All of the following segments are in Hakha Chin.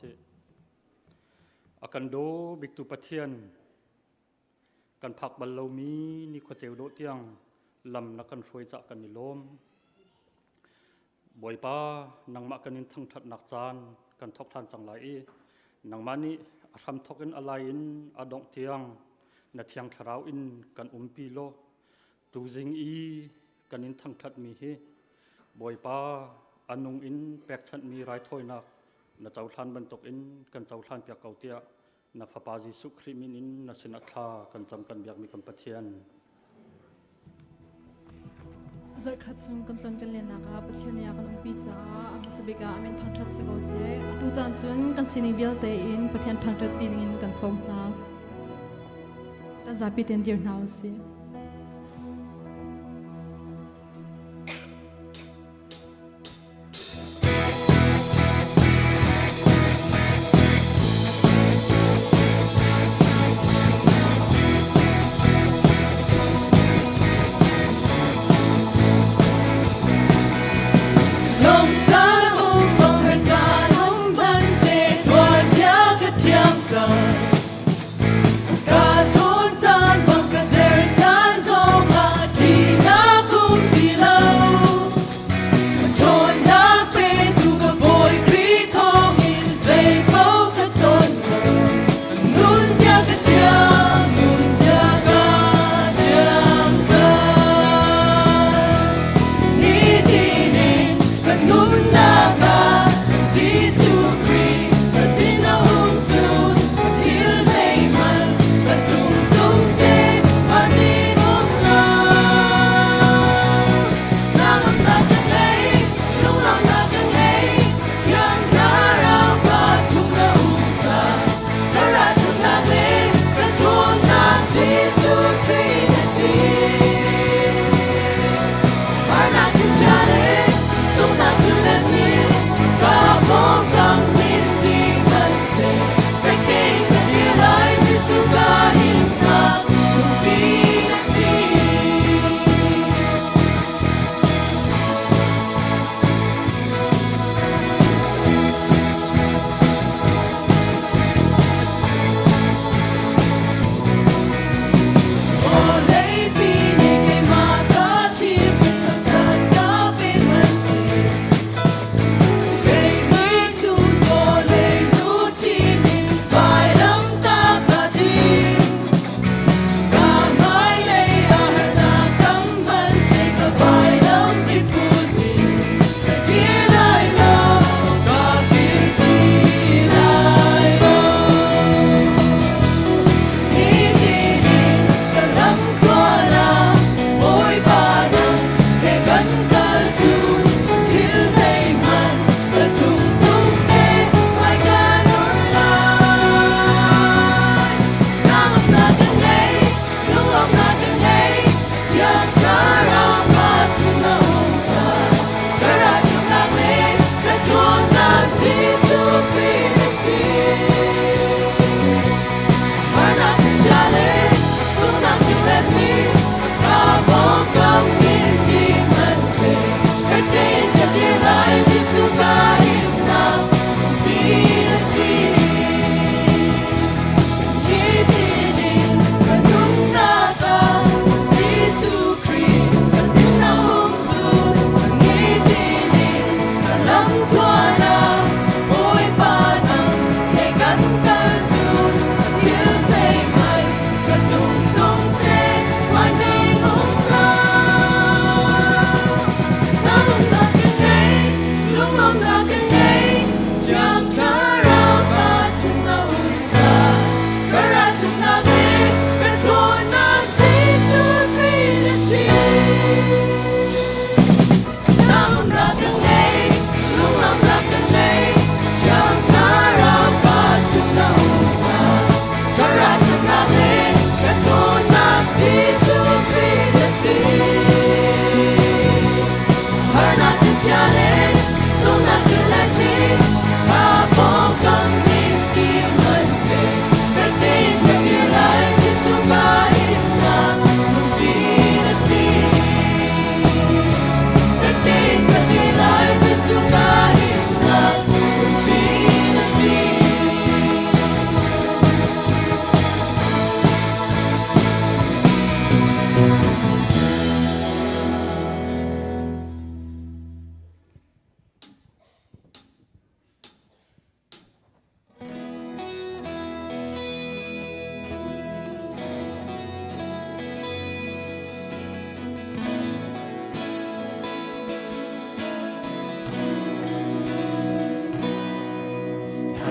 usih. A kan daw biktu Pathian, kan phak bal lomi ni khuaceu dawh tiang lam na kan hruai cah kan i lawm. Bawipa, nangmah kan in thangṭhatnak caan kan thawk ṭhan cang lai i nangmah nih a hramthawk in a lai in a dongh tiang na Thiang Thlarau in kan umpi law tuzing i kan in thangṭhatmi hi Bawipa a nung in pekchanhmi raithawinak na cohlan bantukin kan cohlan piak ko tiah na Fapa Jesuh Khrih min in na sinah thla kan cam kan biakmi kan Pathian. Zarhkhat chung kan tlon kan lennak ah Pathian nih a kan umpi caah a hmasa bik ah amin thangṭhat si ko seh. Atu caan cun kan sining vialte in Pathian thangṭhat ti dingin kan sawm hna. Kan zapi tein dir hna usih. Ka chun caan bang ka der.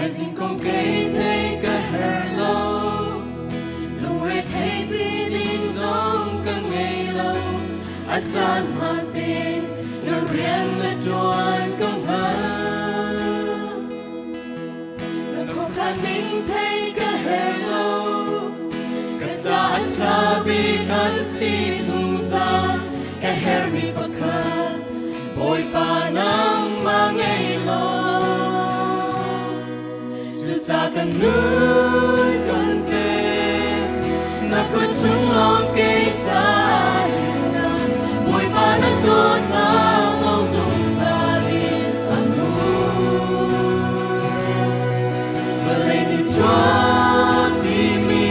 Thaizing kong kei thei ka her lo, lungre thei pi ding zong ka ngei lo. A caan ma tein na rian na ṭuan ko hnga. Na khuakhan ning thei ka her lo, ka ca a ṭha bik an si zungzal. Ka hermi pakhat, Bawipa nangmah ngei law. Cuca kan nun kan pek, na kut chung lawng kei ca himnak. Bawipa na dawtnak lawng zungzal in a hmun. Vawlei nih chuahpimi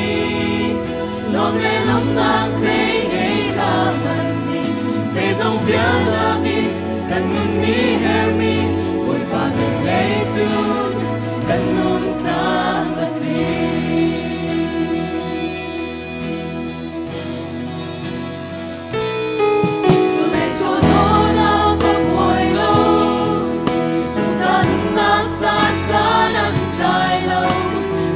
lawm le lawmhnak zei ngei hlah hmanh nih, zeizong vialte in kan nun nih hermi Bawipa kan ngei cun kan nun tlam a tling. Vawlei chawhrawlnak a buai lo, zungzal nunnak ca san an tlai lo.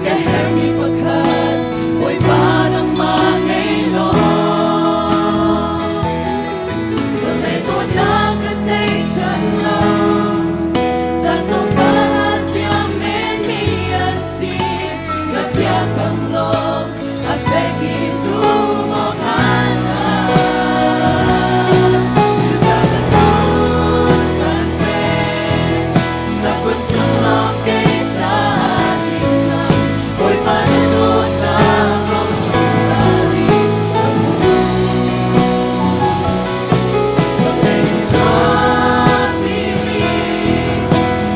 Ka hermi pakhat, Bawipa nangmah ngei law. Vawlei dawtnak ka thei chan lo, caan tlawmpal ah ziam menmi an si. Na biakam lawng a fek i zum awk an Cucaah kan nun kan pek, na kut chung lawng kei ca himnak. Bawipa na dawtnak lawng zungzal in ka hmu. Vawlei nih chuahpimi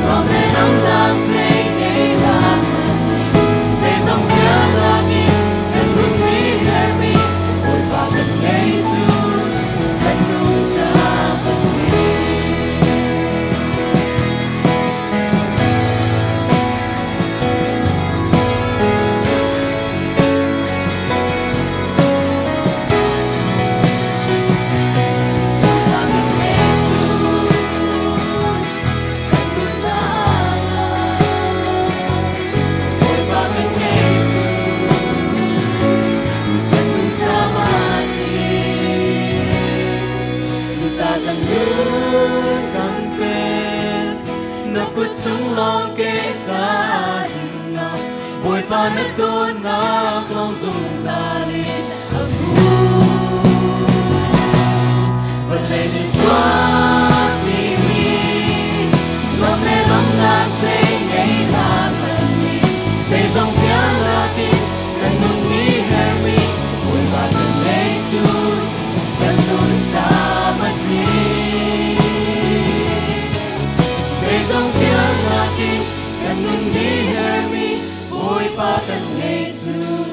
lawm le lawmhnak zei ngei hlah hmanh nih, zeizong vialte in kan nun nih hermi Bawipa kan ngei cun kan nun tlam a tling. Bawipa kan ngei cun kan nun tlam. Bawipa kan ngei cun kan nun tlam a tling. Cucaah kan nun kan pek, na kut chung lawng ke ca himnak. Bawipa na dawtnak lawng zungzal in a hmun. Vawlei nih chuahpimi lawm le lawmhnak zei ngei hlah hmanh nih, zeizong vialte in kan nun nih hermi Bawipa kan ngei cun kan nun tlam a tling. Zeizong vialte in kan nun nih hermi Bawipa kan ngei cun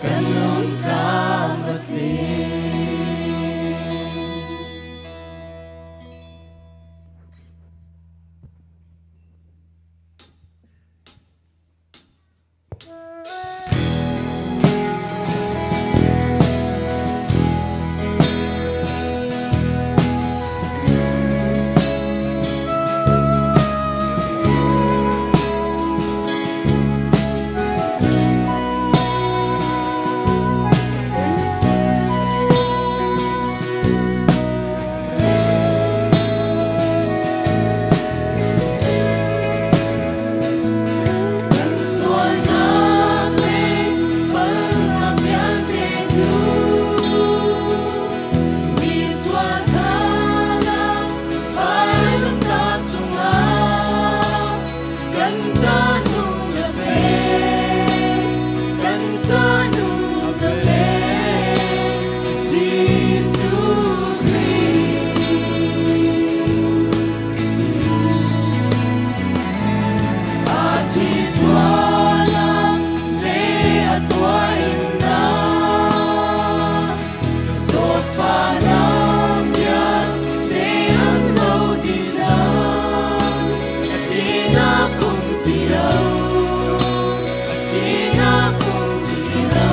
kan nun tlam a tling. Kan sualnak le palhnak vialte cu mi sual thanak vailamtah cungah kan ca nu na pek, kan ca nu na pek, Jesuh Khrih. A thi chuahnak le a tuarinnak, zawtfahnak vialte an lo dih cang. A ṭihnak um ti lo, a ṭihnak um ti lo.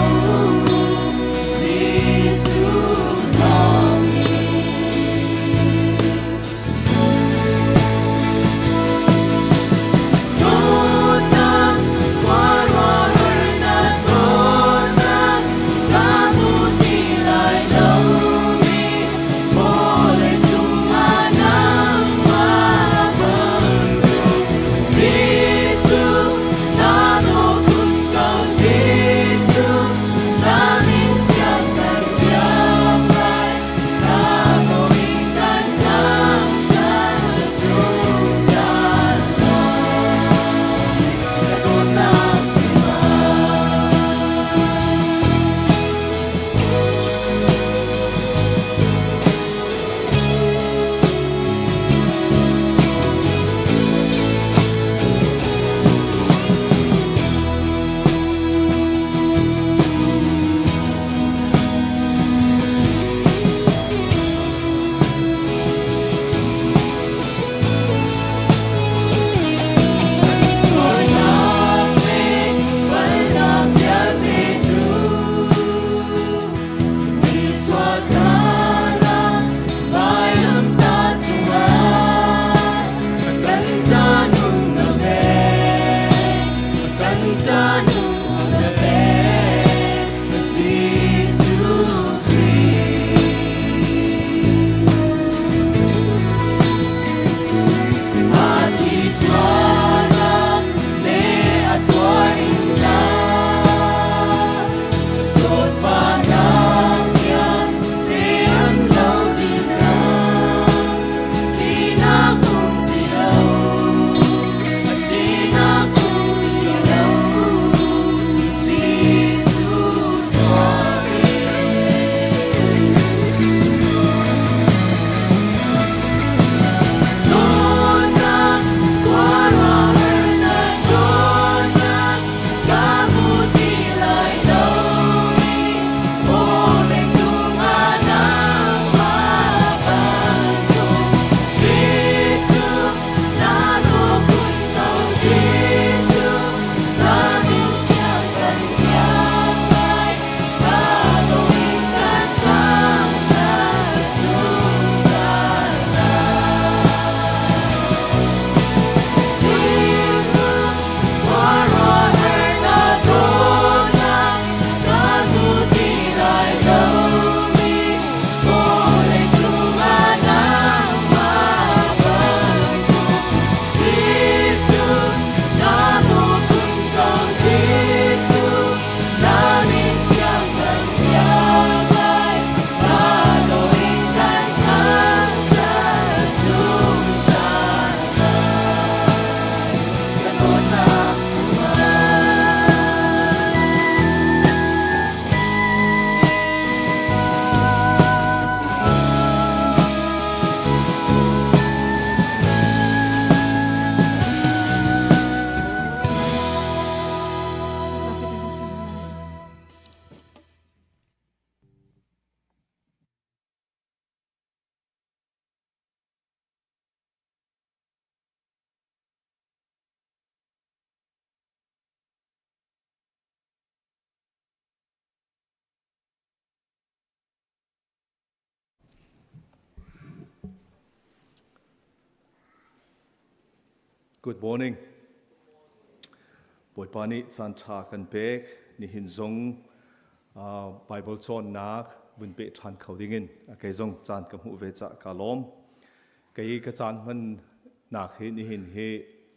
Good morning. Bawipa nih caan ṭha kan pek. Nihin zong Bible cawnnak vun peh ṭhan kho dingin kei zong caan ka hmuh ve cah ka lawm. Kei ka caan hmannak hi nihin hi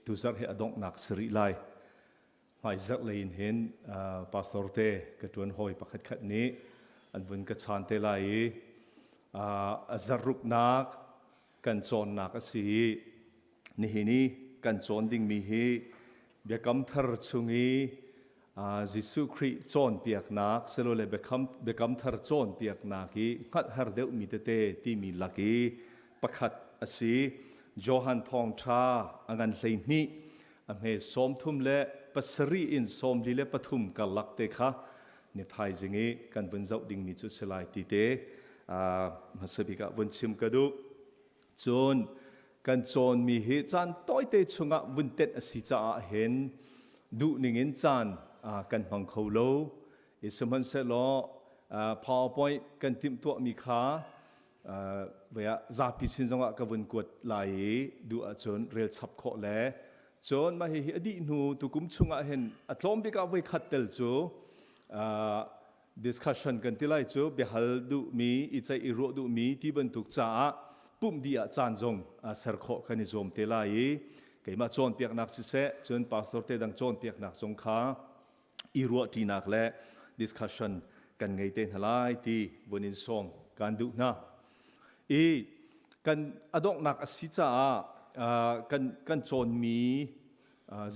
tuzarh hi a donghnak si rih lai. Hmaizarh lei in hin pastor te ka ṭuan hawi pakhat khat nih an vun ka chaan te lai i a zarhruknak kan cawnnak a si i nihin i kan cawn dingmi hi Biakam Thar chung i Jesuh Khrih cawnpiaknak silole Biakam Thar cawnpiaknak i hngalh har deuhmi tete timi lak i pakhat a si. Johan Thawngṭha a ngan 12 a hme 37 in 43 karlak te kha ni thaizing i kan vun zoh dingmi cu si lai ti te hmasa bik ah vun chim ka duh. Cun kan cawnmi hi caan tawite chungah vun tenh a si caah hin duh ningin caan kan hmang kho lo. I sihmanhsehlaw PowerPoint kan timhtuahmi kha vei ah zapi sin zongah ka vun kuat lai i duh ahcun rel chap khawh le cun mah hihi a dih hnu tukum chungah hin a tlawm bik ah voi khat tel cu discussion kan ti lai cu biahal duhmi i ceih i ruah duhmi ti bantuk caah pumh dih ah caan zong ser khawh kan i zuam te lai i keimah cawnpiaknak siseh cun pastor te dang cawnpiaknak zong kha i ruahṭinak le discussion kan ngei te hna lai ti vun in sawm kan duh hna. I kan a donghnak a si caah kan cawnmi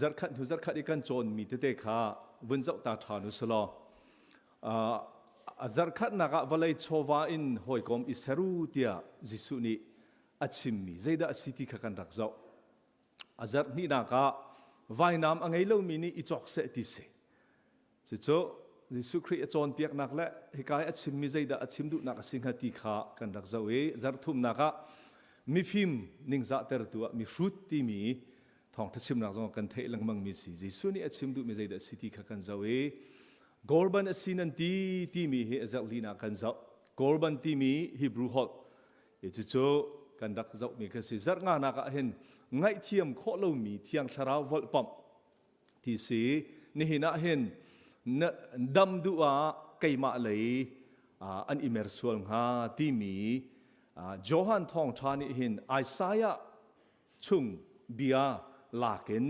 zarhkhat hnu zarhkhat i kan cawnmi tete kha vun zoh ta ṭhan u selaw a zarhkhatnak ah vawlei chawva in hawikom i ser u tiah Jesuh nih a chimmi zeidah a si ti kha kan rak zoh. A zarh hnihnak ah vainam a ngei lomi nih i cawk seh ti si. Cucu Jesuh Khrih a cawnpiaknak le hika i a chimmi zeidah a chim duhnak a si hnga ti kha kan rak zoh i zarh thumnak ah mifim ningzahtertu ah mihrut timi thawngṭha chimnak zong kan theih lengmangmi si. Jesuh nih a chim duhmi zeidah a si ti kha kan zoh i Korban a si nan ti timi hi a zarh linak kan zoh. Korban timi Hebrew holh Cucu kan rak zohmi kha si. Zarh nganak ah hin ngaihthiam khawh lomi Thiang Thlarau volhpamh ti si. Nihin ah hin dam duh ah keimah lei an i mer sual hnga timi Johan thawngṭha nih hin Isaiah chung bia lakin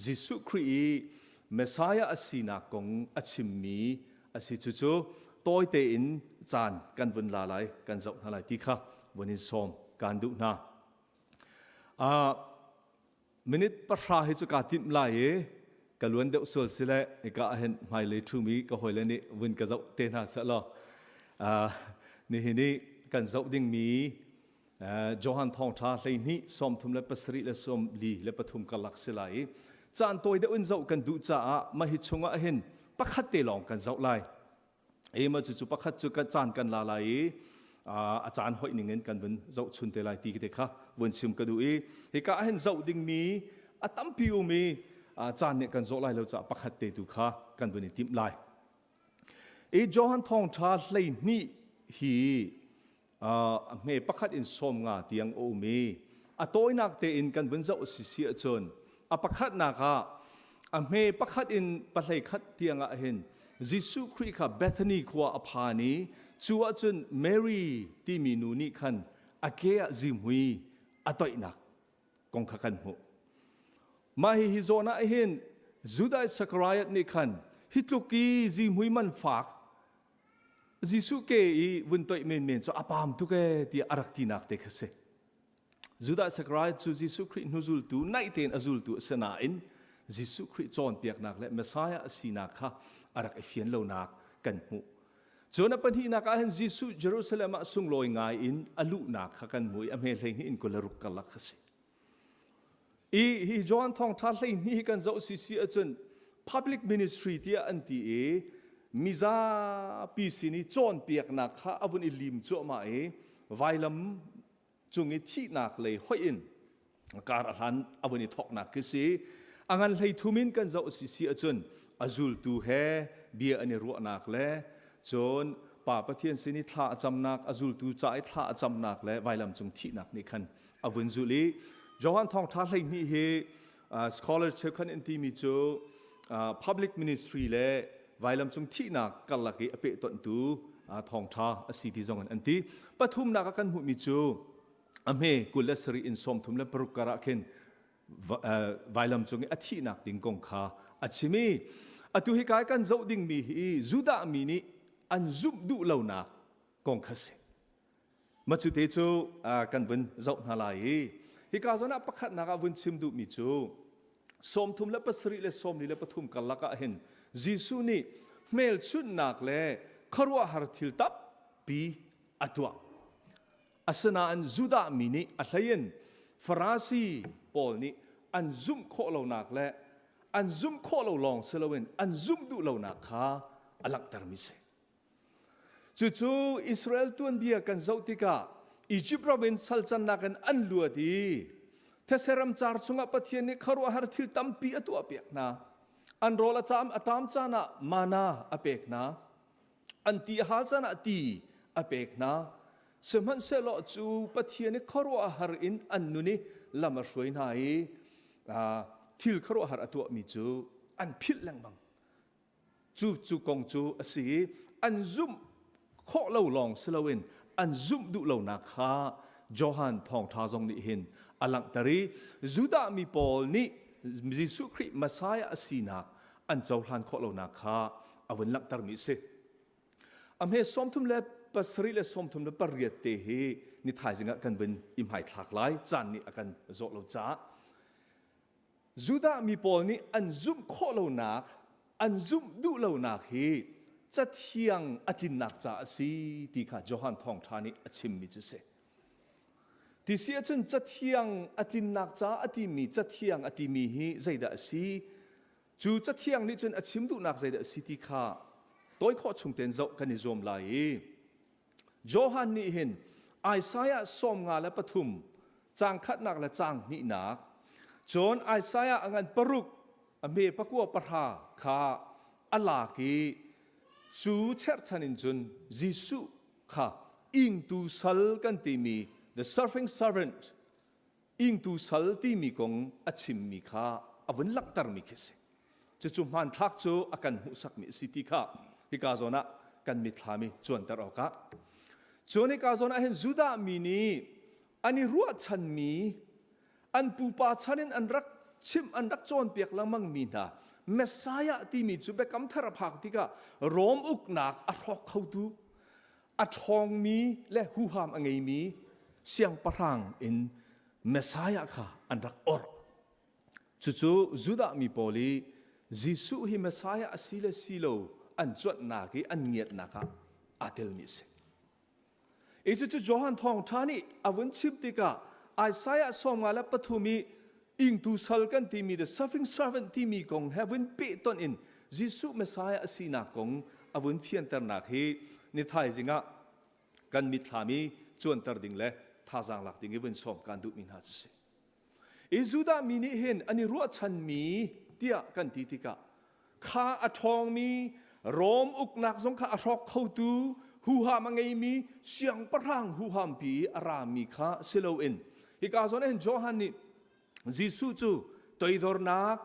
Jesuh Khrih i Messiah a sinak kong a chimmi a si. Cucu tawi tein caan kan vun la lai, kan zoh hna lai ti kha vun in sawm kaan duh hna. Minute 10 hi cu kaa timh lai i ka luan deuh sual si le hika ah hin hmailei ṭhumi ka hawile nih vun ka zoh te hna seh law nihin i kan zoh dingmi Johan thawngṭha 12 37 le 43 karlak si lai i caan tawi deuh in zoh kan duh caah mah hi chungah hin pakhat te lawng kan zoh lai. E ma cucu pakhat cu kan caan kan la lai i a caan hoih ning in kan vun zoh chun te lai ti te kha vun chim ka duh i hika ah hin zoh dingmi a tampi um i caan nih kan zawh lai lo caah pakhat te tu kha kan vun i timh lai. I Johan thawngṭha 12 hi a hme pakhat in 50 tiang a um i a tawinak tein kan vun zoh si si ahcun a pakhatnak ah a hme pakhat in 21 tiang ah hin Jesuh Khrih kha Bethany khua a phan i cu ahcun Mary timi nu nih khan a ke ah zihmui a toihnak kong kha kan hmuh. Mah hi hi zawn ah hin Judah Iscariot nih khan hi tluk i zihmui man fak Jesuh ke i vun toih menmen cu a paam tuk ee tiah a rak tinak te kha si. Judah Iscariot cu Jesuh Khrih hnuzultu naih tein a zultu a si nain Jesuh Khrih cawnpiaknak le Messiah a sinak kha a rak i fian lonak kan hmuh. Cun a pahnihnak ah hin Jesuh Jerusalem ah sunglawi ngai in a luhnak kha kan hmuh i a hme 12 in 26 karlak kha si. I hi John thawngṭha 12 hi kan zoh si si ahcun public ministry tiah an ti i mizapi sin i cawnpiaknak kha a vun i lim cuahmah i vailam cung i thihnak lei hoih in kar a hlan a vun i thawknak khi si. A ngan 33 in kan zoh si si ahcun a zultu he bia an i ruahnak le cun Pa Pathian sin i thla a camnak, a zultu ca i thla a camnak le vailam cung thihnak nih khan a vun zulh i Johan thawngṭha 12 hi Scholars cheukhat an timi cu public ministry le vailam cung thihnak karlak i a pehtonhtu thawngṭha a si ti zong in an ti. Pathumnak ah kan hmuhmi cu a hme 27 in 36 kar ah khin vailam cung i a thihnak ding kong kha a chim i atu hi kai kan zoh dingmi hi Judah mi nih an zumh duh lonak kong kha si. Mah cu te cu kan vun zoh hna lai i hika zawn ah pakhatnak ah vun chim duhmi cu 37 le 43 karlak ah hin Jesuh nih hmelchunhnak le khuaruahhar thil tampi a tuah. Asinain Judah mi nih a hleiin Farasi pawl nih an zumh khawh lonak le an zumh khawh lo lawng si loin an zumh duh lonak kha a langhtermi si. Cucu Israel tuanbia kan zoh tikah Egypt ram in salcannak in an luat i these ramcar chungah Pathian nih khuaruahhar thil tampi a tuahpiak hna. An rawl a caam a ṭam caan ah mana a pek hna. An ti a hal caan ah ti a pek hna. Sihmanhsehlaw cu Pathian nih khuaruahhar in an nun i lam a hruai hna i thil khuaruahhar a tuahmi cu an philh lengmang. Cu cu kong cu a si i an zumh khawh lo lawng si loin an zumh duh lonak kha Johan thawngṭha zong nih hin a langhter i Judah mi pawl nih Jesuh Khrih Messiah a sinak an cohlan khawh lonak kha a vun langhtermi a si. A hme 37 le 38 te hi ni thaizing ah kan vun i hmaithlak lai caan nih a kan zawh lo caah Judah mi pawl nih an zumh khawh lonak, an zumh duh lonak hi Cathiang a tlinnak ca a si ti kha Johan Thawngṭha nih a chimmi cu a si. Ti si ahcun Cathiang a tlinnak ca a timi Cathiang a timi hi zeidah a si? Cu Cathiang nih cun a chim duhnak zeidah a si ti kha tawi khawh chung tein zoh kan i zuam lai i Johan nih hin Isaiah 53 caang khatnak le caang hnihnak cun Isaiah a ngan paruk a hme pakua pahra kha a lak i cu cherhchan in cun Jesuh kha ingtu sal kan timi the suffering servant ingtu sal timi kong a chimmi kha a vun langhtermi khi a si. Cucu hmanthlak cu a kan hmuhsakmi a si ti kha hika zawn ah kan mitthlam i cuanter awkah. Cun hika zawn ah hin Judah mi nih an i ruahchanmi an pupa chan in an rak chimh an rak cawnpiak lengmangmi hna Messiah timi cu biakam thar a phak tikah Rom uknak a hrawk khotu a ṭhawngmi le huham a ngeimi siangpahrang in Messiah kha an rak orh. Cucu Judah mi pawl i Jesuh hi Messiah a si le si lo an cuanhnak i an ngiatnak ah aa telmi a si. I cucu Johan Thawngṭha nih a vun chim tikah Isaiah 53 i ingtu sal kan timi the suffering servant timi kong he vun pehtonh in Jesuh Messiah a sinak kong a vun fianternak hi ni thaizing ah kan mitthlam i cuanter ding le thazaang lak ding i vun sawm kan duhmi hna cu si. I Judah mi nih hin an i ruahchanmi tiah kan ti tikah kha a ṭhawngmi Rom uknak zong kha a hrawk khotu huham a ngeimi siangpahrang huhampi i a rami kha si loin hika zawn ah hin Johan nih Jesuh cu toidornak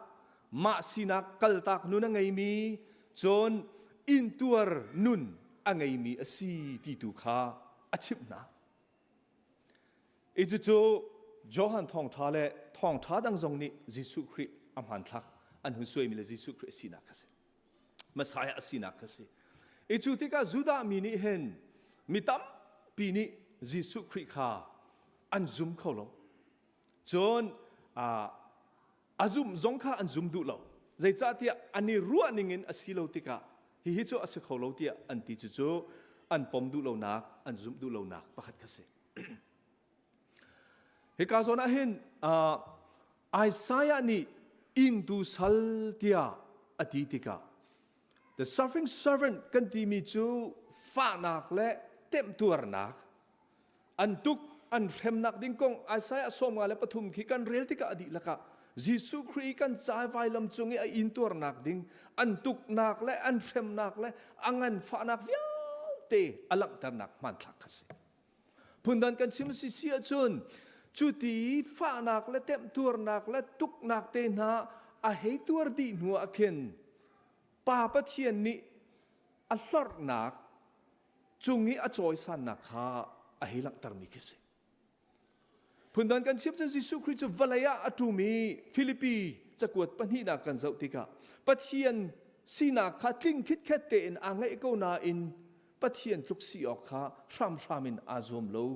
mah sinak kaltak nun a ngeimi cun intuar nun a ngeimi a si ti tu kha a chimh hna. I cucu Johan thawngṭha le thawngṭha dang zong nih Jesuh Khrih a hmanthlak an hun suaimi le Jesuh Khrih a sinak kha si. Messiah a sinak kha si. I cu tikah Judah mi nih hin mi tampi nih Jesuh Khrih kha an zum kho lo. Cun a zumh zong kha an zum duh lo. Zeicahtiah an i ruah ningin a si lo tikah hihi cu a si kho lo tiah an ti cucu an pom duh lonak, an zumh duh lonak pakhat kha si. Hika zawn ah hin Isaiah nih ingtu sal tiah a ti tikah the suffering servant kan timi cu fahnak le temtuarnak an tuk an hremnak ding kong Isaiah 53 khi kan rel tikah a dihlak ah Jesuh Khrih kan cai vailam cung i a intuarnak ding an tuknak le an hremnak le a nganfahnak vialte a langhternak hmanthlak kha si. Phundan kan chim si si ahcun Cu ti fahnak le temhtuarnak le tuknak te hna a hei tuar dih hnu ah khin Pa Pathian nih a hlorhnak cung i a cawisannak kha a hei langhtermi khi si. Phundang kan chim cun Jesuh Khrih cu vawlei ah a ṭum i Filipi cakuat pahnihnak kan zoh tikah Pathian sinak kha tling khitkhet tein aa ngeih ko nain Pathian tluk si awk kha hramhram in aa zuam lo.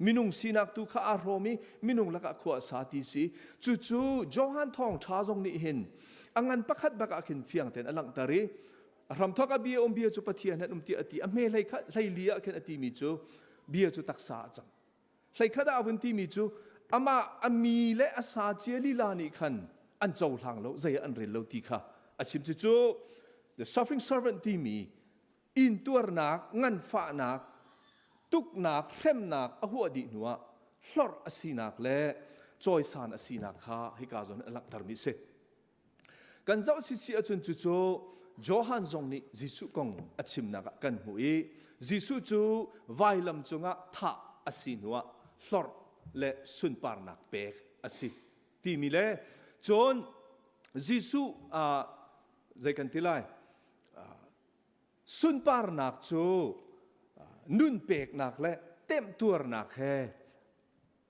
Minung sinak tu kha aa hrawm i minung lakah khua a sa ti si. Cucu Johan thawngṭha zong nih hin a ngan pakhat bak ah khin fiang tein a langhter i a hramthawk ah bia um bia cu Pathian han um tiah a ti. A hme hlei khat hlei li ah khin a timi cu bia cu taksa a cang. Hleikhat ah a vun timi cu amah a mi le a sa cia lila nih khan an cohlang lo, zei ah an rel lo ti kha a chim. Cucu the suffering servant timi intuarnak, nganfahnak, tuknak, hremnak a huah dih hnuah hlorh a sinak le cawisan a sinak kha hika zawn a langhtermi a si. Kan zoh sisi ahcun cucu Johan zong nih Jesuh kong a chimnak ah kan hmuh i Jesuh cu vailam cungah thah a si hnuah hlorh le sunparnak pek a si timi le cun Jesuh uh, zei kan ti lai sunparnak cu nun peknak le temtuarnak he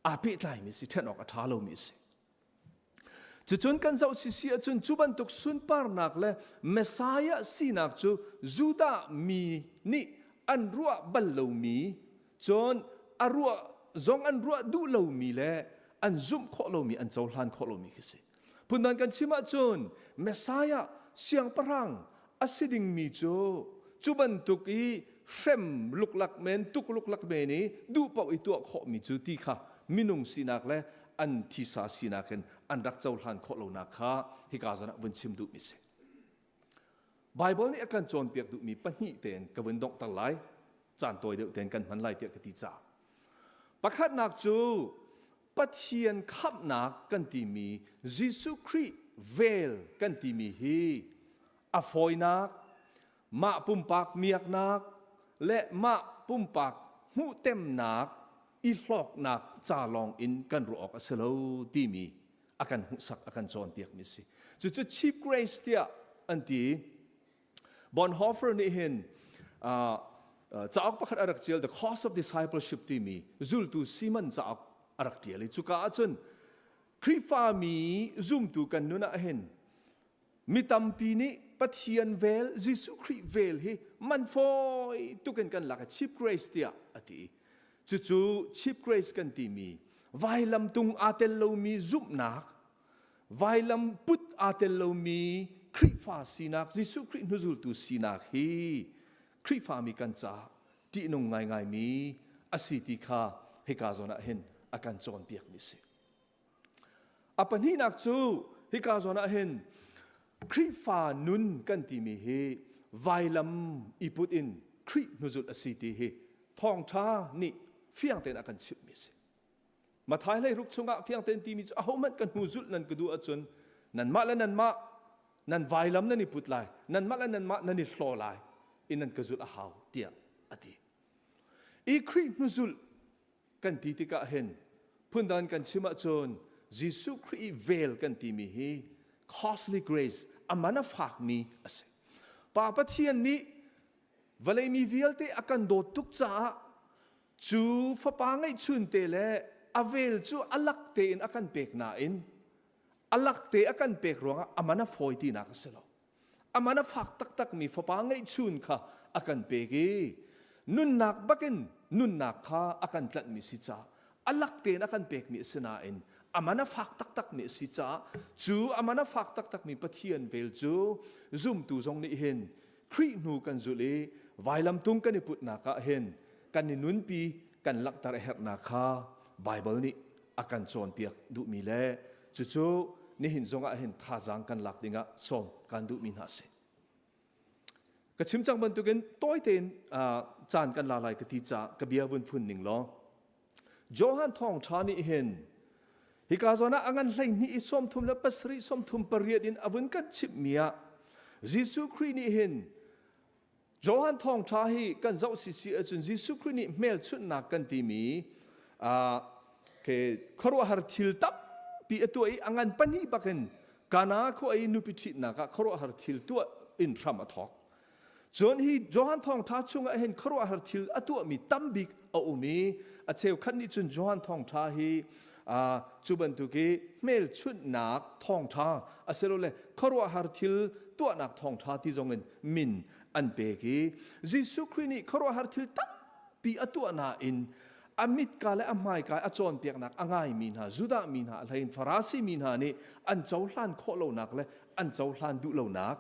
aa pehtlaimi si ṭhen awk a ṭha lomi a si. Cucun kan zoh sisi ahcun cu bantuk sunparnak le Messiah sinak cu Judah mi nih an ruah bal lomi cun a ruah zong an ruah duh lomi le an zumh khawh lomi an cohlan khawh lomi khi si. Phundang kan chim ahcun Messiah siangpahrang a si dingmi cu cu bantuk i hrem luklak men tuk luklak men i duh paoh i tuah khawhmi cu ti kha minung sinak le an thisa sinak in an rak cohlan khawh lonak kha hika zawn ah vun chim duhmi si. Baibal nih a kan cawnpiak duhmi pahnih tein ka vun donghter lai. Caan tawi deuh tein kan hman lai tiah ka ti caah. Pakhatnak cu Pathian khamhnak kan timi Jesuh Khrih vel kan timi hi a fawinak, mah pumpak miaknak le mah pumpak hmuhtemnak i hlawknak ca lawng in kan ruah awk a si lo timi a kan hmuhsak a kan cawnpiakmi si. Cucu cheap grace tiah an ti. Bonhoeffer nih hin cauk pakhat a rak ṭial The Cost of Discipleship timi zultu Simon cauk a rak ṭial i cuka ahcun Khrihfami zumtu kan nun ah hin mi tampi nih Pathian vel Jesuh Khrih vel hi man fawi tukin kan lak i cheap grace tiah a ti. Cucu cheap grace kan timi vailamtung aa tel lomi zumhnak Vailam put aa tel lomi Khrihfa sinak, Jesuh Khrih hnuzultu sinak hi Khrihfami kan caah ṭihnung ngaingaimi a si ti kha hika zawn ah hin a kan cawnpiakmi a si. A pahnihnak cu hika zawn ah hin Khrihfa nun kan timi hi vailam i put in Khrih hnuzulh a si ti hi thawngṭha nih fiang tein a kan chimhmi a si. Mathai hleiruk chungah fiang tein timi cu ahohmanh ka hnu zulh nan ka duh ahcun nanmah le nanmah nan vailam nan i put lai nanmah le nanmah nan i hlaw lai i nan ka zulh a hau tiah a ti. I Khrih hnuzulh kan ti tikah hin phundang kan chim ahcun Jesuh Khrih i vel kan timi hi costly grace a man a fakmi a si. Pa Pathian nih vawlei mi vialte a kan dawt tuk caah Cu fapa ngeihchunte le a vel cu a lak tein a kan pek nain a lak te a kan pek ruangah a man a fawi tinak a si lo. A man a fak taktakmi fapa ngeihchun kha a kan pek i nunnak bakin nunnak kha a kan tlanhmi si caah a lak tein a kan pekmi a si nain a man a fak taktakmi a si caah cu a man a fak taktakmi Pathian vel cu zumtu zong nih hin Khrih hnu kan zulh i vailamtung kan i putnak ah hin kan i nunpi kan langhter a herhnak kha Baibal nih a kan cawnpiak duhmi le cucu nihin zongah hin thazaang kan lak dingah sawm kan duhmi hna a si. Ka chim cang bantukin tawi tein caan kan la lai ka ti caah ka bia vun phun ning law Johan thawngṭha nih hin hika zawn ah a ngan 12 i 37 38 in a vun kan chimhmi ah Jesuh Khrih nih hin Johan thawngṭha hi kan zoh sisi ahcun Jesuh Khrih nih hmelchunhnak kan timi. Ke khuaruahhar thil tampi a tuah i a ngan pahnih bakin Kana khua i nupi ṭhitnak ah khuaruahhar thil tuah in hram a thawk. Cun hi Johan thawngṭha chungah hin khuaruahhar thil a tuahmi tambik a um i a cheukhat nih cun Johan thawngṭha hi cu bantuk i hmelchunhnak thawngṭha asilole khuaruahhar thil tuahnak thawngṭha ti zongin min an pek i Jesuh Khrih nih khuaruahhar thil tampi a tuah nain a mitka le a hmaika a cawnpiaknak a ngaimi hna Judah mi hna a hleiin Farasi mi hna nih an cohlan khawh lonak le an cohlan duh lonak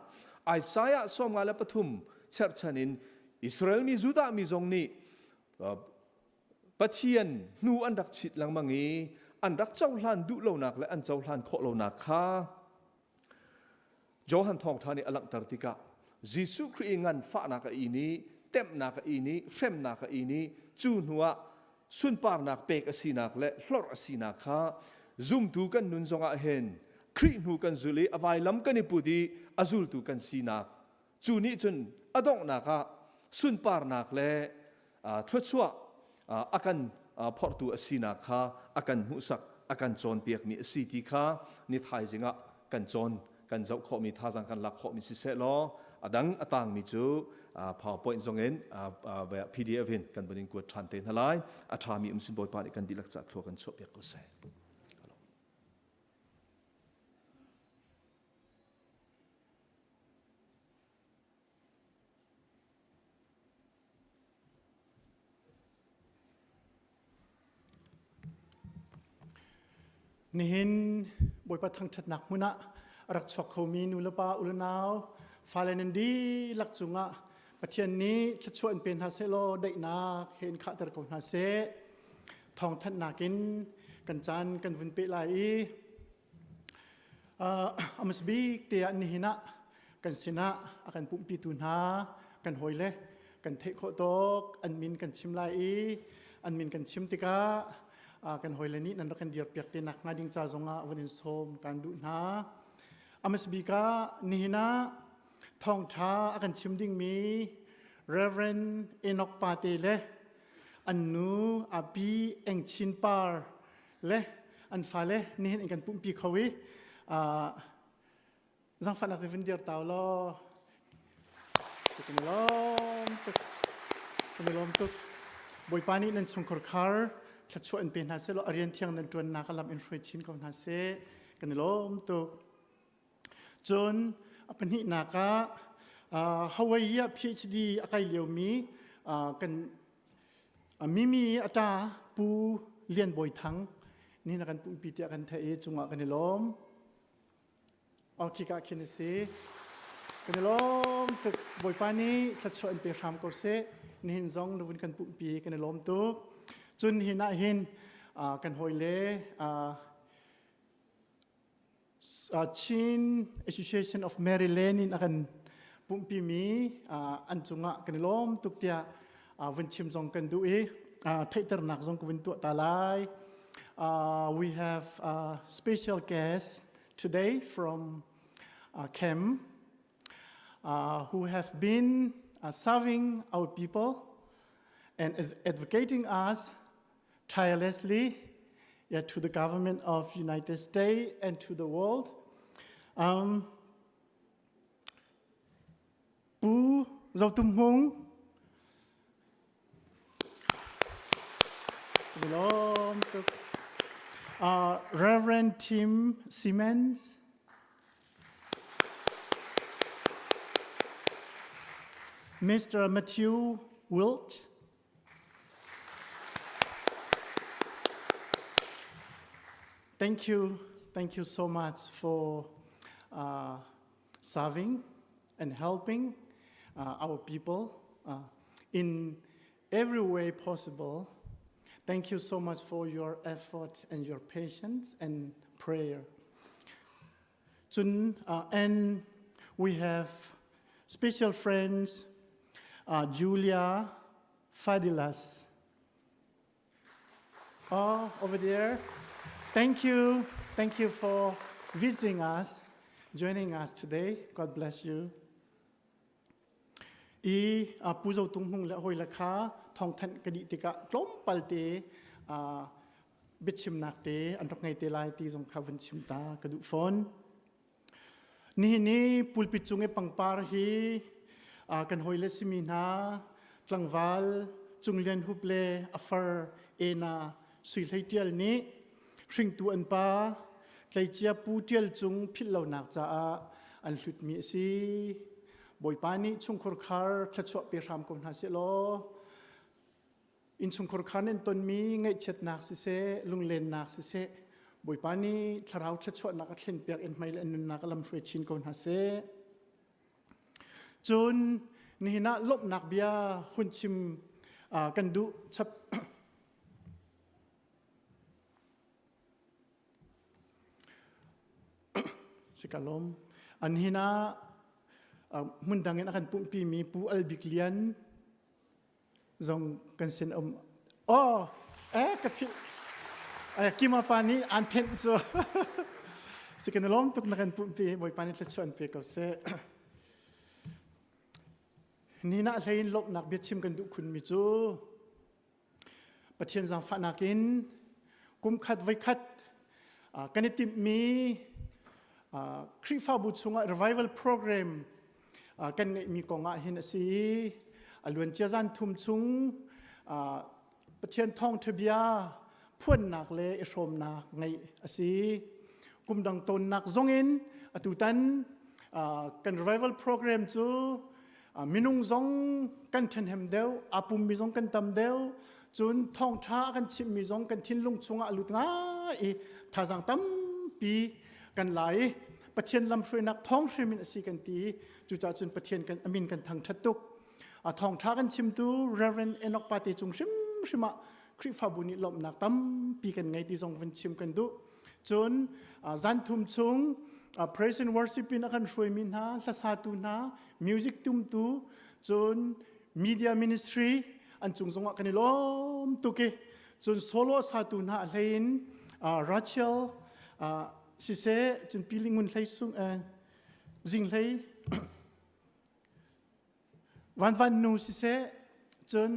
Isaiah 53 cherhchan in Israel mi Judah mi zong nih Pathian hnu an rak chit lengmang i an rak cohlan duh lonak le an cohlan khawh lonak kha Johan thawngṭha nih a langhter tikah Jesuh Khrih i nganfahnak a in i temhnak a in i hremnak a in i cu hnuah sunparnak pek a sinak le hlorh a sinak kha zumtu kan nun zongah hin Khrih hnu kan zul i a vailam kan i put i a zultu kan sinak cu nih cun a donghnak ah sunparnak le thluachuah a kan phorhtu a sinak kha a kan hmuhsak a kan cawnpiakmi a si ti kha ni thaizing ah kan cawn kan zoh khawhmi thazang kan lak khawhmi siseh law a dang a tangmi cu PowerPoint zong in PDF in kan vun in kuat ṭhan te hna lai a ṭhami um sin Bawipa nih kan dihlak ca thlua kan chuahpiak ko seh. Nihin Bawipa thangṭhatnak hmun ah a rak chuak khomi nu le pa u le nau fale nan dihlak cungah Pathian nih thluachuah in pe hna seh law daihnak he in khahter ko hna seh. Thawngthanhnak in kan caan kan vun peh lai i A hmasa bik te ah nihin ah kan sinah a kan pumhpitu hna kan hawile kan theih khawh tawk an min kan chim lai i an min kan chim tikah kan hawile nih nan rak kan dirpiak te nak hnga ding ca zongah vun in sawm kan duh hna. A hmasa bik ah nihin ah thawngṭha a kan chim dingmi Reverend Enoch Pate le an nu Api Eng Chin Par le an fale nihin in kan pumpi kho i zangfahnak te vun dir tau law kan i lawm tuk kan i lawm tuk Bawipa nih nan chungkhar khar thluachuah in pe hna seh law a rian thiang nan ṭuannak a lam in hruai chin ko hna seh kan i lawm tuk cun a pahnihnak ah Hawaii ah PhD a kai liomi kan Mimi a ṭa Pu Lian Bawi Thang nih na kan pumpi tiah kan theih i cungah kan i lawm. Oh, khika khin a si. Kan i lawm tuk. Bawipa nih thluachuah in pe hram ko seh. Nihin zong na vun kan pumpi kan i lawm tuk. Cun nihin ah hin kan hawile Chin Association of Maryland in a kan pumhpimi an cungah kan i lawm tuk tiah vun chim zong kan duh i theihternak zong ka vun tuah ta lai. We have a special guest today from uh, uh, who have been uh, serving our people and advocating us tirelessly yeah, to the government of United States and to the world. Um, Pu Zotum Hmung, uh, Reverend Tim Siemens, Mr. Matthew Wilt, Thank you. Thank you so much for uh, serving and helping uh, our people uh, in every way possible. Thank you so much for your effort and your patience and prayer. Cun, uh, and we have special friends, uh, Julia Fadilas. Oh, over there. Thank you. Thank you for visiting us, joining us today. God bless you. I uh, Pu Zo Tung Hmung le hoi la kha thong than ka di tikah tlawmpal te uh, biachimnak te an rak ngei te lai ti zong kha vun chim ta ka duh fawn. Nihin ni pulpit cung i pangpar hi kan hawile simi hna tlangval Cung Lian Hup le a far Ena Sui Hlei Ṭial nih hringtu an pa tleicia Pu Ṭial Cung philh lonak caah an hlutmi a si. Bawipa nih chungkhur khar thluachuah pe hram ko hna seh law Innchungkhar khan in tonmi ngaihchiatnak siseh, lunglennak siseh, Bawipa nih thlarau thluachuahnak a thlenpiak in hmai le an nunnak a lamhruai chin ko hna seh. Cun nihin ah lawmhnak bia hun chim kan duh chap Si ka lawm. An hin ah hmun dang in a kan pumhpimi Pu Al Bik Lian zong kan sin um oh eh ka philh eh kima pa nih an phenh cu si kan lawm tuk na kan pumpi bawipa nih thluachuah an pe ko seh ni na hlein lawmhnak biachim kan duh khun mi cu Pathian zaangfahnak in kum khat voi khat kan i timhmi Khrihfabu chungah revival program kan ngeihmi kong ah hin a si i a luancia zan thum chung Pathian thawngṭha bia phuannak le i hrawmnak ngeih a si. Kum dang tawnnak zongin atutan kan revival program cu minung zong kan ṭhahnem deuh, aa pummi zong kan tam deuh, cun thawngṭha a kan chimhmi zong kan thinlung chungah a lut ngai i thazaang tampi kan la i Pathian lamhruainak thawng hrim in a si kan ti i cucaah cun Pathian kan amin kan thangṭhat tuk. A thawngṭha kan chimtu Reverend Enoch Pate cung hrimhrim ah Khrihfabu nih lawmhnak tampi kan ngei ti zong vun chim kan duh. Cun zan thum chung praise and worship in a kan hruaimi hna, hlasatu hna, music tumtu, cun media ministry an cung zongah kan i lawm tuk i cun solo satu hna a hlei in Rachel siseh cun pi Lingun hlei sung zing hlei vanvan nu siseh cun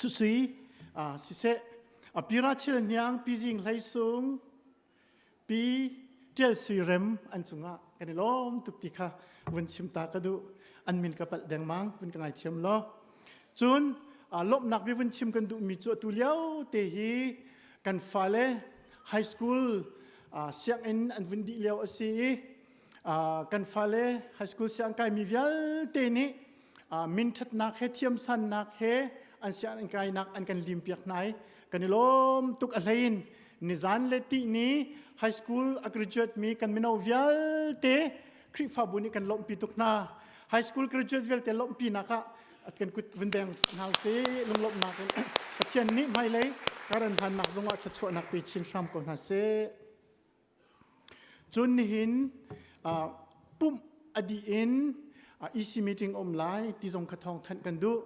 susui siseh pi Rachel hniang pi zing hlei sung Pi Ṭial Sui Rem an cungah kan i lawm tuk ti kha vun chim ta ka duh. An min ka palh dengmang, vun ka ngaithiam law. Cun lawmhnak bia vun chim kan duhmi cu atu lio te hi kan fale high school sianginn an vun dih lio a si i kan fale high school siang kaimi vialte nih min ṭhatnak he thiamsannak he an sianginn kainak an kan limpiak hna i kan i lawm tuk a hlei in nizan le tihni high school a graduate mi kan mino vialte Khrihfabu nih kan lawmhpi tuk hna high school graduate vialte lawmhpi nak ah kan kut vun beng hna usih lunglawmhnak in Pathian nih hmailei karan hlannak zongah thluachuahnak pe chin hram ko hna seh Cun nihin pumh a dih in EC meeting um lai ti zong kha thawng thanh kan duh.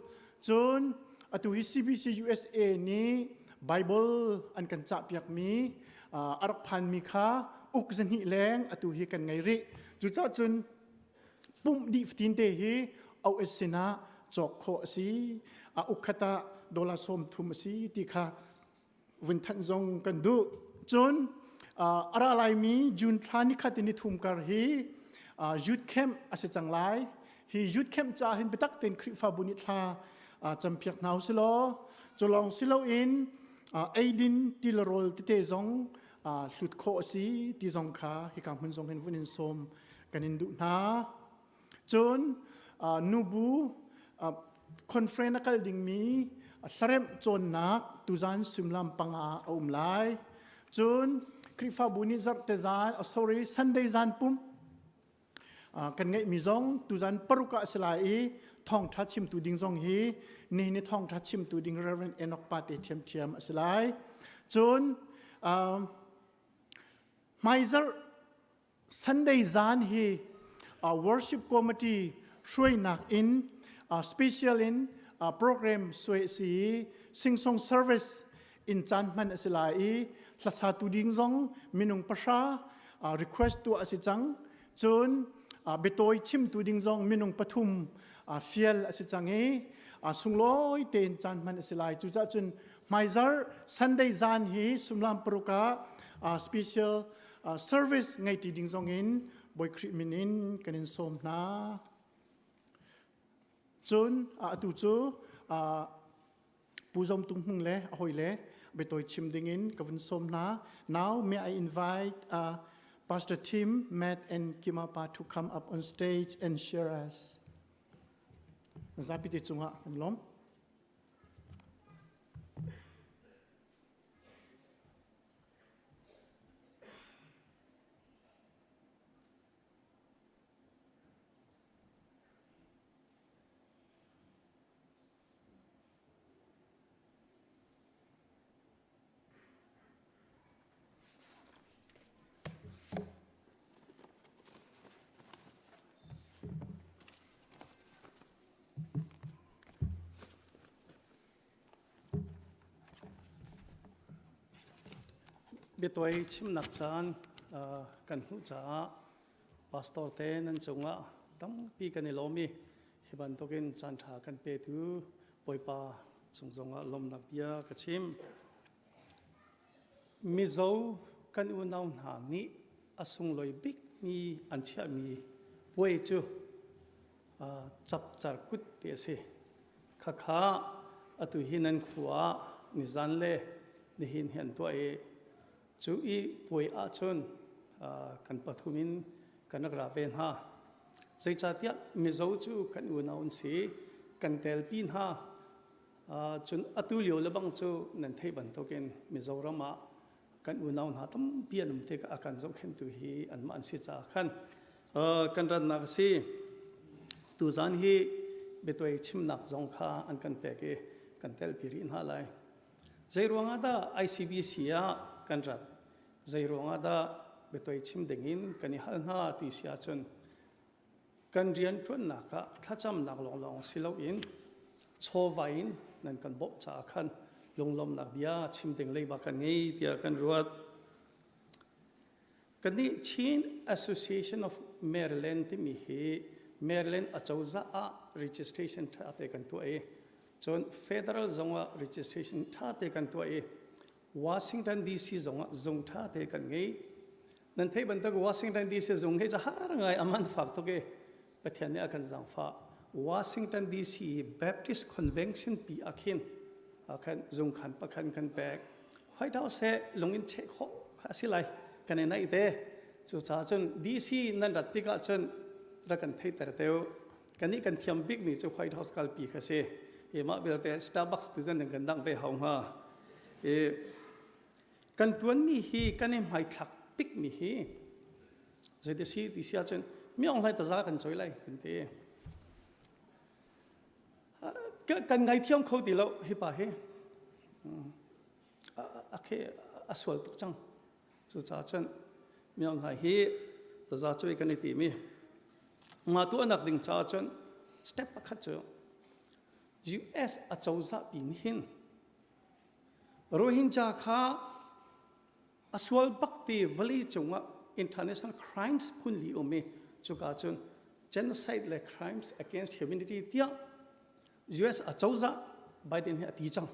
Cun atu hi CBC USA nih Bible an kan cahpiakmi a rak phanmi kha uk zahnih leng atu hi kan ngei rih. Cucaah cun pumh dih fatin te hi OS sinah cawk khawh a si. A uk khat ah dollar 30 a si ti kha vun thanh zong kan duh. Cun a ra laimi June thla ni khat in ni thum kar hi youth camp a si cang lai. Hi youth camp ca hin biatak tein Khrihfabu nih thla campiak hna usih law cu lawng si loin eidin ti le rawl tete zong hlut khawh a si ti zong kha hika hmun zong hin vun in sawm kan in duh hna. Cun nubu conference a kal dingmi hlaremh cawnnak tuzan suimilam panga a um lai. Cun Khrihfabu nih zarhte zan, oh sorry, Sunday zan pumh kan ngeihmi zong tuzan paruk ah a si lai i thawngṭha chimtu ding zong hi nihin i thawngṭha chimtu ding Reverend Enoch Pate ṭhiamṭhiam a si lai. Cun hmaizarh Sunday zan hi uh, worship committee hruainak in uh, special in uh, program suai si i sing-song service in caan hman a si lai i hlasatu ding zong minung pahra uh, request tuah a si cang cun uh, biatawi chimtu ding zong minung pathum uh, fial a si cang i uh, sunglawi tein caan hman a si lai cucaah cun Hmaizarh Sunday zan hi sumlam paruk ah special service ngei ti ding zong in Bawi Khrih min in kan in sawm hna. Cun atu cu Pu Zom Tung Hmung le a hawi le biatawi chim ding in ka vun sawm hna. Now may I invite uh, Pastor Tim, Matt and Kimapa to come up on stage and share us. Zapi te cungah kan lawm. Biatawi chimnak caan kan hmuh caah pastor te nan cungah tampi kan i lawm i hi bantukin caan ṭha kan petu Bawipa cung zongah lawmnak bia ka chim. Mizo kan unau hna nih a sunglawi bikmi an chiahmi puai cu chapchar kut ti a si. Khakha atu hi nan khua ah nizan le nihin hi an tuah i cu i puai ahcun kan pathum in kan rak ra ve hna. Zeicahtiah Mizo cu kan unau an si, kan telpi hna. Cun atu lio lebang cu nan theih bantukin Mizoram ah kan unau hna tampi an um tikah a kan zohkhenhtu hi anmah an si caah khan kan rannak a si. Tuzan hi biatuai chimnak zong kha an kan pek i kan telpi rih hna lai. Zei ruangah dah ICBC ah kan rat? Zei ruangah dah biatuai chim dingin kan i hal hna ti si ahcun kan rianṭuannak ah thlacamnak lawnglawng si loin chawva in nan kan bawmh caah khan lunglawmnak bia chim ding leiba kan ngei tiah kan ruat. Kannih Chin Association of Maryland timi hi Maryland acozah ah registration ṭha te kan tuah i cun federal zong ah registration ṭha te kan tuah i Washington DC zong ah zung ṭha te kan ngei. Nan theih bantuk Washington DC zung hi har ngai aman fak tuk i Pathian nih a kan zaangfah. Washington DC Baptist Convention pi ah khin khan zung khan pakhan kan pek. White House he lung in cheh khawh kha a si lai. Kan i naih te. Cucaah cun DC nan rat tikah cun rak kan theihter te u. Kannih kan thiam bikmi cu White House kalpi kha si. I mah belte Starbucks tu zan kan dang ve hau hnga. I kan tuanmi hi kan i hmaithlak bikmi hi zeiti si ti si ahcun mi ong hlai taza kan choi lai kan ti. Kan ngaithiam kho ti lo hi pa hi. A khe a sual tuk cang. Cucaah cun mi Aung Hlaing hi taza cuai kan i timi mah tuahnak ding caah cun step pakhat cu US acozah pi nih hin Rohingya kha a sual bak ti vawlei cungah international crimes phun li um i cuka cun genocide le crimes against humanity tiah US acozah Biden hi a ti cang.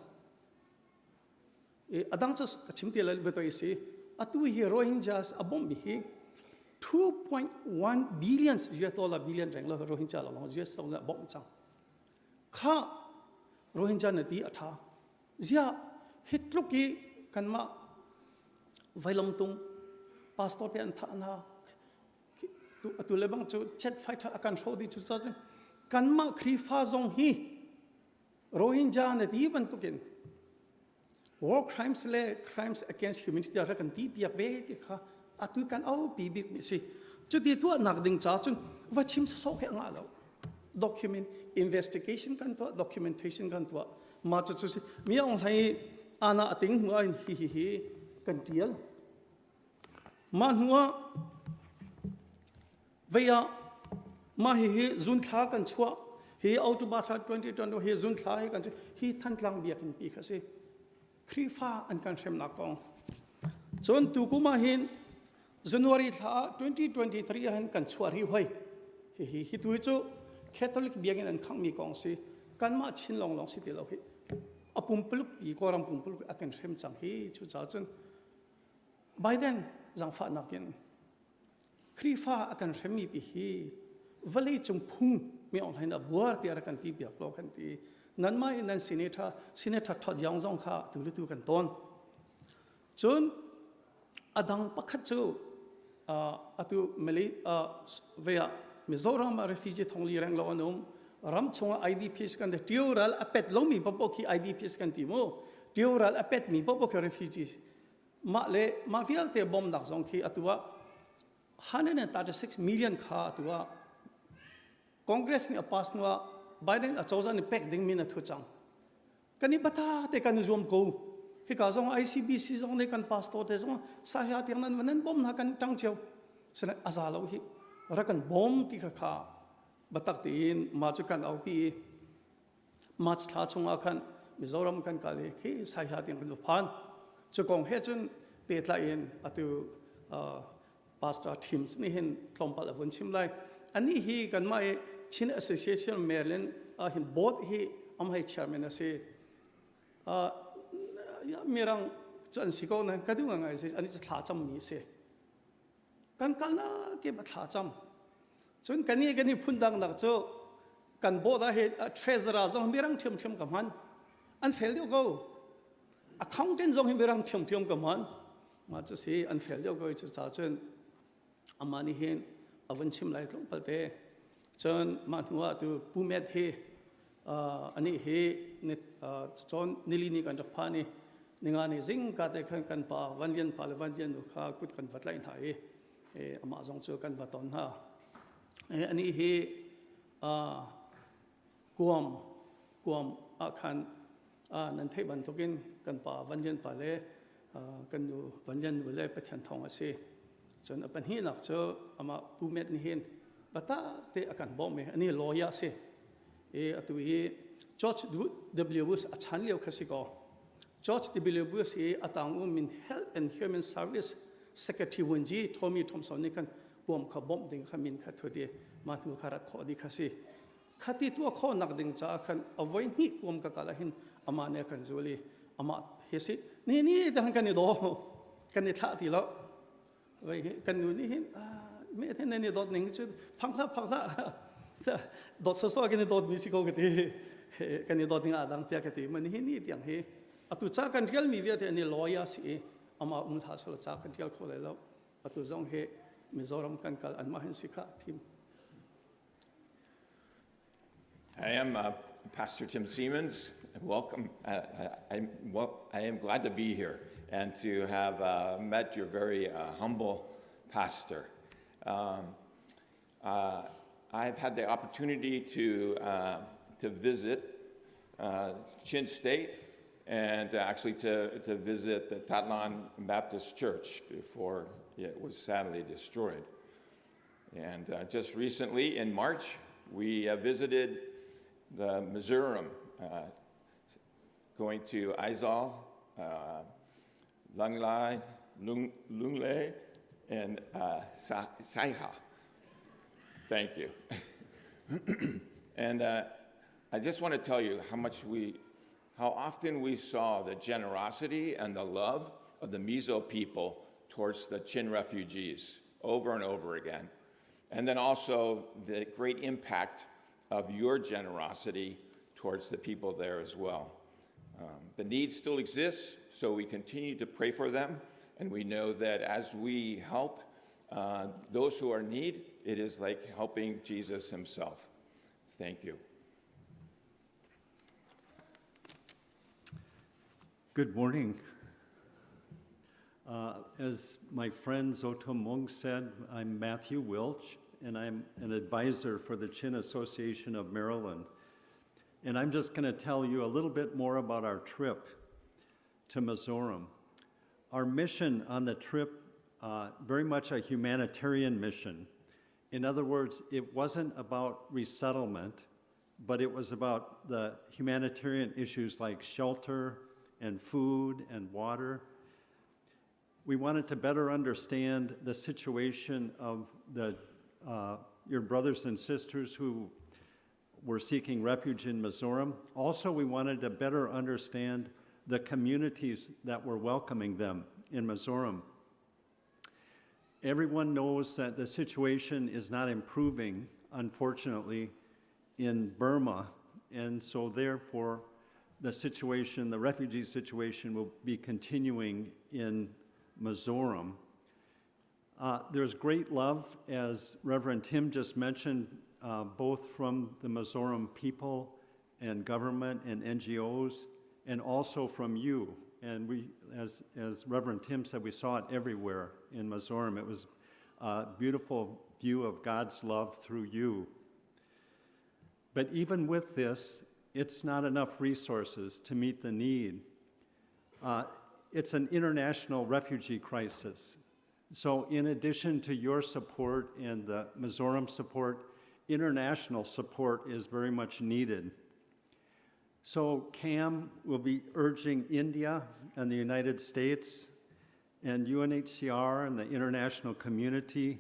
A dang cu ka chim ti lai biatoi si atu hi Rohingyas a bawmhmi hi 2.1 billion US dollar billion reng lo Rohingya lawng US dollar bawmh cang kha Rohingya na ti a tha zia hi tluk i kanmah vailamtung pastor te an thah hna atu le bang cu chet fighter a kan hrawh dih cu kanmah Khrifa zong hi Rohingya na ti bantukin war crimes le crimes against humanity rak kan ti piak ve ti kha atu kan au pi bik mi si cuti tuahnak ding ca cun va chim sawsawh khi a ngah lo document investigation kan tuah documentation kan tuah ma cu cu si mi ong hlei ana ating hnu ah hi hi hi kan tial mah hnu ah Vei ah mah hihi zunthla kan chuah hi October thla 2020 hi zunthla hi kan hi Thantlang biakinn pi kha si Khrihfa an kan hremnak kong cun tu kum ah hin January thla 2023 ah hin kan chuah rih hoi hihi hi tu cu Catholic biakinn an khangmi kong si kanmah Chin lawng lawng si ti lo hi. A pumpuluk pi Kawlram pumpuluk a kan hrem cang hi cu caah cun Biden zangfahnak in Khrihfa a kan hremmi pi hi vawlei cung phung mi online a buar tiah rak kan ti piak law kan ti. Nanmah in nan senator senator Todd Young zong kha tu le tu kan ton. Cun a dang pakhat cu atu Malay ve ah Mizoram ah refugee thongli reng lo an um. Ram chungah IDPs kan ti. Tio ral a pet lomi paoh khi IDPs kan ti mu. Tio ral a petmi paoh khi refugees. Mah le mah vialte bawmnak zong khi atu ah 136 million kha atu ah Congress nih a pass hnu ah Biden acozah nih pek ding min a thu cang. Kan i bata te kan i zuam ko. Hika zong ICBC zong nih kan pastor te zong sahya tiang nan nan bawm hna kan ṭang cio. Sinain a za lo hi. Rak kan bawm ti kha kha batak tiin mah cu kan aupi i March thla chungah khan Mizoram kan kal i khi sahya tiang kan va phan. Cu kong he cun pehtlai in atu Pastor Teams nih hin tlawmpal a vun chim lai. Anih hi kanmah i Chin Association Maryland ah hin board hi am hei chairman a si. Mirang cu an si ko na ka duh ngai si ani cu thla cam mi si. Kan kalnak kip a thla cam. Cun kan i kan i phundang nak cu kan board ah hi treasurer zong mirang ṭhiamṭhiam ka hman. An fel deuh ko. Accountant zong hi mirang ṭhiamṭhiam ka hman. Mah cu si an fel deuh ko i cucaah cun amah nih hin a vun chim lai tlawmpal te. Cun mah hnu ah tu Pu Met hi anih hi cawn nili ni kan rak phan i ninga ni zingka te khan kan pa Van Lian pa le Van Lian nu kha kut kan va tlaih hna i amah zong cu kan va ton hna. Anih hi Guam Guam ah khan nan theih bantukin kan pa Van Lian pa le kan nu Van Lian nu le Pathian thawng a si. Cun a pahnihnak cu amah Pu Met nih hin biatak te a kan bawmh i ani lawyer a si. I atu i George W. Bush a chan lio kha si kaw George W. Bush i a tang um min Health and Human Service Secretary Wunji Tommy Thompson nih khan Guam kha bawmh ding kha min kha thut i mah hnu kha rat khawh dih kha si. Khati tuah khawhnak ding caah khan a voi hnih kuam ka kal ahhin amah nih a kan zul i amah hi si ni ni te han kan i daw kan i thlah ti lo vai kan nu nih hin me the nan i dawt ning cu phang hlah phang hlah dawt soso kan i dawt mi si ko ka ti kan i dawt ning a dang tiah ka ti man hi ni tiang hi atu ca kan rial mi vialte ani lawyer si i amah um hlah selaw ca kan tial kho lai lo atu zong hi Mizoram kan kal anmah hin si kha thim I am uh, Pastor Tim Siemens. Welcome. Uh, I, well, I am glad to be here and to have uh, met your very uh, humble pastor. Um, uh, I've had the opportunity to, uh, to visit Chin State and actually to, to visit the Tatlan Baptist Church before it was sadly destroyed. And uh, just recently in March, we uh, visited the Mizoram, uh, going to Aizawl, uh, Lunglai, Lung, Lunglei, and uh, Saiha. Thank you. and uh, I just want to tell you how much we, how often we saw the generosity and the love of the Mizo people towards the Chin refugees over and over again. And then also the great impact of your generosity towards the people there as well. Um, the need still exists, so we continue to pray for them. And we know that as we help uh, those who are in need, it is like helping Jesus himself. Thank you. Good morning. Uh, as my friend Zoto Mong said, I'm Matthew Wilch, and I'm an advisor for the Chin Association of Maryland. And I'm just going to tell you a little bit more about our trip to Mizoram. Our mission on the trip, uh, very much a humanitarian mission. In other words, it wasn't about resettlement, but it was about the humanitarian issues like shelter and food and water. We wanted to better understand the situation of the, uh, your brothers and sisters who were seeking refuge in Mizoram. Also, we wanted to better understand the communities that were welcoming them in Mizoram. Everyone knows that the situation is not improving, unfortunately, in Burma, and so therefore the situation, the refugee situation, will be continuing in Mizoram. Uh, there's great love, as Reverend Tim just mentioned, uh, both from the Mizoram people and government and NGOs, and also from you. And we, as, as Reverend Tim said, we saw it everywhere in Mizoram. It was a beautiful view of God's love through you. But even with this, it's not enough resources to meet the need. Uh, it's an international refugee crisis. So, in addition to your support and the Mizoram support, international support is very much needed. So, CAM will be urging India and the United States and UNHCR and the international community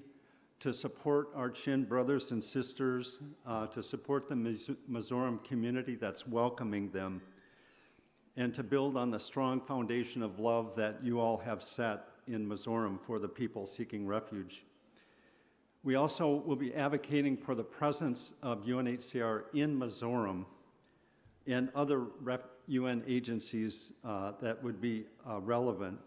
to support our Chin brothers and sisters, uh, to support the Mizoram community that's welcoming them, and to build on the strong foundation of love that you all have set in Mizoram for the people seeking refuge. We also will be advocating for the presence of UNHCR in Mizoram and other UN agencies uh, that would be uh, relevant,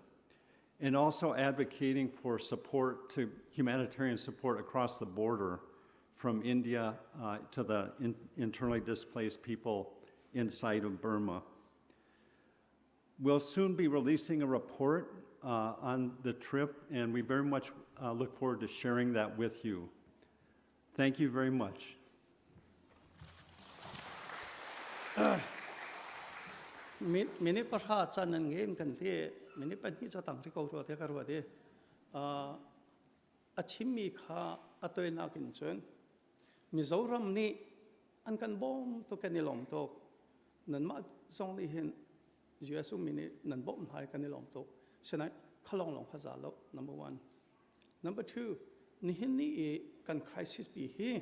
and also advocating for support to humanitarian support across the border from India uh, to the in internally displaced people inside of Burma. We'll soon be releasing a report uh, on the trip, and we very much uh, look forward to sharing that with you. Thank you very much. Minute pahra caan nan ngei kan ti minute pahnih ca tang ri ko rua te ka rua te a chimmi kha a toinak in cun Mizoram nih an kan bawm tuk kan i lawm tuk nanmah zong nih hin US ummi nih nan bawmh hna i kan i lawm tuk sinain kha lawng lawng kha za lo number one Number two, nihin ni i kan crisis pi hi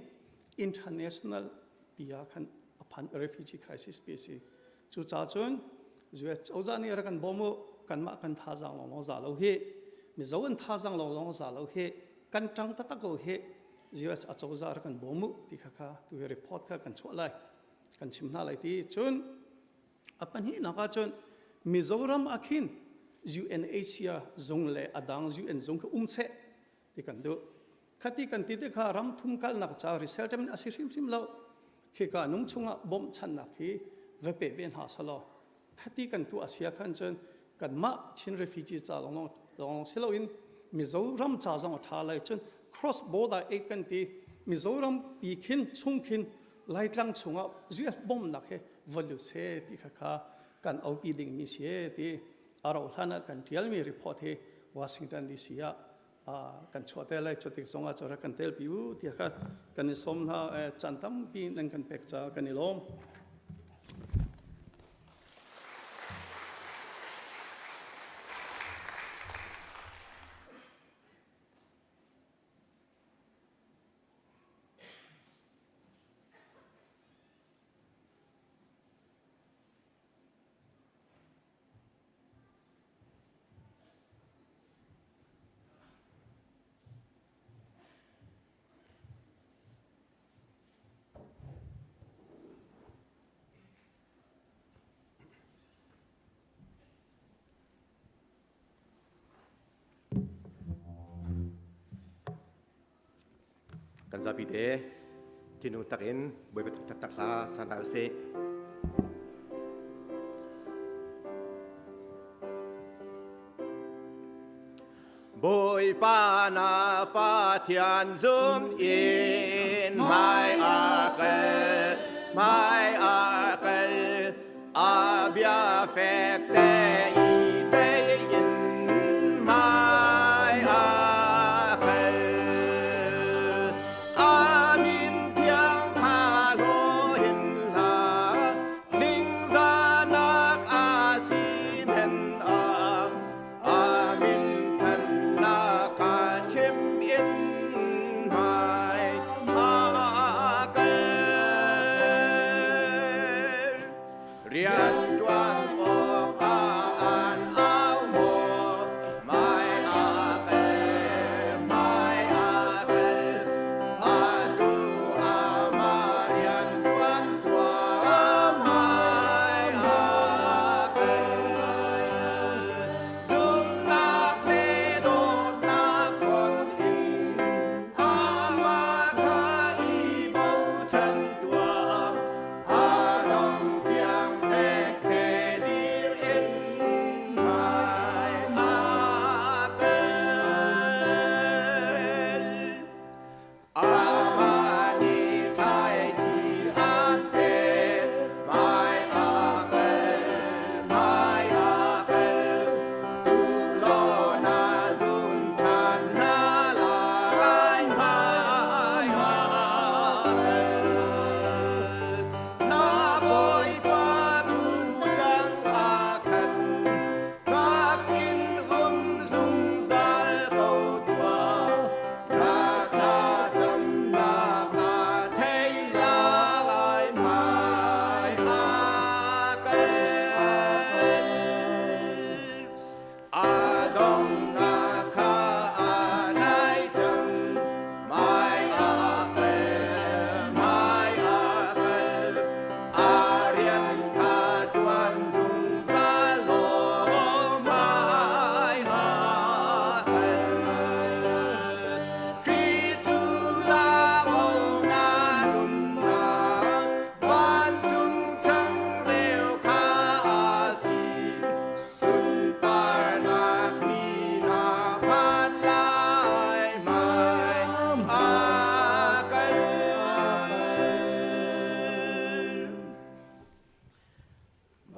international pi ah khan a phan refugee crisis pi si. Cu ca cun US cozah nih rak kan bawm u kanmah kan thazaang lawnglawng za lo hi Mizo an thazaang lawnglawng za lo hi kan ṭang taktak ko hi US a cozah rak kan bawm u ti kha kha tu hi report kha kan chuah lai kan chim hna lai ti cun A pahnihnak ahcun Mizoram ah khin UNHCR zung le a dang UN zung kha um seh ti kan duh. Khati kan ti te kha ram thum kalnak ca resettlement a si hrimhrim lo. Khika nung chungah bawmhchanhnak hi va pe ve hna selaw khati kan tuah sia khan cun kanmah Chin refugee ca lawng lawng si loin Mizoram ca zong a ṭha lai cun cross border aid kan ti Mizoram pi khin chung khin Laitlang chungah US bawmhnak he va lut seh ti kha kha kan aupi dingmi si ti a rauh hlan ah kan ṭialmi report hi Washington DC ah kan chuah te lai cu tik zongah cu rak kan telpi u tiah kha kan i sawm hna caan tampi nan kan pek caah kan i lawm. Kan zapi te thinlung tak in Bawipa thangṭhat tak hla sa hna usih. Bawipa na Pathian zum in hmai a kal, hmai a kal, a bia fek te i tei in hmai a kal. Amin thiang kha hlaw hin hlah, ningzahnak a si men ah, Amin thannak ka chim in hmai a kal.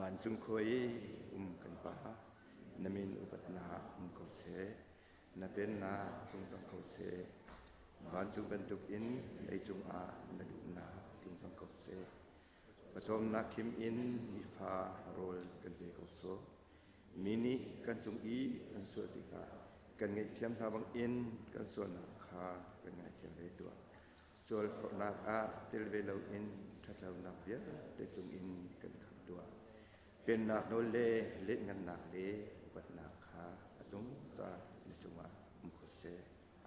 Vancung khua i um kan Pa, na min upatnak um ko seh. Na pennak tlung cang ko seh. Vancung bantuk in leicung ah na duhnak tling cang ko seh. Pawcawmnak khim in nifa rawl kan pe ko sawh. Mi nih kan cung i an sual tikah kan ngaihthiam hna bangin kan sualnak kha kan ngaithiam ve tuah. Sual forhnak ah tel ve loin ṭhatlonak vialte cungin kan khamh tuah. Pennak nawl le letngannak le upatnak kha a zungzal na cungah um ko seh.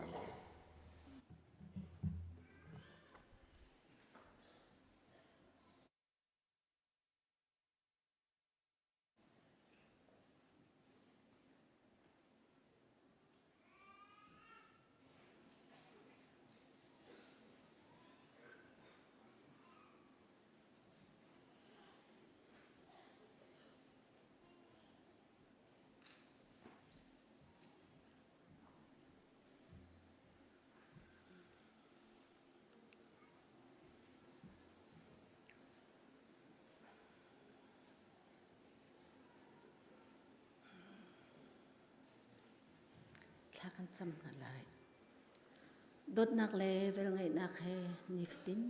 Amen. Thla kan cam hna lai. Dawtnak le velngeihnak he nifatin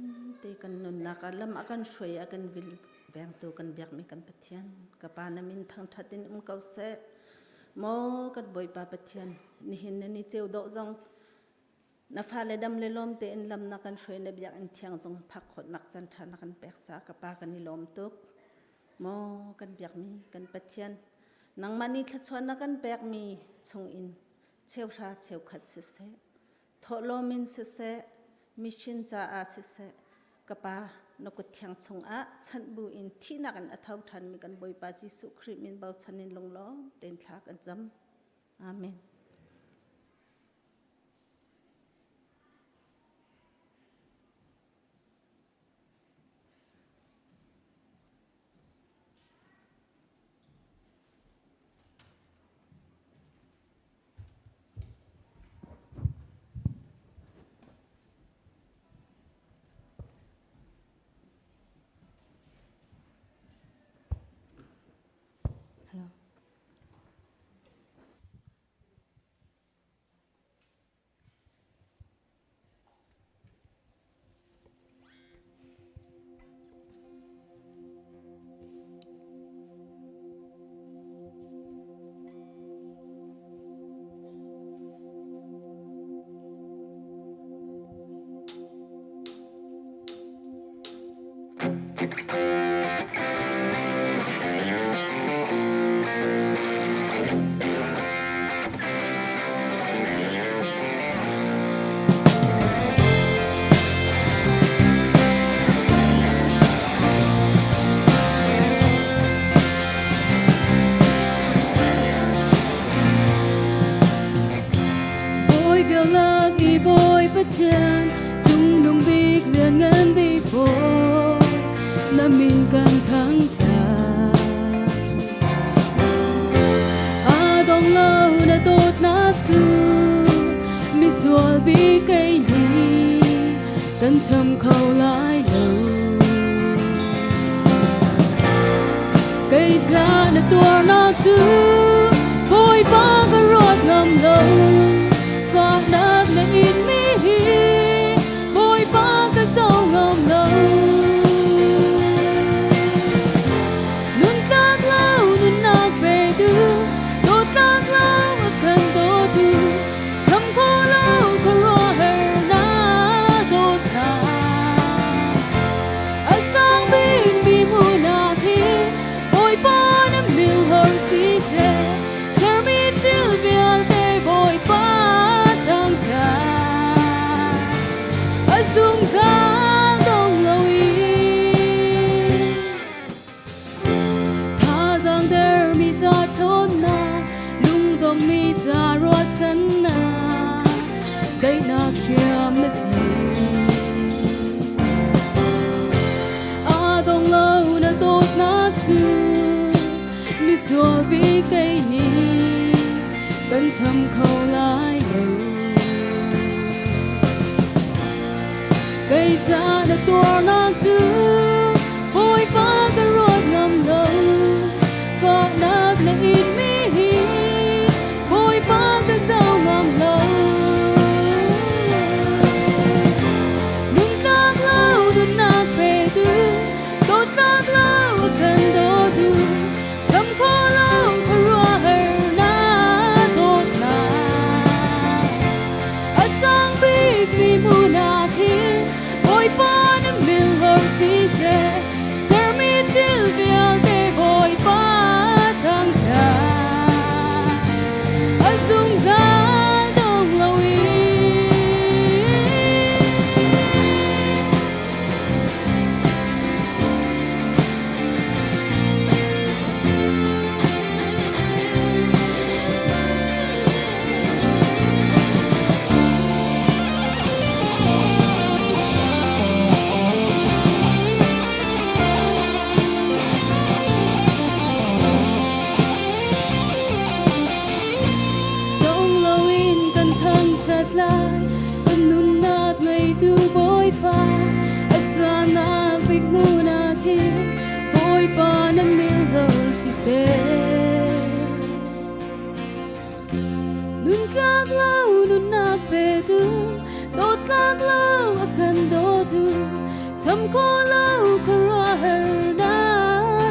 te kan nunnak ah lam a kan hruai a kan vil vengtu kan biakmi kan Pathian ka pa na min thangṭhat in um ko seh. Maw kan Bawipa Pathian nihin na ni ceu dawh zong Na fale dam le lawm tein lam na kan hruai na biakinn thiang zong phak khawhnak caan ṭha na kan pek caah ka pa kan i lawm tuk. Maw kan biakmi kan Pathian, nangmah nih thluachuah na kan pekmi chungin cheuhra cheukhat siseh, thawhlawm in siseh, mission caah siseh, ka pa na kut thiang chungah chanh bu in thihnak in a tho ṭhanmi kan Bawipa Jesuh Khrih min bochan in lunglawm tein thla kan cam. Amen. Hello. Bawi bialak i bawi Pathian Cungnung bik lianngan bik Bawi na min kan thangṭhat. A dong lo na dawtnak cu misual bik kei nih kan cham kho lai lo. Kei ca na tuarnak cu Bawipa ka ruat ngam lo. Fahnak na in mi hi Bawipa ka zo ngam lo. Nun tlak lo nunnak petu, dawtnak lo a kan dawtu, cham khawh lo khuaruahhar na dawtnak. A sang bikmi hmuhnak hi Bawipa na milhor siseh, sermi thil vialte Bawipa thangṭhat. A zungzal dong loin thazaang dermi ca ṭhawnnak, lungdongmi ca ruahchannak, daihnak hriam na si. A dong lo na dawtnak cu misual bik kei nih kan cham kho lai lo. Kei ca na tuarnak cu Bawipa ka ruat ngam lo. Cham ko lo khuaruahhar na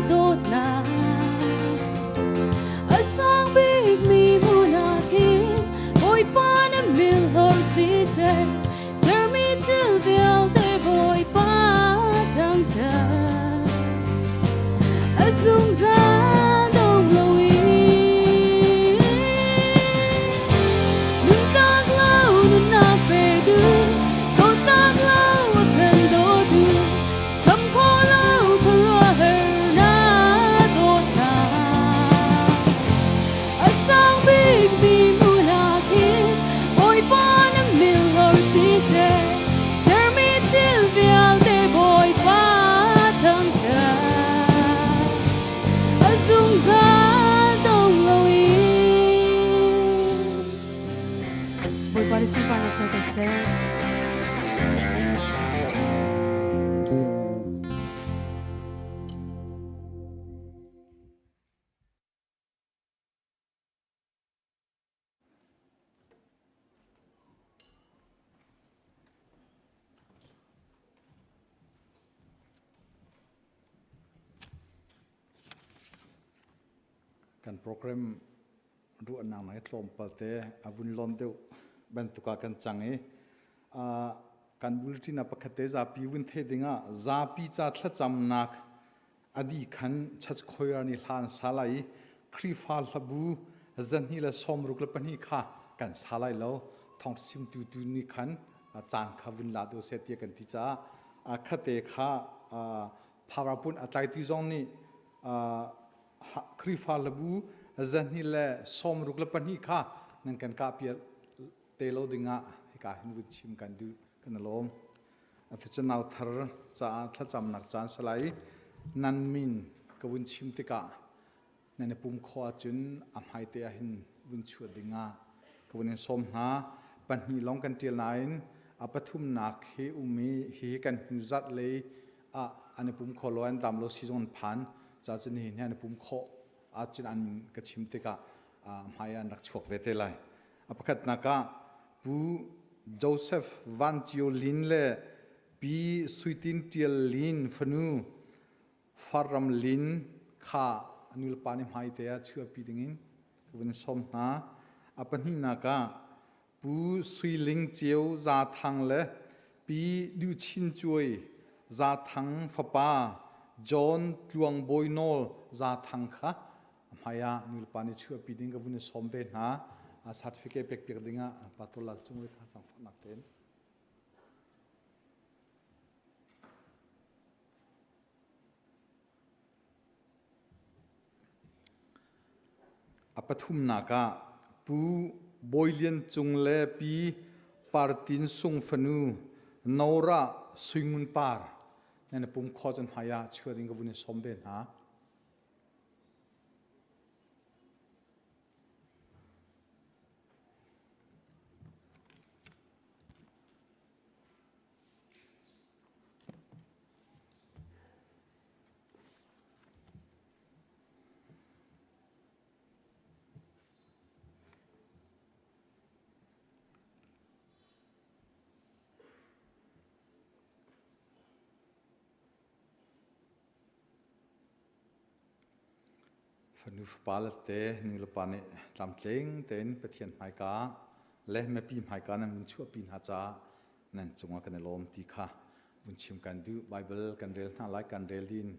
dawtnak. A sang bikmi hmun ah khin Bawipa na milhlor siseh, sermi thil vialte Bawipa thangṭhat. A zungzal dong loin nuntlak lo nunnak petu, dawtnak lo a kan dawtu, cham khawh lo khuaruahhar na dawtnak. A sang bikmi hmun ah khin Bawipa na milhlor siseh, sermi thil vialte Bawipa thangṭhat. A zungzal dong loin Bawipa nih sunparnak co ko seh. Kan program ruahnak ngai tlawmpal te a vun lon deuh bantuk ah kan cang i kan bulletin ah pakhat te zapi vun the ding ah zapi ca thlacamnak adi khan church choir nih hla an sa lai i Khrihfa hlabu 262 kha kan sa lai lo thawng simtu tu nih khan caan kha vun la do seh tiah kan ti caah khate kha pharapun a tlaitu zong nih Khrihfa hlabu 262 kha nan kan kah pial te lo dingah hika hin vun chim kan duh kan lawm. Atu cu nau thar caah thlacamnak caan salai nan min ka vun chim tikah nan i pum khawh ahcun a hmaite ah hin vun chuah dingah ka vun in sawm hna. Pahnih lawng kan ṭial nain a pathumnak hi um i hihi kan hnu zat lei ah an i pum kho lo an dam lo sizung an phan ca cun nihin hi an i pum khawh ahcun an ka chim tikah hmai ah an rak chuak ve te lai. A pakhatnak ah Pu Joseph Van Cio Lin le Pi Suitin Ṭial Lin fanu Farram Lin kha a nulepa nih hmaite ah chuahpi dingin ka vun sawm hna. A pahnihnak ah Pu Sui Ling Ceu Za Thang le Pi Duh Chin Cuai Za Thang fapa John Tluang Bawi Nawl Za Thang kha a hmai ah nulepa nih chuahpi ding ka vun i sawm ve hna. Certificate pek piak ding ah Pastor Lal Cung kha zaangfahnak tein. A pathumnak ah Pu Bawi Lian Cung le Pi Partin Sung fanu Nora Sui Ngun Par nan i pum kho cun hmai ah chuah ding ka vun i sawm ve hna. Fanu fapa le te nu le pa nih tlamtling tein Pathian hmaika le mipi hmaika nan vun chuahpi hna caah nan cungah kan i lawm ti kha vun chim kan duh. Bible kan rel hna lai, kan rel din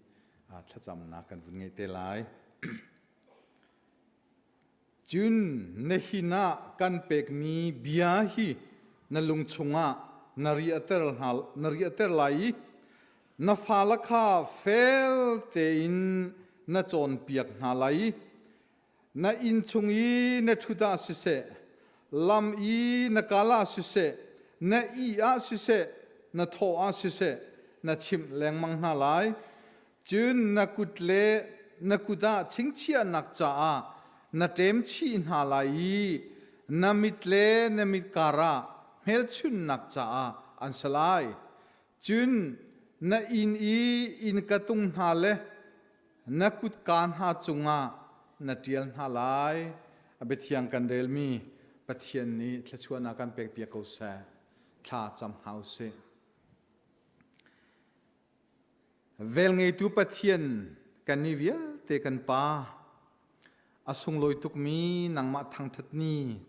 thlacamnak kan vun ngei te lai. Cun nihin ah kan pekmi bia hi na lung chungah na riahter hna na riahter lai i na fale kha fel tein na cawnpiak hna lai i na inn chung i na ṭhut ah siseh, lam i na kal ah siseh, na ih ah siseh, na thawh ah siseh, na chimh lengmang hna lai. Cun na kut le na kut ah chingchiahnak caah na ṭem chih hna lai i na mit le na mit karah hmelchunhnak caah an si lai. Cun na inn i innka tung hna le na kutka hna cungah na ṭial hna lai. A biathiang kan relmi Pathian nih thluachuahnak kan pekpiak ko seh. Thla cam hna u sih. Velngeitu Pathian kan ni vialte kan Pa, a sunglawi tukmi nangmah thangṭhat ni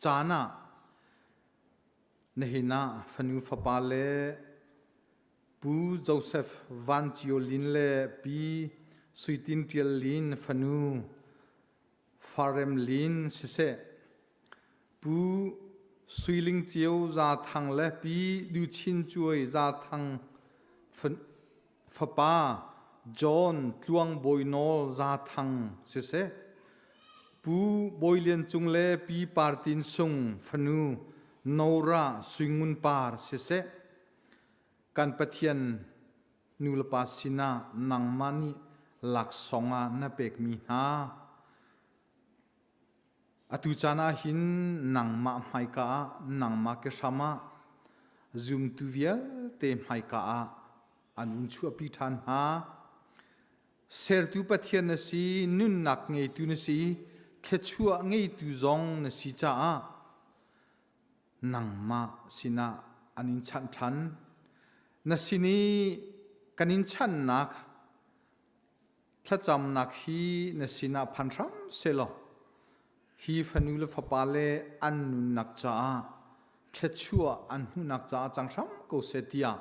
caan ah nihin ah fanu fapa le Pu Joseph Van Cio Lin le Pi Sui Tin Ṭial Lin fanu Farem Lin siseh, Pu Sui Ling Ceu Za Thang le Pi Du Chin Cuai Za Thang fapa John Tluang Bawi Nawl Za Thang siseh, Pu Bawi Lian Cung le Pi Par Tin Sung fanu Nora Sui Ngun Par siseh, kan Pathian nulepa sinah nangmah nih laksawng ah na pekmi hna atu caan ah hin nangmah hmaika ah nangmah ke hram ah zumtu vialte hmaika ah an vun chuahpi ṭhan hna. Sertu Pathian na si, nunnak ngeitu na si, thluachuah ngeitu zong na si caah nangmah sinah an in chanh ṭhan. Na sin i kan in chanhnak thlacamnak hi na sinah phan hram sehlaw hi fanu le fapa le an nunnak caah thluachuah an hmuhnak caah cang hram ko seh tiah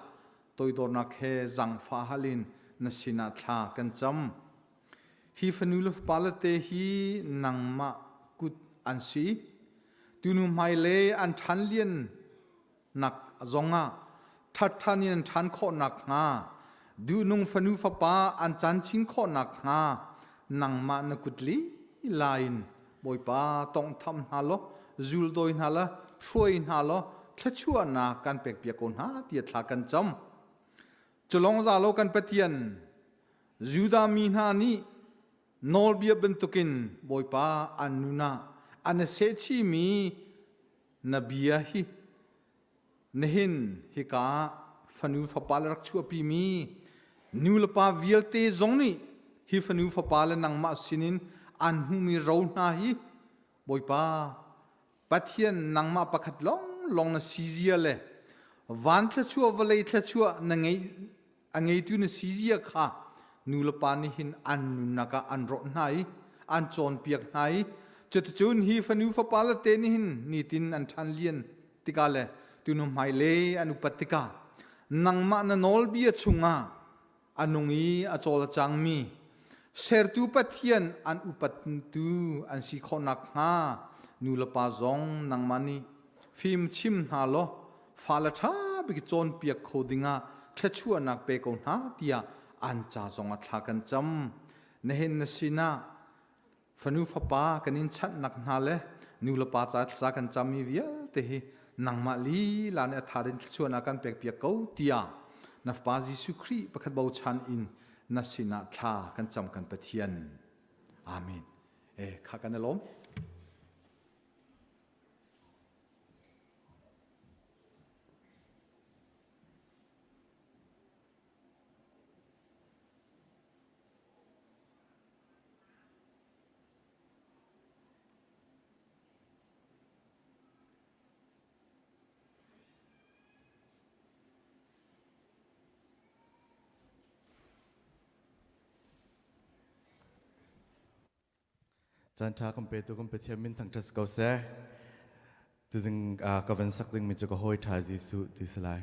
toidornak he zaangfah hal in na sinah thla kan cam. Hi fanu le fapa le te hi nangmah kut an si. Tunu hmailei an ṭhan lian nak zongah ṭhatṭhan in an ṭhan khawh nakhnga duhnung fanu fapa an caan chin khawh nakhnga nangmah na kut lila in Bawipa tawnghtham hna law zuldawi hna la hruai hna law thluachuahnak kan pekpiak ko hna tiah thla kan cam. Culong za lo kan Pathian Judah mi hna nih nawlbia bantukin Bawipa an nun ah an sehchihmi na bia hi nihin hika ah fanu fapa le rak chuahpimi nu le pa vialte zong nih hi fanu fapa le nangmah sinin an hmuhmi ro hna hi Bawipa Pathian nangmah pakhat lawnglawng na si zia le van thluachuah vawlei thluachuah na ngei a ngeitu na si zia kha nu le pa nih hin an nunnak ah an rawh hna i an cawnpiak hna i cuticun hi fanu fapa le te nih hin nitin an ṭhan lian tikah le tunu hmailei an upat tikah nangmah na nawlbia chungah a nung i a cawl a cangmi sertu Pathian an upattu an si khawh nakhnga nu le pa zong nangmah nih fim chim hna law fale ṭha bik cawnpiak kho dingah thluachuahnak pe ko hna tiah an ca zong ah thla kan cam. Nihin na sinah fanu fapa kan in chanhnak hna le nu le pa ca thla kan cammi vialte hi nangmah lila nih a thar in thluachuahnak kan pekpiak ko tiah na fapa Jesuh Khrih pakhat bochan in na sinah thla kan cam kan Pathian. Amen. Eh kha kan i lawm. Caan ṭha kan petu kan Pathian min thangṭhat si ko seh. Tuzing ka van sak dingmi cu ka hawi ṭha Jesuh ti si lai.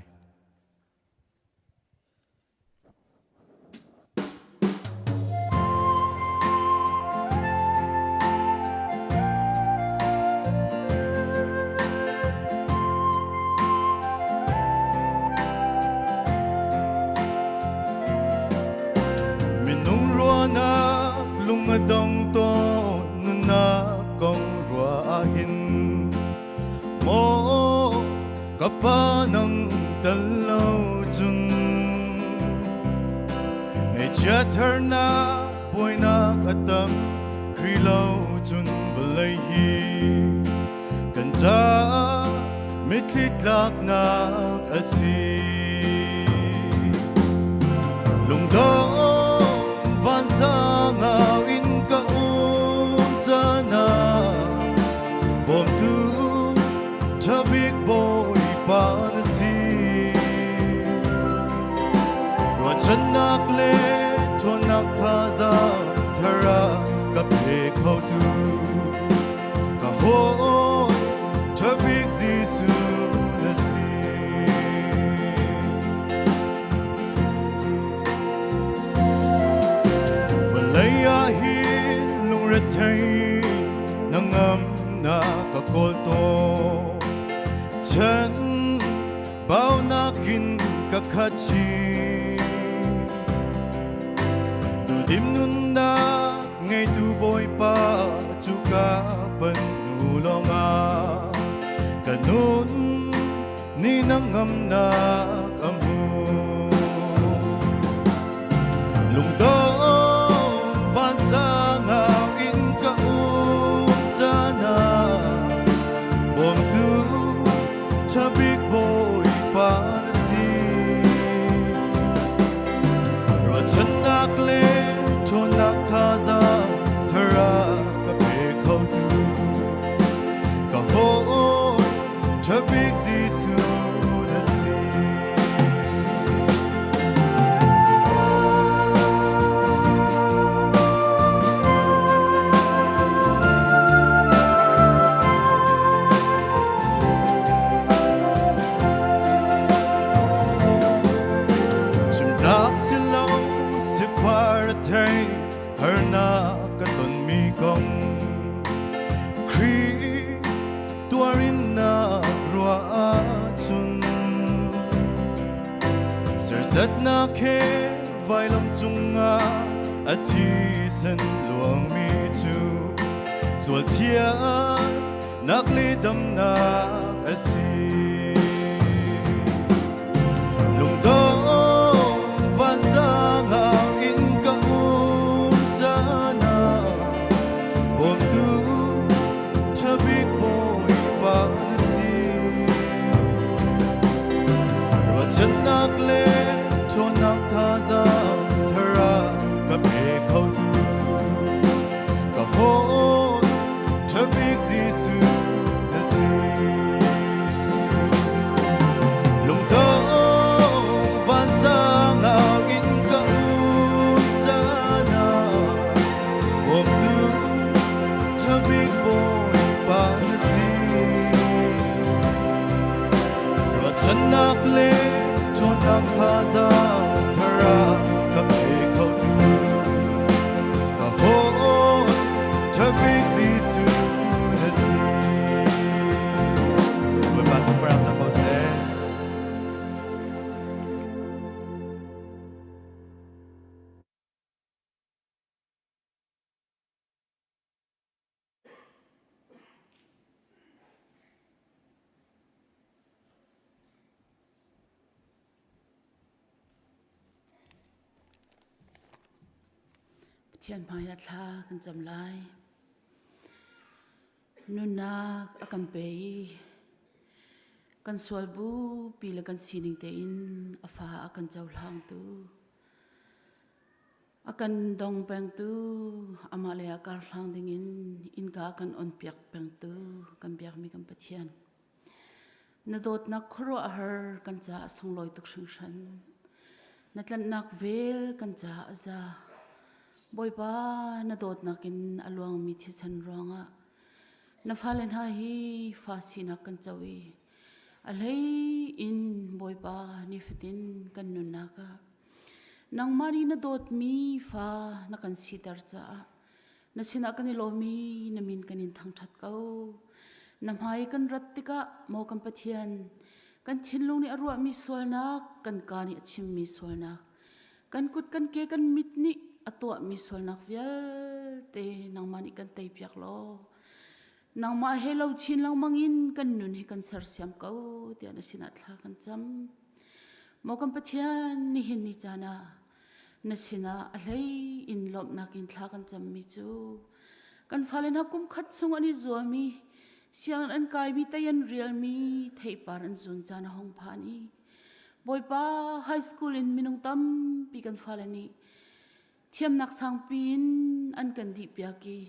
Minung ruahnak lung a dong tawn nunnak kong ruah ahhin maw ka pa nang tal lo cun ngaihchiat harnak buainak a tam Khrih lo cun vawlei hi kan caah mitthli tlaknak a si. Lungdong vansang au in ka um caan ah bawmtu ṭha bik Bawipa na si. Ruahchan Ruahchannak le ṭhawnnak thazaang thar a ka pe khotu ka hawi ṭha bik Jesuh na si. Vawlei ah hin lungrethei na ngam na ka kawl tawn. Chan baunak in ka khat chin. Duhdim nunnak ngeitu Bawipa cu ka pan nu lawngah ka nun ni na ngamnak a hmu. Lungdong vansang au in ka um caan ah bawmtu ṭha bik Bawipa na si. Ruahchannak le ṭhawnnak thazaang thar a ka pe khotu ka hawi ṭha bik Jesuh na si. Chimnak si lo sifar a thei harnak ka tonmi kong Khrih tuarinnak ruah ahcun Serhsatnak he vailam cungah a thisen luangmi cu sual thiannak le damnak a si. Lungdong vansang ah in ka um caan ah bawmtu ṭha bik Bawipa na si. Ruahchannak le ṭhawnnak thazaang thar a ka pe khotu ka hawi ṭha bik Jesuh na si. Lungdong vansang ah in ka um caan ah bawmtu ṭha bik Bawipa na si. Ruahchannak le ṭhawnnak thazaang thar a ka pe khotu ka hawi ṭha bik Jesuh na si. Bawipa sunparnak ca ko seh. Pathian hmai ah thla kan cam lai. Nunnak a kan pe i kan sual bu pi le kan sining tein a fa a kan cohlangtu A kan dong pengtu, amah lei ah karhlang dingin innka a kan onpiak pengtu kan biakmi kan Pathian. Na dawtnak khuaruahhar kan caah a sunglawi tuk hringhran. Na tlanhnak vel kan caah a za. Bawipa, na dawtnak in a luangmi thisen ruangah na fale hna hi fa sinak kan co i a hlei in Bawipa nifatin kan nunnak ah Nangmah nih na dawtmi fa na kan siter caah na sinah kan i lawm i na min kan in thangṭhat ko. Na hmai kan rat tikah maw kan Pathian, kan thinlung nih a ruahmi sualnak, kan kaa nih a chimmi sualnak, kan kut kan ke kan mit nih a tuahmi sualnak vialte nangmah nih kan teipiak law nangmah he lo chin lengmang in kan nun hi kan sersiam ko tiah na sinah thla kan cam. Maw kan Pathian, nihin ni caan ah na sinah a hlei in lawmhnak in thla kan cammi cu kan fale hna kum khat chung an i zuam i sianginn an kaimi tei an rialmi theipar an zun caan a hung phan i Bawipa high school in minung tampi kan fale nih thiamnak sangpi in an kan dihpiak i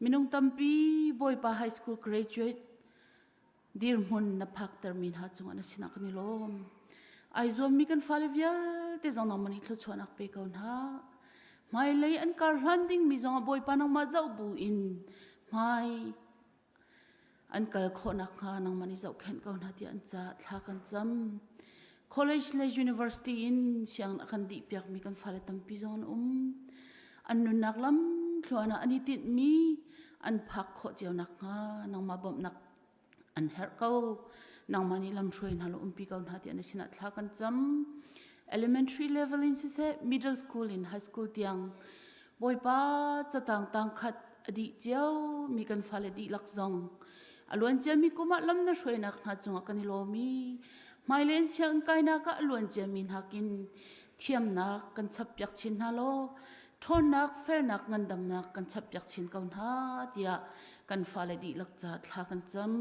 minung tampi Bawipa high school graduate dirhmun na phaktermi hna cungah na sinah kan i lawm. Ai zuammi kan fale vialte zong nangmah nih thluachuahnak pe ko hna. Hmailei an kar hlan dingmi zongah Bawipa nangmah zoh bu in hmai an kal khawh nakhnga nangmah nih zohkhenh ko hna tiah an ca thla kan cam. College le university in sianginn a kan dih piakmi kan fale tampi zong an um. An nunnak lam thluan ah an i tinhmi an phak khawh cio nakhnga nangmah bawmhnak an herh ko. Nangmah nih lamhruai hna law umpi ko hna tiah na sinah thla kan cam. Elementary level in siseh, middle school in high school tiang Bawipa catang tangkhat a dih cio mi kan fale dihlak zong a luan ciami kum ah lam na hruainak hna cungah kan i lawm i hmailei sianginn kainak ah a luan ciami nakin thiamnak kan chappiak chin hna law ṭhawnnak felnak ngandamnak kan chappiak chin ko hna tiah kan fale dihlak ca thla kan cam.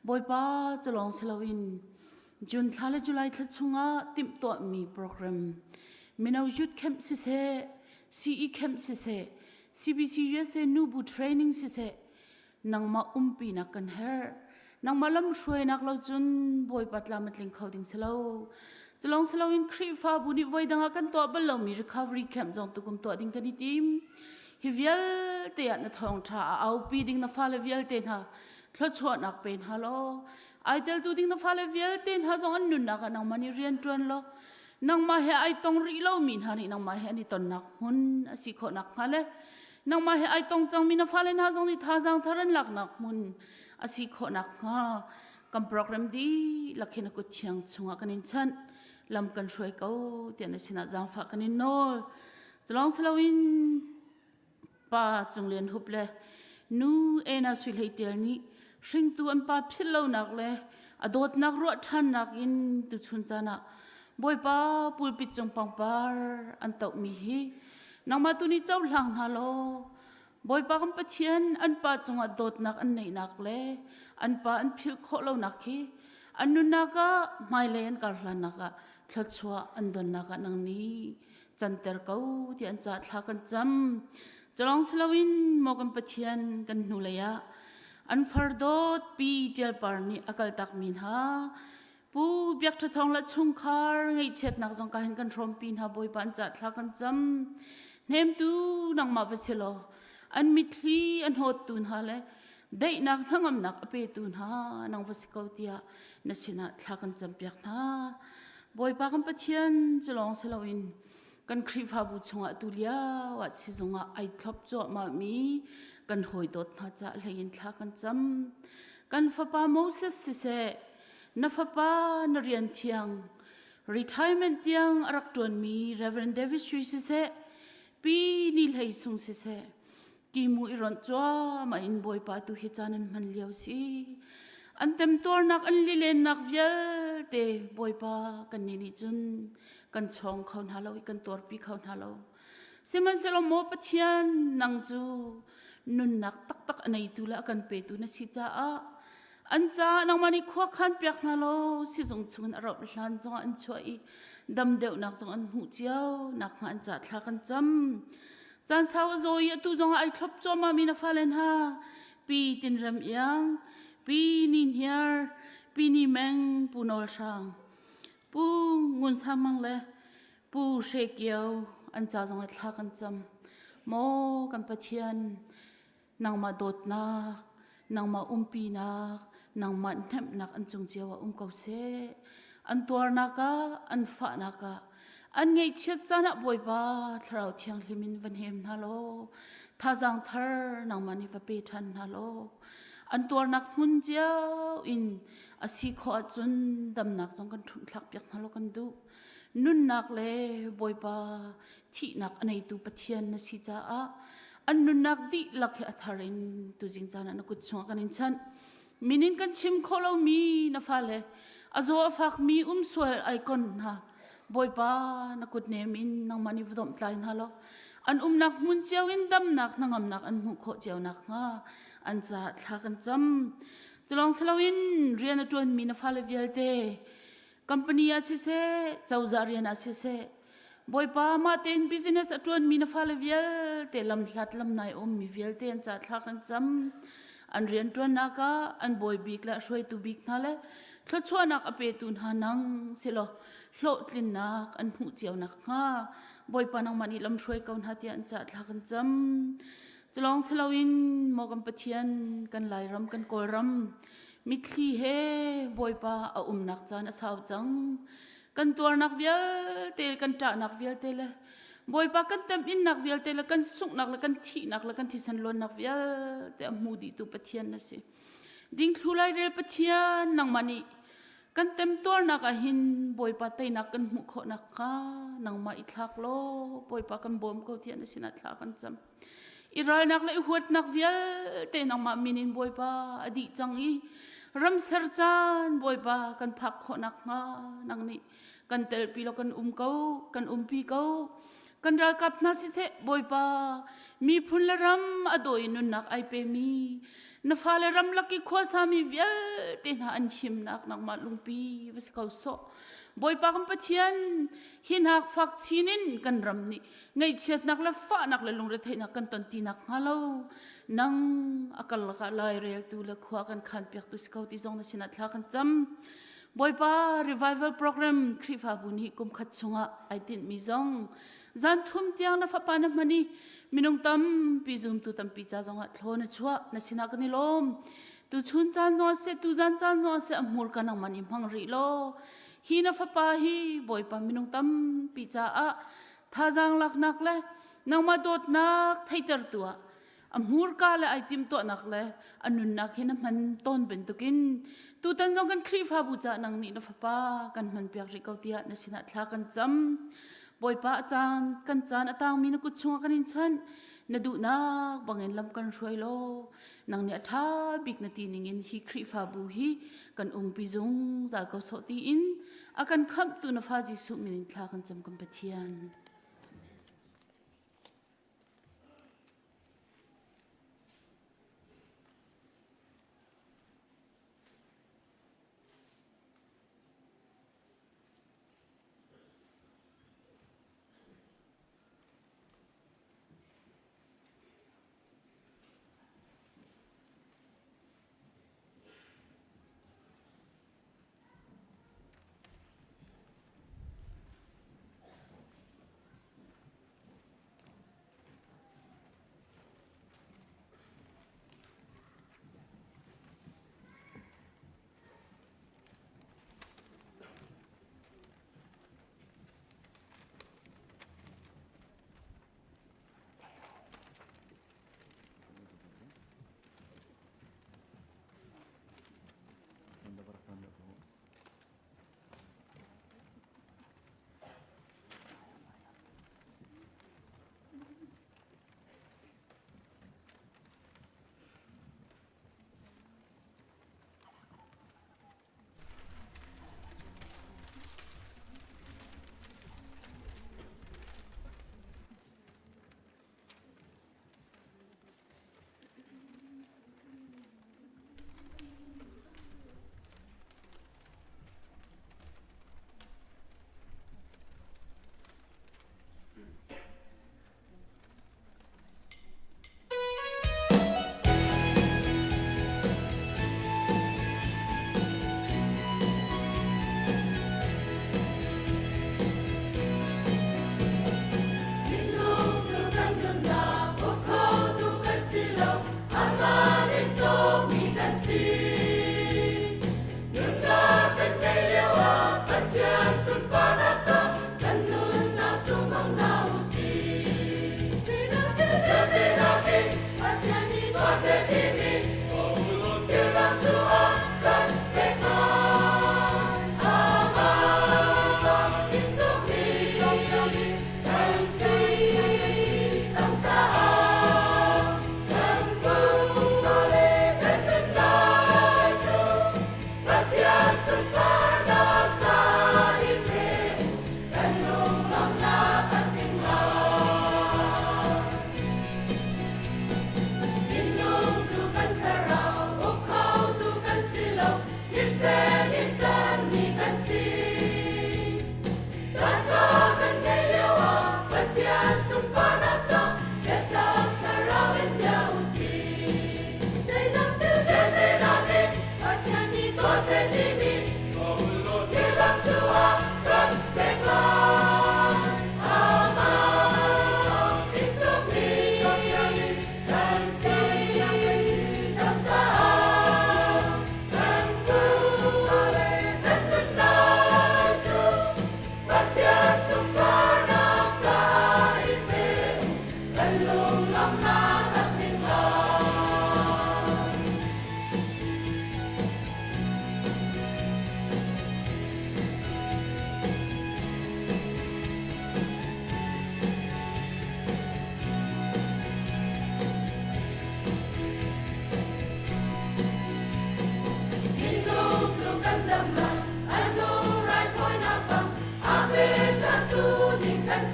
Bawipa cu lawng si loin June thla le July thla chungah timhtuahmi program mino youth camp siseh, CE camp siseh, CBC USA nubu training siseh, nangmah umpinak kan herh. Nangmah lamhruainak lo cun Bawipa tlam a tling kho ding si lo. Culong si loin Khrihfabu nih voi dang ah kan tuah bal lomi recovery camp zong tukum tuah ding kan i tim. Hi vialte ah na thawngṭha a aupi ding na fale vialte hna thluachuahnak pe hna law ai teltu ding na fale vialte hna zong an nunnak ah nangmah nih rian ṭuan law nangmah he ai tong rih lomi hna nih nangmah he an i tonnak hmun a si khawh nakhnga le nangmah he ai tong cangmi na fale hna zong nih thazaang thar an laknak hmun a si khawh nakhnga kan program dihlak hin a kut thiang chungah kan in chanh lam kan hruai ko tiah na sinah zaangfah kan in nawl culawng siloin pa Cung Lian Hup le nu Ena Sui Hlei Ṭial nih hringtu an pa philh lonak le a dawtnak ruah ṭhannak in tuchun caan ah Bawipa pulpit cung pangpar an tohmi hi nangmah tu nih cohlang hna law Bawipa kan Pathian an pa cungah dawtnak an neihnak le an pa an philh khawh lonak khi an nunnak ah hmailei an kar hlannak ah thluachuah an donnak ah nang nih canter ko ti an ca thla kan cam culong siloin maw kan Pathian kan hnulei ah an far dawt pi Tial Par nih a kaltak mi hna Pu Biak Ṭha Thawng le chungkhar ngaihchiatnak zong ka hin kan hrawmpi hna Bawipa an ca thla kan cam hnemtu nangmah va si law an mitthli a hnawttu hna le daihnak hnangamnak a petu hna nang va si ko tiah na sinah thla kan campiak hna Bawipa kan Pathian cu lawng si loin kan Khrihfabu chungah tu lio ah sizung ah ai thlop cuahmah mi kan hawi dawt hna ca hlei in thla kan cam. Kan fapa Moses siseh, na fapa na rian thiang retirement tiang a rak ṭuanmi Reverend David Shui siseh, pi ni hlei sung siseh, Timu i ronh cuahmah in Bawipa tu hi caan an hman lio si. An temtuarnak an lilennak vialte Bawipa kannih nih cun kan chawng kho hna lo i kan tuarpi kho hna lo. Sihmanhsehlaw maw Pathian nang cu nunnak taktak a neitu le a kan petu na si caah an caah nangmah nih khua khan piak hna law sizung chungin a rauh hlan zongah an chuah i dam deuhnak zong an hmuh cio nakhnga an ca thla kan cam. Caan sau a zaw i atu zongah ai thlop cuahmah mi na fale hna Pi Tin Rem Iang, Pi Ni Hniar, Pi Ni Meng, Pu Nawl Hrang, Pu Ngun Sang Mang le Pu Hre Kio an ca zongah thla kan cam. Maw kan Pathian nangmah dawtnak, nangmah umpinak, nangmah hnemhnak an cung cio ah um ko seh. An tuarnak ah, an fahnak ah, an ngaihchiat caan ah Bawipa Thlarau Thianghlim in va hnem hna law, thazaang thar nangmah nih va pe ṭhan hna law, an tuarnak hmun cio in a si khawh ahcun damnak zong kan ṭhumh thlak piak hna law kan duh. Nunnak le Bawipa thihnak a neitu Pathian na si caah an nunnak dihlak hi a thar in tuzing caan ah na kut chungah kan in chanh. Min in kan chim khawh lomi na fale a zaw a fakmi umsual ai kon hna. Bawipa na kut nem in nangmah nih va domh tlai hna law an umnak hmun cio in damnak hnangamnak an hmuh khawh cio nakhnga an caah thla kan cam. Culawng si loin rian a ṭuanmi na fale vialte company ah siseh cozah rian ah siseh Bawipa mah tein business a ṭuanmi na fale vialte lamhlat lamnai ummi vialte an ca thla kan cam. An rianṭuannak ah an bawi bik le hruaitu bik hna le Thluachuahnak a petu hna nang silaw hlawhtlinnak an hmuh cio nakhnga Bawipa nangmah nih lamhruai ko hna tiah an cah thla kan cam. Culawng si loin maw kan Pathian kan Lairam kan Kawlram mitthli he Bawipa a umnak caan a sau cang. Kan tuarnak vialte kan ṭahnak vialte le Bawipa kan temhinnak vialte le kan sunghnak le kan thihnak le kan thisen luannak vialte a hmu dihtu Pathian na si. Dingthlu lairel Pathian nangmah nih kan temtuarnak ah hin Bawipa teinak kan hmuh khawh nakhnga nangmah i thlak law Bawipa kan bawm ko tiah na sinah thla kan cam. I ralnak le i huatnak vialte nangmah min in Bawipa a dih cang i ramser caan Bawipa kan phak khawh nakhnga nang nih kan telpi law kan um ko kan umpi ko kan ralkap hna siseh Bawipa miphun le ram a dawi nunnak ai pemi na fale ram lak i khuasami vialte hna an himnak nangmah lungpi va si ko sawh Bawipa kan Pathian hi hnak fak chin in kan ram nih ngaihchiatnak le fahnak le lungretheihnak kan ton ti nak hnga lo nang a kal lakah laireltu le khua kan khan piaktu si ko ti zong na sinah thla kan cam Bawipa revival program Khrihfabu nih kum khat chungah ai tinhmi zong zan thum tiang na fapa na hman i minung tampi zumtu tampi ca zongah thlaw na chuah na sinah kan i lawm tu chun caan zong seh tu zan caan zong seh a hmur ka nangman i hmang rih law hi na fapa hi Bawipa minung tampi caah thazaang laknak le nangmah dawtnak theiter tu ah a hmurka le ai timhtuahnak le a nunnak hi na hman tawn bantukin tutan zong kan Khrihfabu ca nang nih na fapa kan hmanpiak rih ko tiah na sinah thla kan cam Bawipa a caan kan caan a tangmi na kut chungah kan in chanh na duhnak bangin lam kan hruai law nang nih a ṭha bik na ti ningin hi Khrihfabu hi kan umpi zungzal ko sawh tiin a kan khamhtu na fa Jesuh min in thla kan cam kan Pathian.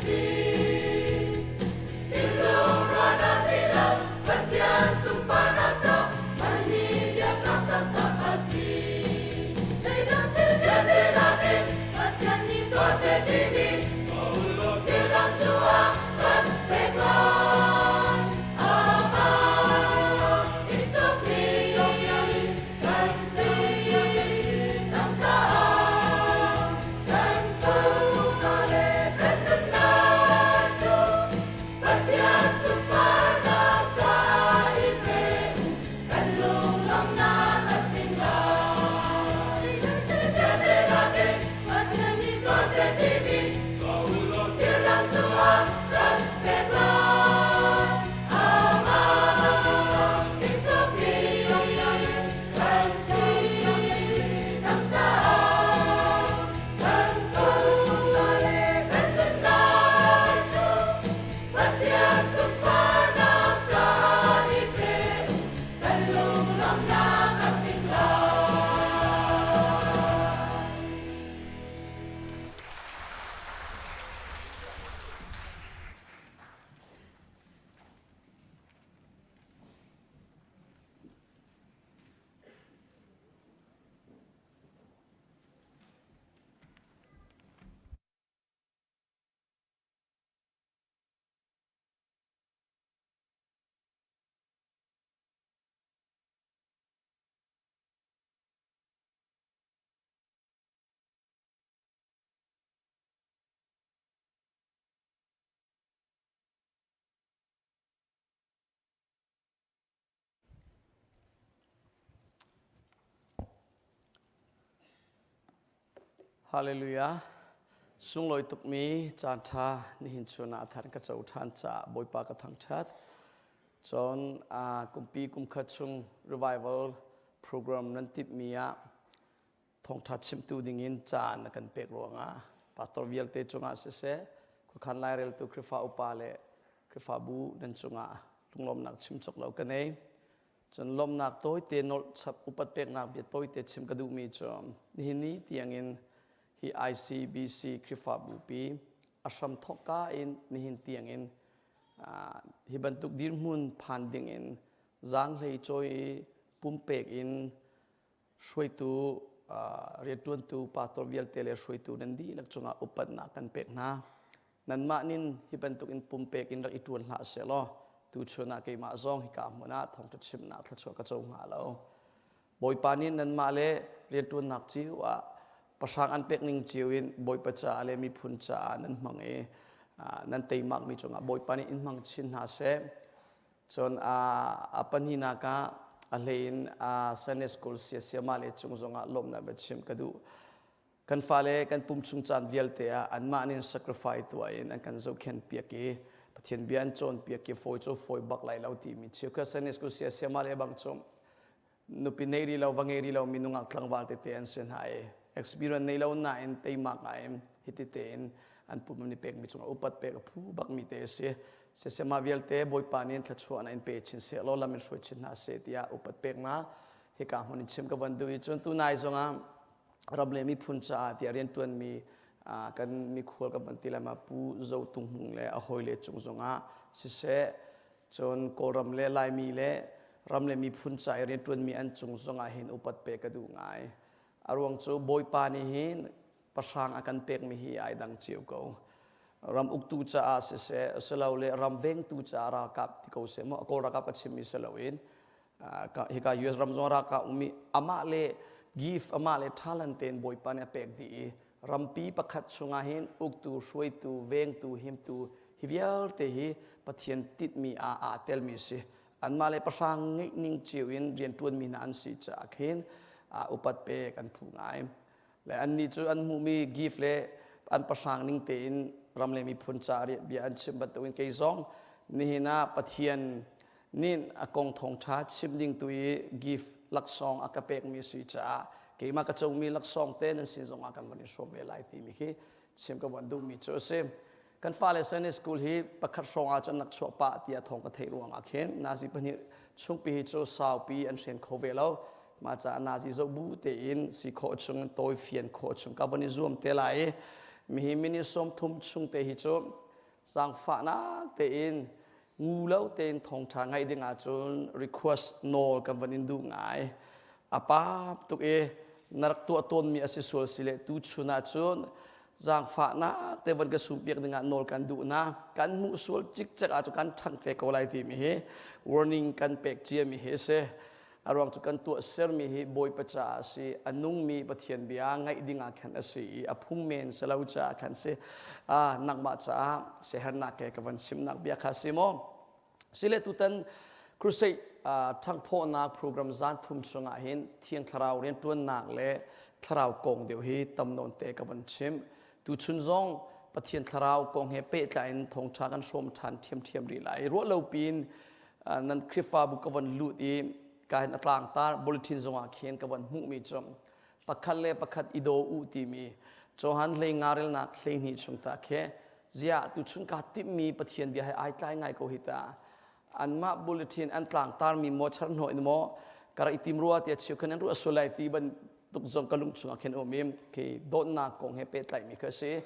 si. Thinlung ruahnak dihlak Pathian sunparnak ca hmanmi biaknak taktak a si. Zeidang thil vialte nakin Pathian nih tuah seh timi thil dang cu a kan pek lai. Amah in cawkmi kan si cang caah kan pumsa le kan nunnak cu Pathian sunparnak caah i pe u, kan lunglawmhnak a tling lai. Vialte nakin Pathian nih tuah seh timi thil dang cu a kan pek lai. Amah in cawkmi kan si cang caah kan pumsa le kan nunnak cu Pathian sunparnak caah i pe u, kan lunglawmhnak a tling lai. Hallelujah. Sunglawi tukmi caan ṭha nihin chun ah than ka co ṭhan caah Bawipa ka thangṭhat. Cun kumpi kumkhat chung revival program nan timhmi ah thawngṭha chimtu dingin caan na kan pek ruangah pastor vialte cungah siseh, khuakhan laireltu Khrihfa upa le Khrihfabu nan cungah lunglawmnak chim cawk lo ka nei. Cun lawmhnak tawite nolh chap upat peknak bia tawite chim ka duhmi cu nihin ni tiangin hi ICBC Khrihfabu pi a hram thawkka in nihin tiangin hi bantuk dirhmun phan dingin zaanghlei cawi i pumpek in hruaitu rianṭuantu pastor vialte le hruaitu nan dihlak cungah upatnak kan pek hna. Nanmah nin hi bantuk in pumpek in rak i ṭuan hlah seh law tuchun ah keimah zong hika hmun ah thawngṭha chimnak thluachuah ka co hnga lo. Bawipa nih nanmah le rianṭuannak cio ah pahrang an pek ning cio in Bawipa caah le miphun caah nan hmang i nan teimakmi cungah Bawipa nih in hmang chin hna seh. Cun a pahnihnak ah a hlei in Sunday School siasiama le cung zongah lawmhnak biachim ka duh. Kan fale kan pum chung caan vialte ah anmah nih sacrifice tuah in an kan zohkhenh piak i Pathian bia an cawnpiak i fawi cu fawi bak lai lo timi cheukhat Sunday School siasiama le bang cu nupi nei ri lo va ngei ri lo mi nungak tlangval tete an si hna i experience nei lo nain teimak ngai in hiti tein an pum an i pekmi cungah upat pek a phu bakmi te a si. Sesema vialte Bawipa nih thluachuah na in pe chin seh law lam in hruai chin hna seh tiah upat peknak hika hmun in chim ka van duh i cun tunai zongah ram le miphun caah tiah rianṭuanmi kan mikhual kan van ti lai ma Pu Zo Tung Hmung le a hawile cung zongah siseh Cun Kawlram le Laimi le ram le miphun ca i rianṭuanmi an cung zongah hin upat pek ka duh ngai. A ruang cu Bawipa nih hin pahrang a kan pekmi hi ai dang cio ko. Ram uktu caah siseh, asilole ram vengtu caah ralkap ti ko seh maw, Kawl ralkap ka chimmi si loin hika US ram zong ralkap ummi amah le gift, amah le talent tein Bawipa nih a pek dih i rampi pakhat chungah hin uktu, hruaitu, vengtu, himtu hi vialte hi Pathian titmi ah aa telmi si. Anmah le pahrang ngeih ning cio in rianṭuanmi hna an si caah khin upat pek an phu ngai. Le annih cu an hmuhmi gift le an pahrang ning tein ram le miphun ca bia an chim bantukin kei zong nihin ah Pathian nih a kong thawngṭha chim ding tu i gift laksawng a ka pekmi a si caah keimah ka comi laksawng te nan sin zongah kan van i hrawm ve lai timi khi chim ka van duhmi cu a si. Kan fale Sunday school hi pakhat hrawng ah cun nak chuah pah tiah thawng ka theih ruangah khin nazi pahnih chungpi hi cu saupi an hren kho ve lo. Mah caah nazi zoh bu tein si khawh chung tawi fian khawh chung ka van i zuam te lai i mihi minute 30 chung te hi cu. Zaangfahnak tein ngu lo tein thawngṭha ngaih ding ahcun request nawl kan van in duh ngai. A paam tuk i na rak tuah tawnmi a si sual si le tu chun ahcun zaangfahnak te van ka sum piak dingah nawl kan duh na. Kan hmuh sual cikcek ahcun kan ṭhangh te ko lai timi hi warning kan pek ciami hi a si. A ruang cu kan tuah sermi hi Bawipa caah a si, a nungmi Pathian bia ngaih ding ah khan a si i a phung men si lo caah khan si. Ah, nangmah caah siahernak ke ka van chimnak bia kha si maw? Sile tutan crusade ṭhangphawhnak program zan thum chungah hin Thiang Thlarau rianṭuannak le thlarau kong deuh hi tam nawn te ka van chim. Tuchun zong Pathian thlarau kong he pehtlai in thawngṭha kan hrawm ṭhan ṭhiamṭhiam rih lai. Ruah lo piin nan Khrihfabu ka von lut i ka hin a tlangtar bulletin zongah khin ka von hmuhmi cu pakhat le pakhat i daw u timi Johan hlei nga relnak 12 chung ta khi ziah tuchun kaa timhmi Pathian bia he ai tlai ngai ko hi ta anmah bulletin an tlangtarmi maw charhnawh in maw ka rak i tim rua tiah cheu khan an ruah sual lai ti bantuk zong ka lung chungah khin um i khi dawtnak kong he pehtlaihmi kha a si.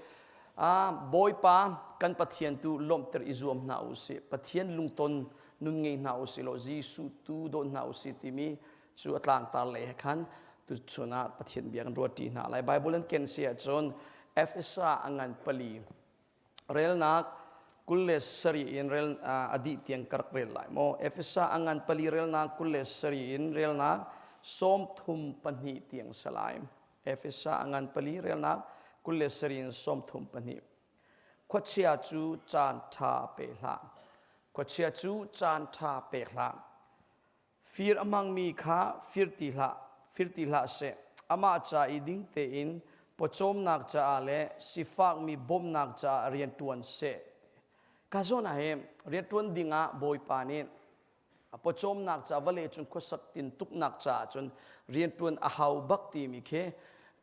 Ah, Bawipa kan Pathian tu lawmhter i zuam hna u sih. Pathian lungton nun ngei hna u sih law Jesuh tu dawt hna u sih timi cu a tlangtar lei he khan tuchun ah Pathian bia kan ruat ṭi hna lai. Bible an ken si ahcun Efesa a ngan pali relnak 27 in rel a dih tiang ka rak rel lai maw Efesa a ngan pali relnak 27 in relnak 32 tiang si lai Efesa a ngan pali relnak 27 in 32 khuachia cu caan ṭha pe hlah khuachia cu caan ṭha pe hlah Fir a hmangmi kha fir ti hlah, fir ti hlah seh. Amah ca i ding tein pawcawmnak caah le sifakmi bawmhnak caah rian ṭuan seh. Ka zawn ah hi rianṭuan dingah Bawipa nih a pawcawmnak ca vawlei cung khuasak tintuknak caah cun rianṭuan a hau bak timi khi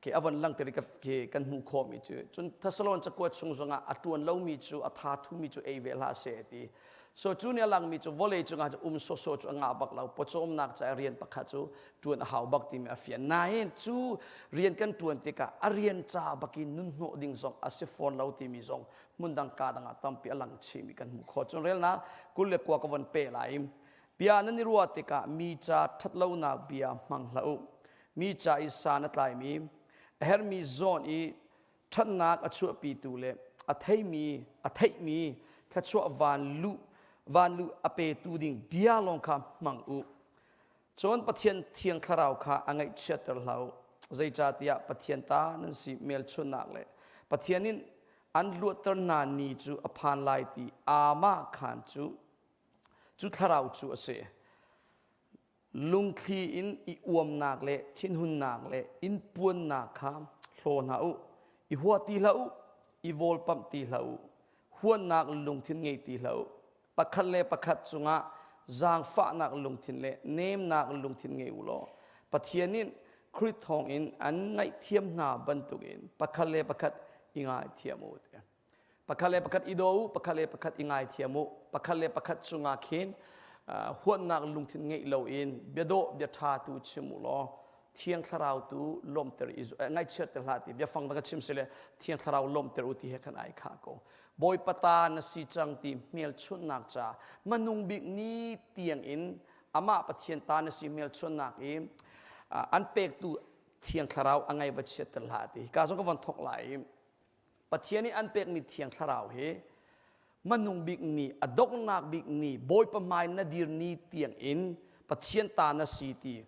khi a von langhter i khi kan hmuh khawhmi cu cun Thessalon cakuat chung zongah a ṭuan lomi cu a tha thumi cu ei ve hlah seh ti so cu nih a langmi cu vawlei cungah cu um sawsawh cu a ngah bak lo pawcawmnak ca rian pakhat cu ṭuan a hau bak timi a fian nain cu rian kan ṭuan tikah a rian ca bakin nun hnawh ding zong a si fawn lo timi zong hmundang ka dang ah tampi a lang chihmi kan hmuh khawh cun relnak 29 ka von pe lai bia nan i ruah tikah mi ca ṭhatlonak bia hmang hlah u mi ca i san a tlaimi a herhmi zawn i ṭhatnak a chuahpitu le a theimi a theihmi thluachuah van luh van luh a petu ding bia lawng kha hmang u cun Pathian thiang thlarau kha a ngaihchiatter hlah u zeicahtiah Pathian ta nan si hmelchunhnak le Pathian in an luatter hna ni cu a phan lai ti amah khan cu cu thlarau cu a si Lungthli in i uamnak le thinhunnak le innpuannak kha hlaw hna u. I hua ti hlah u, i vawlpamh ti hlah u, huatnak lungthin ngei ti hlah u. Pakhat le pakhat cungah zaangfahnak lungthin le nemnak lungthin ngei u law Pathian in Khrih thawngin an ngaihthiam hna bantukin pakhat le pakhat i ngaithiam u. Pakhat le pakhat i daw u, pakhat le pakhat i ngaithiam u. Pakhat le pakhat cungah khin huatnak lungthin ngeih loin biadawh bia ṭha tu chim u law Thiang Thlarau tu lawmter i ngaihchiatter hlah ti biafang dang ka chim si le Thiang Thlarau lawmter u ti he khan ai khah ko. Bawipa ta na si cang ti hmelchunhnak ca manung bik ni tiang in amah Pathian ta na si hmelchunhnak i an pektu Thiang Thlarau a ngai va chiatter hlah ti. Ka zong ka von thok lai i Pathian nih an pekmi Thiang Thlarau hi manung bik ni, a donghnak bik ni, Bawipa hmai na dir ni tiang in Pathian ta na si ti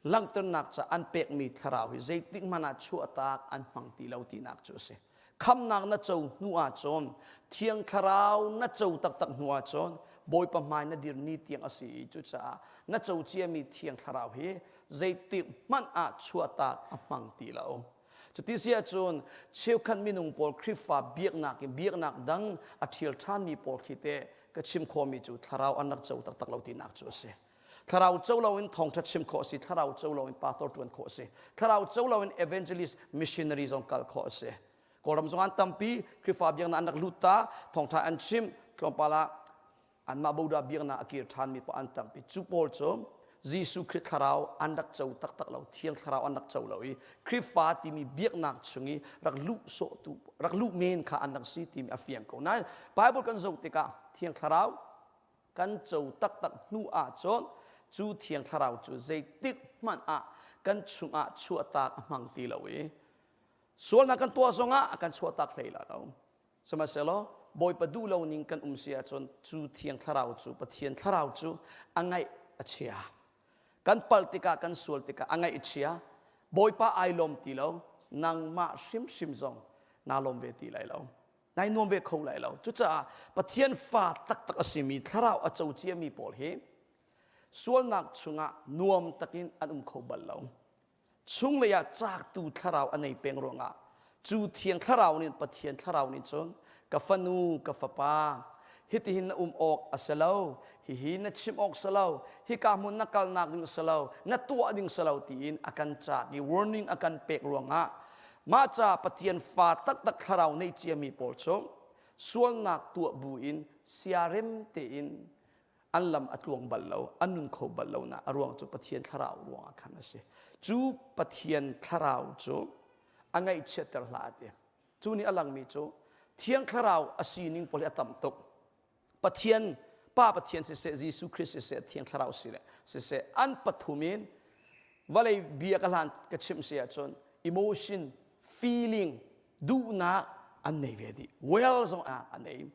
langhternak ca an pekmi thlarau hi zeitik hmanh ah chuahtak an hmang ti lo tinak cu a si. Khamnak na co hnu ahcun Thiang Thlarau na co taktak hnu ahcun Bawipa hmai na dir ni tiang a si i cucaah na co ciami Thiang Thlarau hi zeitik hmanh ah chuahtak a hmang ti lo. Cuti si ahcun cheukhat minung pawl Khrihfa biaknak in biaknak dang a ṭhial ṭhanmi pawl khi teh ka chim khawhmi cu thlarau an rak co taktak lo tinak cu a si. Thlarau co loin thawngṭha chim khawh a si, thlarau co loin pastor ṭuan khawh a si, thlarau co loin evangelist missionary zong kal khawh a si. Kawlram zong an tampi Khrihfa biaknak an rak lut ta, thawngṭha an chim, tlawmpal ah anmah boda biaknak a kir ṭhanmi paoh an tampi. Cu pawl cu Jesuh Khrih thlarau an rak co taktak lo, Thiang Thlarau an rak co lo i Khrihfa timi biaknak chung i rak luh sawhtu, rak luh men kha an rak si timi a fiang ko. Nain Bible kan zoh tikah Thiang Thlarau kan co taktak hnu ahcun cu Thiang Thlarau cu zeitik hmanh ah kan chungah chuahtak a hmang ti lo i sualnak kan tuah zongah a kan chuahtak hlei la lo. Sihmanhsehlaw Bawipa duh lo ning kan um si ahcun cu Thiang Thlarau cu Pathian Thlarau cu a ngaih a chia. Kan palh tikah kan sual tikah a ngaih a chia. Bawipa ai lawm ti lo. Nangmah hrimhrim zong naa lawm ve ti lai lo. Nai nuam ve kho lai lo. Cucaah Pathian fa taktak a simi Thlarau a co ciami pawl hi sualnak chungah nuam takin an um kho bal lo. Chunglei ah caaktu thlarau a nei peng ruangah cu thiang thlarau nih Pathian thlarau nih cun ka fanu ka fapa hitihin na um awk a si lo hihi na chim awk si lo hika hmun na kalnak ding si lo na tuah ding si lo tiin a kan caak i warning a kan pek ruangah mah ca Pathian fa taktak thlarau nei ciami pawl cu sualnak tuah bu in siarem tein an lam a tluang bal lo an nun kho bal lo na a ruang cu Pathian thlarau ruangah khan a si cu Pathian thlarau cu a ngaihchiatter hlah ti cu nih a langmi cu thiang thlarau a sining pawl hi a tam tuk Pathian Pa Pathian siseh Jesuh Christ siseh thiang thlarau si le siseh an pathum in vawlei bia ka hlan ka chimh si ahcun emotion feeling duhnak an nei ve dih well zong ah a nei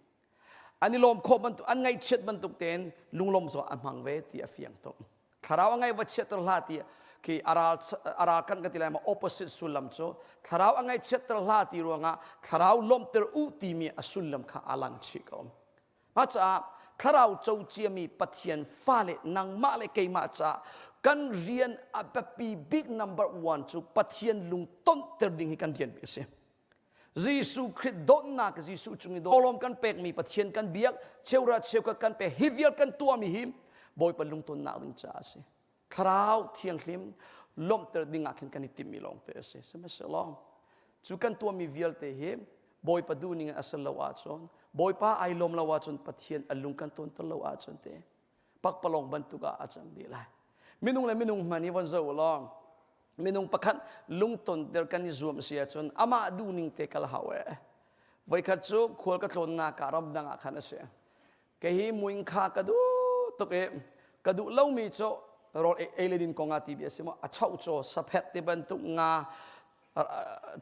An i lawm khawh bantuk, an ngaihchiat bantuk tein lunglawm zong a hmang ve ti a fiang tuk. Thlarau a ngaih va chiatter hlah ti khi a ral a ral kan ka ti lai ma opposite sullam cu thlarau a ngaihchiatter hlah ti ruangah thlarau lawmhter u timi a sullam kha a lang chih ko. Mah caah thlarau co ciami Pathian fale nangmah le keimah caah kan rian a biapi bik number one cu Pathian lungtonhter ding hi kan rian bik a si. Jesuh Khrih dawtnak Jesuh cung i lawm kan pekmi Pathian kan biak cheura cheukhat kan pek hi vial kan tuahmi hi Bawipa lungtonnak ding caah a si thlarau thianghlim lawmhter ding ah khin kan i timhmi lawngte a si sihmanhsehlaw cu kan tuahmi vialte hi Bawipa duhning in a si lo ahcun Bawipa ai lawm lo ahcun Pathian a lung kan tonter lo ahcun te pakpalawng bantuk ah a cang dih lai minung le minung hman hi von zoh u law minung pakhat lungtonter kan i zuam si ahcun amah duhning te kal hau e voikhat cu khual ka tlawnnak ah ramdang ah khan a si kei hi muingkha ka duh tuk i ka duh lomi cu rawl ei le din kong ah ti bia si maw a chauh caw saphet ti bantuk nga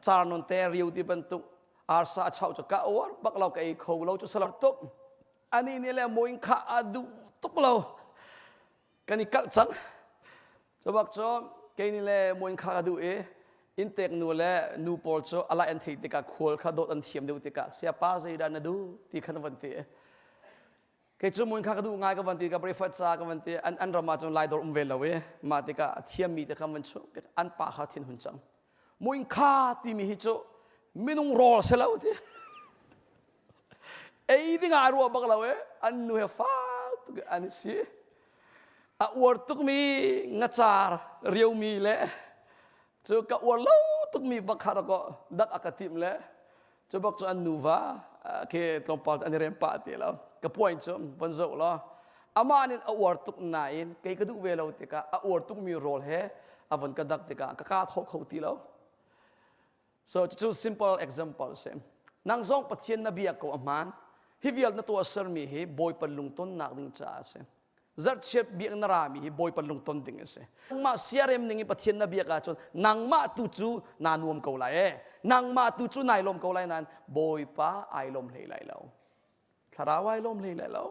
car non te riu ti bantuk arsa a chauh cu ka uar bak lo ka ei kho lo cu salar tuk ani nih le muing kha a duh tuk lo kan i kalh cang cu bak cu kei nih le muing kha ka duh i inntek nu le nu pawl cu alai an theih tikah khual kha dawt an thiam deuh tikah siapa zeidah na duh ti khan van ti kei cu muin kha ka duh ngai ka van ti ka breakfast ca ka van ti an an ram ah cun lai dawr um ve lo i mah tikah a thiammi te kha van chuah an pa kha thin hun cang muin kha timi hi cu minung rawl si lo ti Ei ding ah ruah bak lo e an nu he fak tuk an si. A uar tukmi ngacar riomi le cu ka uar lo tukmi bak kha ko dak a ka tim le cu bak cu an nuva ke tlawmpal an i rem pah ti lo ka point cu von zoh law amah nih a uar tuk nain kei ka duh ve lo tikah a uar tukmi rawl he a von ka dak tikah ka kaa tho kho ti lo So cucu simple example si. Nang zong Pathian na biak ko a hmaan. Hi vial na tuah sermi hi Bawipa lungtonnak ding caah a si. Zarhchiat biak na rami hi Bawipa lungton ding a si. Nangmah siarem ning in Pathian na biak ahcun nangmah tu cu naa nuam ko lai e. Nangmah tu cu nai lawm ko lai nain Bawipa ai lawm hlei lai lo. Thlarau ai lawm hlei lai lo.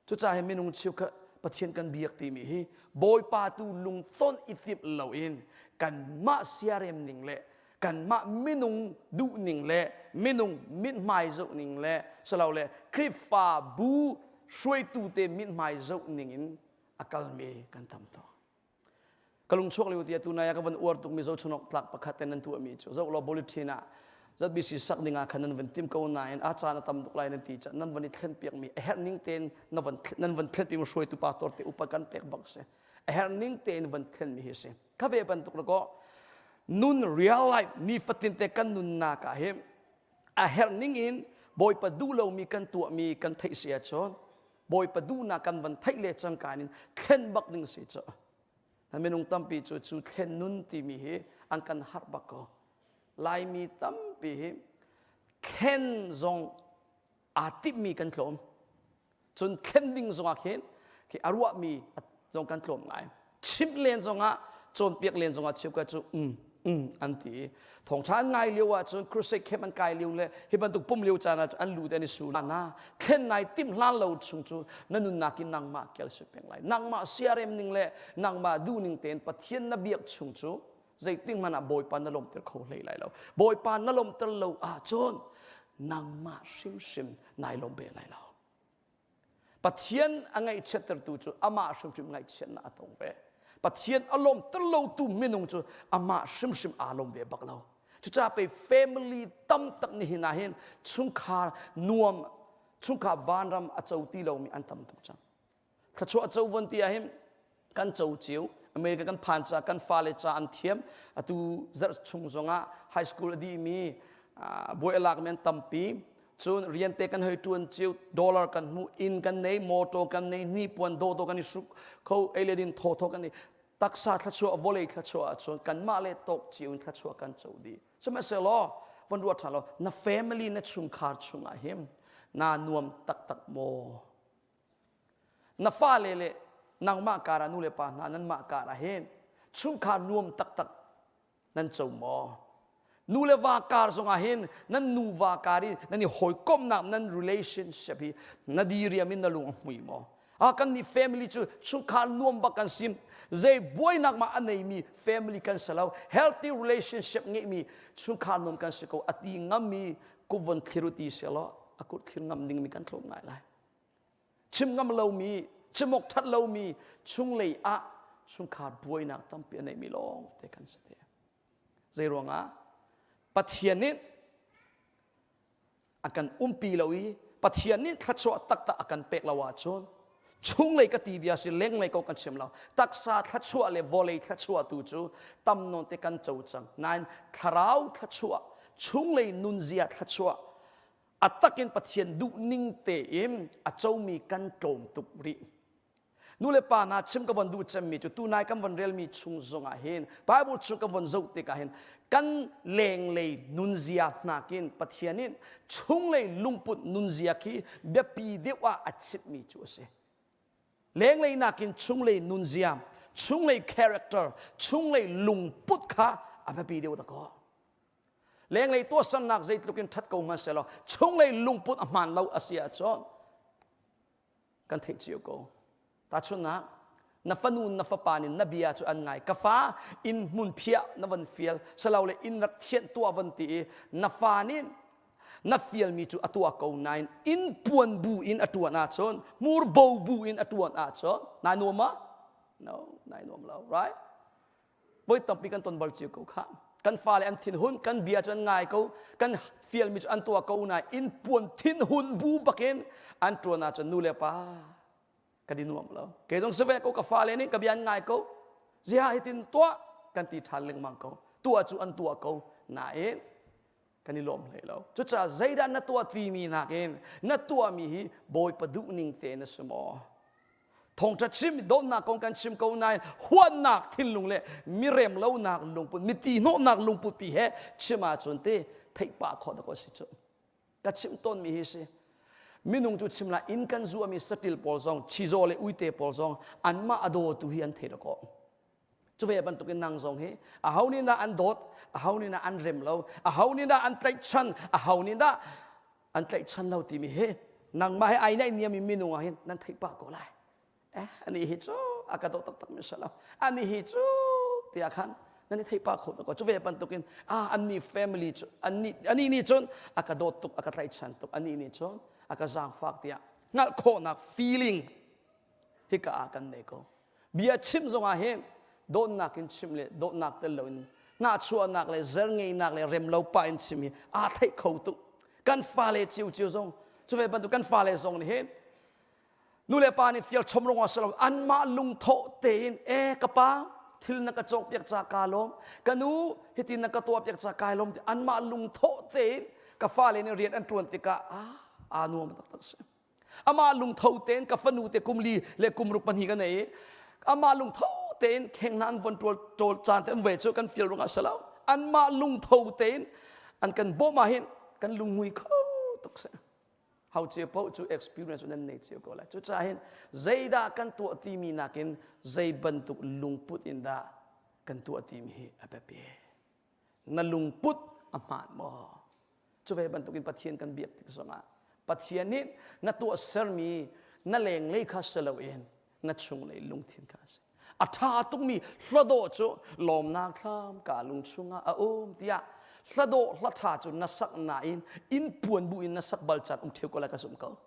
Cucaah hi minung cheukhat Pathian kan biak timi hi Bawipa tu lungton i timh loin kanmah siarem ning le kanmah minung duh ning le minung mithmai zoh ning le silole Khrihfabu hruaitu te mithmai zoh ning in a kalmi kan tam tuk. Ka lung chuak lio ti atu nai ah ka van uar tukmi zohchunawk tlak pakhat te nan tuahmi cu zoh law bulletin ah ZBC sak ding ah khan nan van tim ko nain a caan a tam tuk lai nan ti caan nan van i thlen piakmi a herh ning tein na van nan van thlen piakmi hruaitu pastor te upa kan pek bak si a herh ning tein van thlenmi hi si kha ve bantuk la ko nun real life nifatin te kan nunnak ah hi a herh ning in bawipa duh lomi kan tuahmi kan theih si ahcun. Bawipa duhnak kan van theih le cangka in thlen bak ding si cu. Na minung tampi cu cu thlen nun timi hi an kan harh bak ko. Laimi tampi hi thlen zong aa timhmi kan tlawm. Cun thlen ding zongah khin khi a ruahmi zong kan tlawm ngai. Chimh len zongah cawnpiak len zongah cheukhat cu um um an ti i thawngṭha an ngai lio ahcun crusade camp an kai lio le hi bantuk pum lio caan ah an lut an i su na thlen nai timh hlan lo chung cu na nunnak in nangmah kel si peng lai nangmah siarem ning le nangmah duh ning tein Pathian na biak chung cu zeitik hmanh ah Bawipa na lawmhter kho hlei lai lo Bawipa na lawmhter lo ahcun nangmah hrimhrim nai lawm ve lai lo Pathian a ngaihchiattertu cu amah hrimhrim ngaihchiatnak a tong ve. Pathian a lawmter lotu minung cu amah hrimhrim aa lawm ve bak lo. Cucaah pei family tam tak nihin ah hin chungkhar nuam, chungkhar vanram a co ti lomi an tam tuk cang. Thluachuah co von ti ah hin kan co cio. America kan phan ca kan fale ca an thiam. Atu zarh chung zongah high school a dihmi buai a lakmi an tampi. Cun rian te kan hoi ṭuan cio, dollar kan hmu, inn kan nei, motor kan nei, hnipuan dawdawh kan i hruk kho, ei le din thawthaw kan nei. Taksa thluachuah, vawlei thluachuah ahcun kanmah le tawk cio in thluachuah kan co dih. Sihmanhsehlaw von ruat ṭhan law, na family, na chungkhar chungah hin naa nuam taktak maw? Na fale le nangmah kar ah nu le pa hna nanmah kar ah hin chungkhar nuam taktak nan co maw? Nu le va kar zongah hin nan nuva kar i nan i hawikomhnak nan relationship hi na diriam in na lung a hmui maw? Ah kan nih family cu chungkhar nuam bak kan si. Zei buainak mah a neimi family kan si lo. Healthy relationship ngeihmi chungkhar nuam kan si ko. A ti ngammi kut von thlir u ti selaw a kut thlir ngam dingmi kan tlawm ngai lai. Chim ngam lomi, chim awk that lomi chunglei ah chungkhar buainak tampi a neimi lawng te kan si te. Zei ruangah Pathian nih a kan umpi lo i Pathian nih thluachuah taktak a kan pek lo ahcun chunglei ka ti bia si lenglei ko kan chim lo taksa thluachuah le vawlei thluachuah tu cu tam nawn te kan co cang nain thlarau thluachuah chunglei nunzia thluachuah a takin Pathian duhning tein a comi kan tlawm tuk rih. Nu le pa hna chim ka von duh cemmi cu tunai kan von relmi chung zongah hin Bible chung kan von zoh tikah hin kan lenglei nunzia hnakin Pathian in chunglei lungput nunzia khi biapi deuh ah a chimmi cu a si. Lenglei nakin chunglei nunzia, chunglei character, chunglei lungput kha a biapi deuh dakaw. Lenglei tuahsernak zeitluk in ṭhat ko hmanhsehlaw chunglei lungput a hmaan lo a si ahcun kan theih cio ko. Tahchunhnak, na fanu na fapa nih na bia cu an ngai. Ka fa inn hmun phiah na van fial, silole inn rak thianh tuah van ti i na fa nih na fialmi cu a tuah ko nain inn puan bu in a ṭuan ahcun hmur bo bu in a ṭuan ahcun nai nuam ma? No, nai nuam lo, right? Voi tampi kan ton bal cio ko kha. Kan fale an thinhun, kan bia cu an ngai ko, kan fialmi cu an tuah ko nain inn puan thinhun bu bakin an ṭuan ahcun nu le pa kan i nuam lo. Kei zong si ve ko ka fale nih ka bia an ngai ko. Ziah hitin tuah kan ti ṭhan lengmang ko. Tuah cu an tuah ko. Nain kan i lawm hlei lo. Cucaah zeidah na tuah timi nakin na tuahmi hi Bawipa duhning te na si maw? Thawngṭha chim dawtnak kong kan chim ko nain huatnak thinlung le mirem lonak lungput miti hnawhnak lungput pi he chim ahcun te theih pah khawh dah ko si cu. Ka chim tawnmi hi si. Minung cu chim la inn kan zuami saṭil pawl zong chizaw le uite pawl zong anmah a dawtu hi an thei dakaw. Cu ve bantukin nang zong hi aho nih dah an dawt, aho nih dah an rem lo, aho nih dah an tlaihchan, aho nih dah an tlaihchan lo timi hi nangmah he ai naihniam minung ah hin nan theih pah ko lai. Eh, ani hi cu a ka dawt taktak mi si lo. Ani hi cu tiah khan nan i theih pah kho ko. Cu ve bantukin ah anni family cu anni ani nih cun a ka dawt tuk, a ka tlaihchan tuk, ani nih cun a ka zaangfak tiah hngalh khawhnak feeling hika ah kan nei ko. Bia chim zongah hin dawtnak in chim le dawtnak tel loin hnahchuahnak le zerngeinak le remlo pah in chim hi aa theih kho tuk. Kan fale ciocio zong cu ve bantuk kan fale zong nih hin nu le pa nih fial chom rong ah si lo anmah lungthawh tein e ka pa thil na ka cawk piak ca ka lawm ka nu hitin na ka tuah piak ca kai lawm ti anmah lungthawh tein ka fale nih rian an ṭuan tikah ah aa nuam taktak si. Amah lungtho tein ka fanu te kum li le kum ruk pahnih ka nei i amah lungtho tein kheng hna an von ṭawl ṭawl caan te an ve cu kan fial ruangah si lo. Anmah lungtho tein an kan bawmh ah hin kan lunghmui kho tuk si. Hau cio paoh cu experience nan nei cio ko lai. Cucaah hin zeidah kan tuah timi nakin zei bantuk lungput in dah kan tuah timi hi a biapi. Na lungput a hmaan maw? Cu ve bantukin Pathian kan biak tik zongah Pathian nih na tuahsermi na lenglei kha si loin na chunglei lungthin kha a si. A ṭha tukmi hladawh cu lawmnak thlam ka lung chungah a um tiah hladawh hla ṭha cu na sak nain inn puan bu in na sak bal caan um ṭheu ko lai ka zumh ko.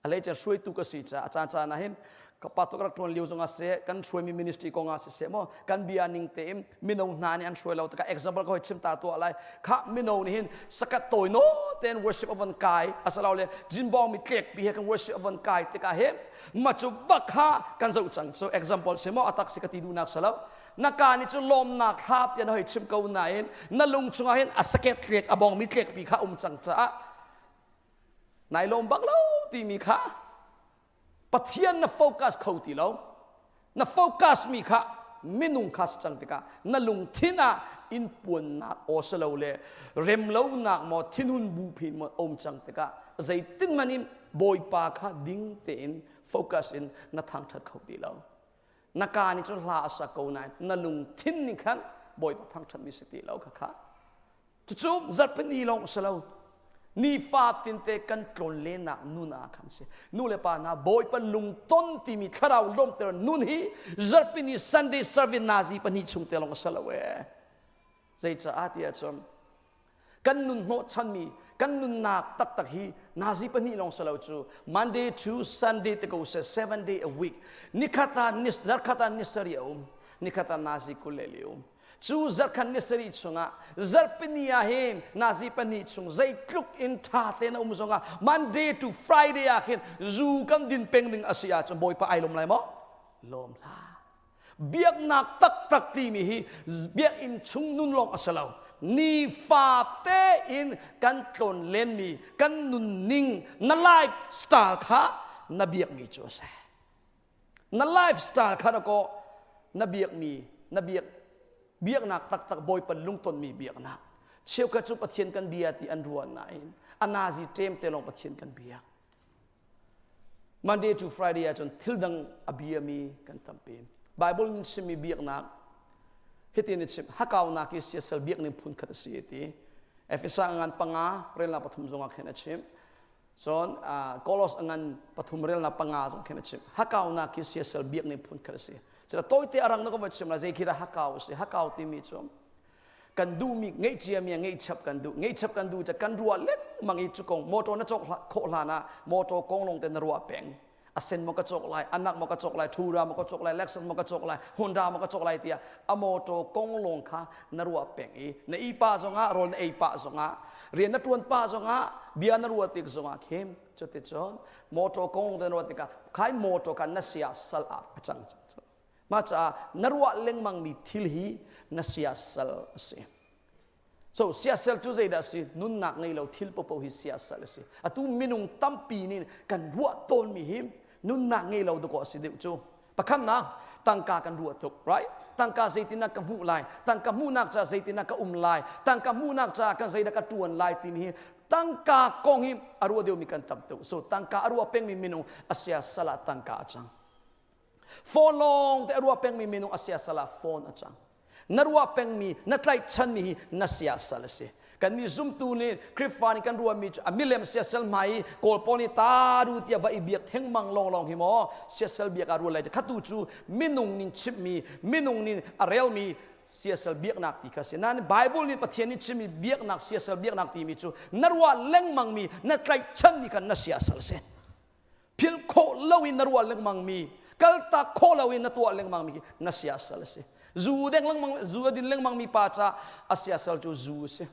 A hleice hruaitu ka si caah a caan caan ah hin ka pa tuk rak ṭuan lio zongah seh kan hruaimi ministry kong ah siseh maw kan bia ning tein mino hna nih an hruai lo tikah example ka hoi chim ta tuah lai kha mino nih hin sakat tawi no tein worship a von kai asalo le jinbong mi tlek pi he kan worship a von kai tikah he ma cu bak kha kan zoh cang so example si maw atak si ka ti duhnak salo na ka nih cu lawmnak thla tiah na hoi chim ko nain na lung chungah hin a saket tlek a bong mi tlek pi kha um cang caah nai lawm bak lo timi kha Pathian na focus kho ti lo na focus mi kha minung kha si cang tikah na lungthin ah in puannak aw si lo le remlonak maw thinhun bu phin maw um cang tikah zeitin man in bawipa kha ding tein focus in na thangthat kho ti lo na ka nih cun hla a sa ko nain na lungthin nih khan bawipa thangthat mi si ti lo kha kha Cucu zarhpini lawng si lo. Nifa tinte kan tlawn lennak nun ah khan si. Nu le pa hna Bawipa lungton timi thlarau lawmter nun hi zarhpini Sunday service nazi pahnih chung te lawng a si lo ee. Zeicaah tiah cun kan nun hnawhchanmi kan nunnak taktak hi nazi pahnih lawng si lo cu Monday to Sunday te ko seh 7 day a week nikhat ah ni zarkhat ah ni sarih a um nikhat ah nazi 22 um Cu zarkhan ni sarih chungah zarhpini ah hin nazi pahnih chung zeitluk in ṭha tein a um zongah Monday to Friday ah khin zu kan din peng ding a si ahcun Bawipa ai lawm lai maw? Lawm hlah. Biaknak taktak timi hi biakinn chung nun lawng a si lo. Nifa tein kan tlawn lenmi kan nunning na lifestyle kha na biakmi cu a si. Na lifestyle kha na kaw na biakmi na biak biaknak taktak Bawipa lungtonmi biaknak cheukhat cu Pathian kan bia ti an ruah nain a nazi ṭem te lawng Pathian kan biak Monday to Friday ahcun thil dang a biami kan tampi Bible nih chimmi biaknak hitin a chim hakaunak hi siasal biakning phun khat a si ti Efesa ngan panga relnak pathum zongah khin a chim Cun Kolos a ngan pathum relnak panga zong khin a chim. Hakaunak hi siasal biakning phun khat a si. Cun tawite a rang na ka voi chim la zei khi dah hakau a si. Hakau timi cu kan duhmi ngeihciami ngeihchap kan duh. Ngeihchap kan duh kan ruah lengmang i cu kong motor na cawk khawh hlan ah motor kong lawng te na ruah peng. A sen maw ka cawk lai, anak maw ka cawk lai, Thura maw ka cawk lai, Lexus maw ka cawk lai, Honda maw ka cawk lai tiah a motor kong lawng kha na ruah peng i na i pah zongah rawl na ei pah zongah rian na ṭuan pah zongah bia na ruah tik zongah khin cuticun motor kong na ruah tikah khai motor kha na sia sal ah a cang cang mah caah na ruah lengmang mi thil hi na sia sal a si So siasal cu zeidah a si? Nunnak ngei lo thil popo hi siasal a si. Atu minung tampi nih kan ruah tawnmi hi nunnak ngei lo dawkaw a si deuh cu. Pakhatnak, tangka kan ruah tuk, right? Tangka zeitindah ka hmuh lai? Tangka hmuhnak caah zeitindah ka um lai? Tangka hmuhnak caah kan zeidah ka ṭuan lai timi hi tangka kong hi a ruah deuhmi kan tam tuk. So tangka a ruah pengmi minung a siasal ah tangka a cang. Phone lawng te a ruah pengmi minung a siasal ah phone a cang. Na ruah pengmi, na tlaihchanmi hi na siasal a si. Kannih zumtu nih Khrihfa nih kan ruahmi cu a milem siasal hmai i Kawl pawl nih taru tiah va i biak thengmang lawnglawng hi maw siasal biak ah rual lai khatu cu minung nih chimhmi minung nih a relmi siasal biaknak ti kha si. Nain Bible nih Pathian nih chimmi biaknak siasal biaknak timi cu na ruah lengmangmi na tlaihchanmi kha na siasal a si. Philh khawh loin na ruah lengmangmi, kaltak khawh loin na tuah lengmangmi khi na siasal a si. Zu deng lengmang, zu a din lengmangmi pa ca a siasal cu zu a si.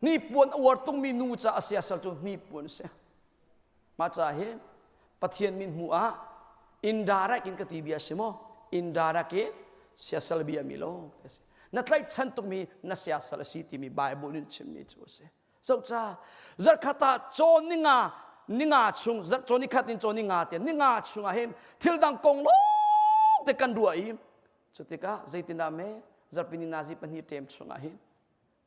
Hnipuan a uar tungmi nu ca a siasal cu hnipuan a si. Mah ca hi Pathian min hmuh ah indirect in ka ti bia si maw? Indirect in siasal bia mi lo. Na tlaihchan tukmi na siasal a si timi Bible nih chimmi cu a si. Zohca zarkhat ah cawn ninga Ninga chung zarh cawn nikhat in cawn ninga te ninga chung ah hin thil dang kong lawng te kan ruah i cu tikah zeitindah me zarhpi ni nazi pahnih ṭem chung ah hin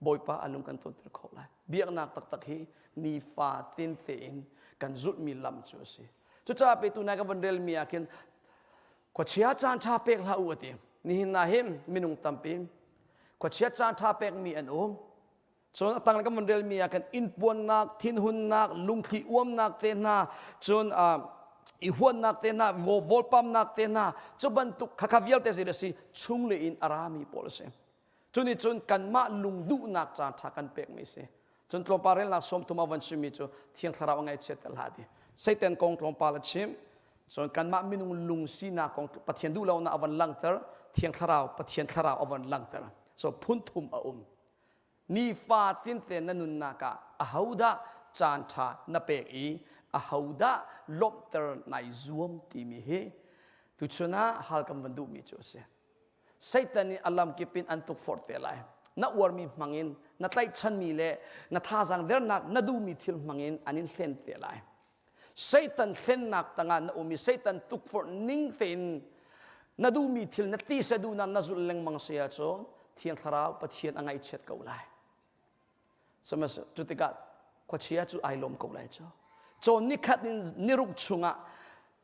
Bawipa a lung kan tonter khawh lai. Biaknak taktak hi nifa tin tein kan zulhmi lam cu a si. Cucaah pe tu nai ka van relmi ah khin khuachia caan ṭha pek hlah u a ti. Nihin na hin minung tampi khuachia caan ṭha pekmi an um. Cun a tanglei kan van relmi ah khan innpuannak, thinhunnak, lungthli uamnak te hna, cun i huatnak te hna, vawlpamnak te hna, cu bantuk khakha vialte zei a si chunglei in a rami pawl a si. Cu nih cun kanmah lungduhnak caan ṭha kan pekmi a si. Cun tlawmpal relnak 30 ah van chimmi cu Thiang Thlarau a ngaihchiat ter hlah ti. Satan kong tlawmpal a chim. Cun kanmah minung lung sinak kong Pathian duhlonak a van langhter. Thiang Thlarau, Pathian Thlarau a van langhter. So phun thum a um. Nifa tinte na nunnak ah ahodah caan ṭha na pek i ahodah lawmhter nai zuam timi hi tuchun ah hal kan van duhmi cu a si. Satan nih a lamkip in an tukforh te lai. Na uarmi hmangin, na tlaihchanmi le na thazaang dernak na duhmi thil hmangin an in hlen te lai. Satan hlennak tangah na um i Satan tukforh ning tein na duhmi thil na tisa duhnak na zulh lengmang si ahcun Thiang Thlarau Pathian a ngaihchiat ko lai. Sihmanhsehlaw cu tikah khuachia cu ai lawm ko lai cu. Cawn nikhat in niruk chungah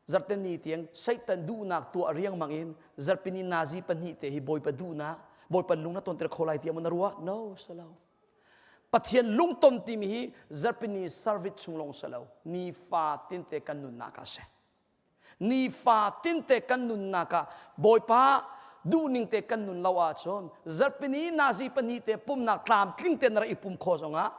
zarhteni tiang Satan duhnak tuah riangmang in zarhpini nazi pahnih te hi Bawipa duhnak Bawipa lung na tonter kho lai tiah maw na ruah? No, silo. Pathian lungton timi hi zarhpini service chung lawng silo. Nifa tinte kan nunnak ah si. Nifa tinte kan nunnak ah Bawipa duhning te kan nun lo ahcun zarhpini nazi pahnih te pumnak tlamtling te na rak i pum kho zongah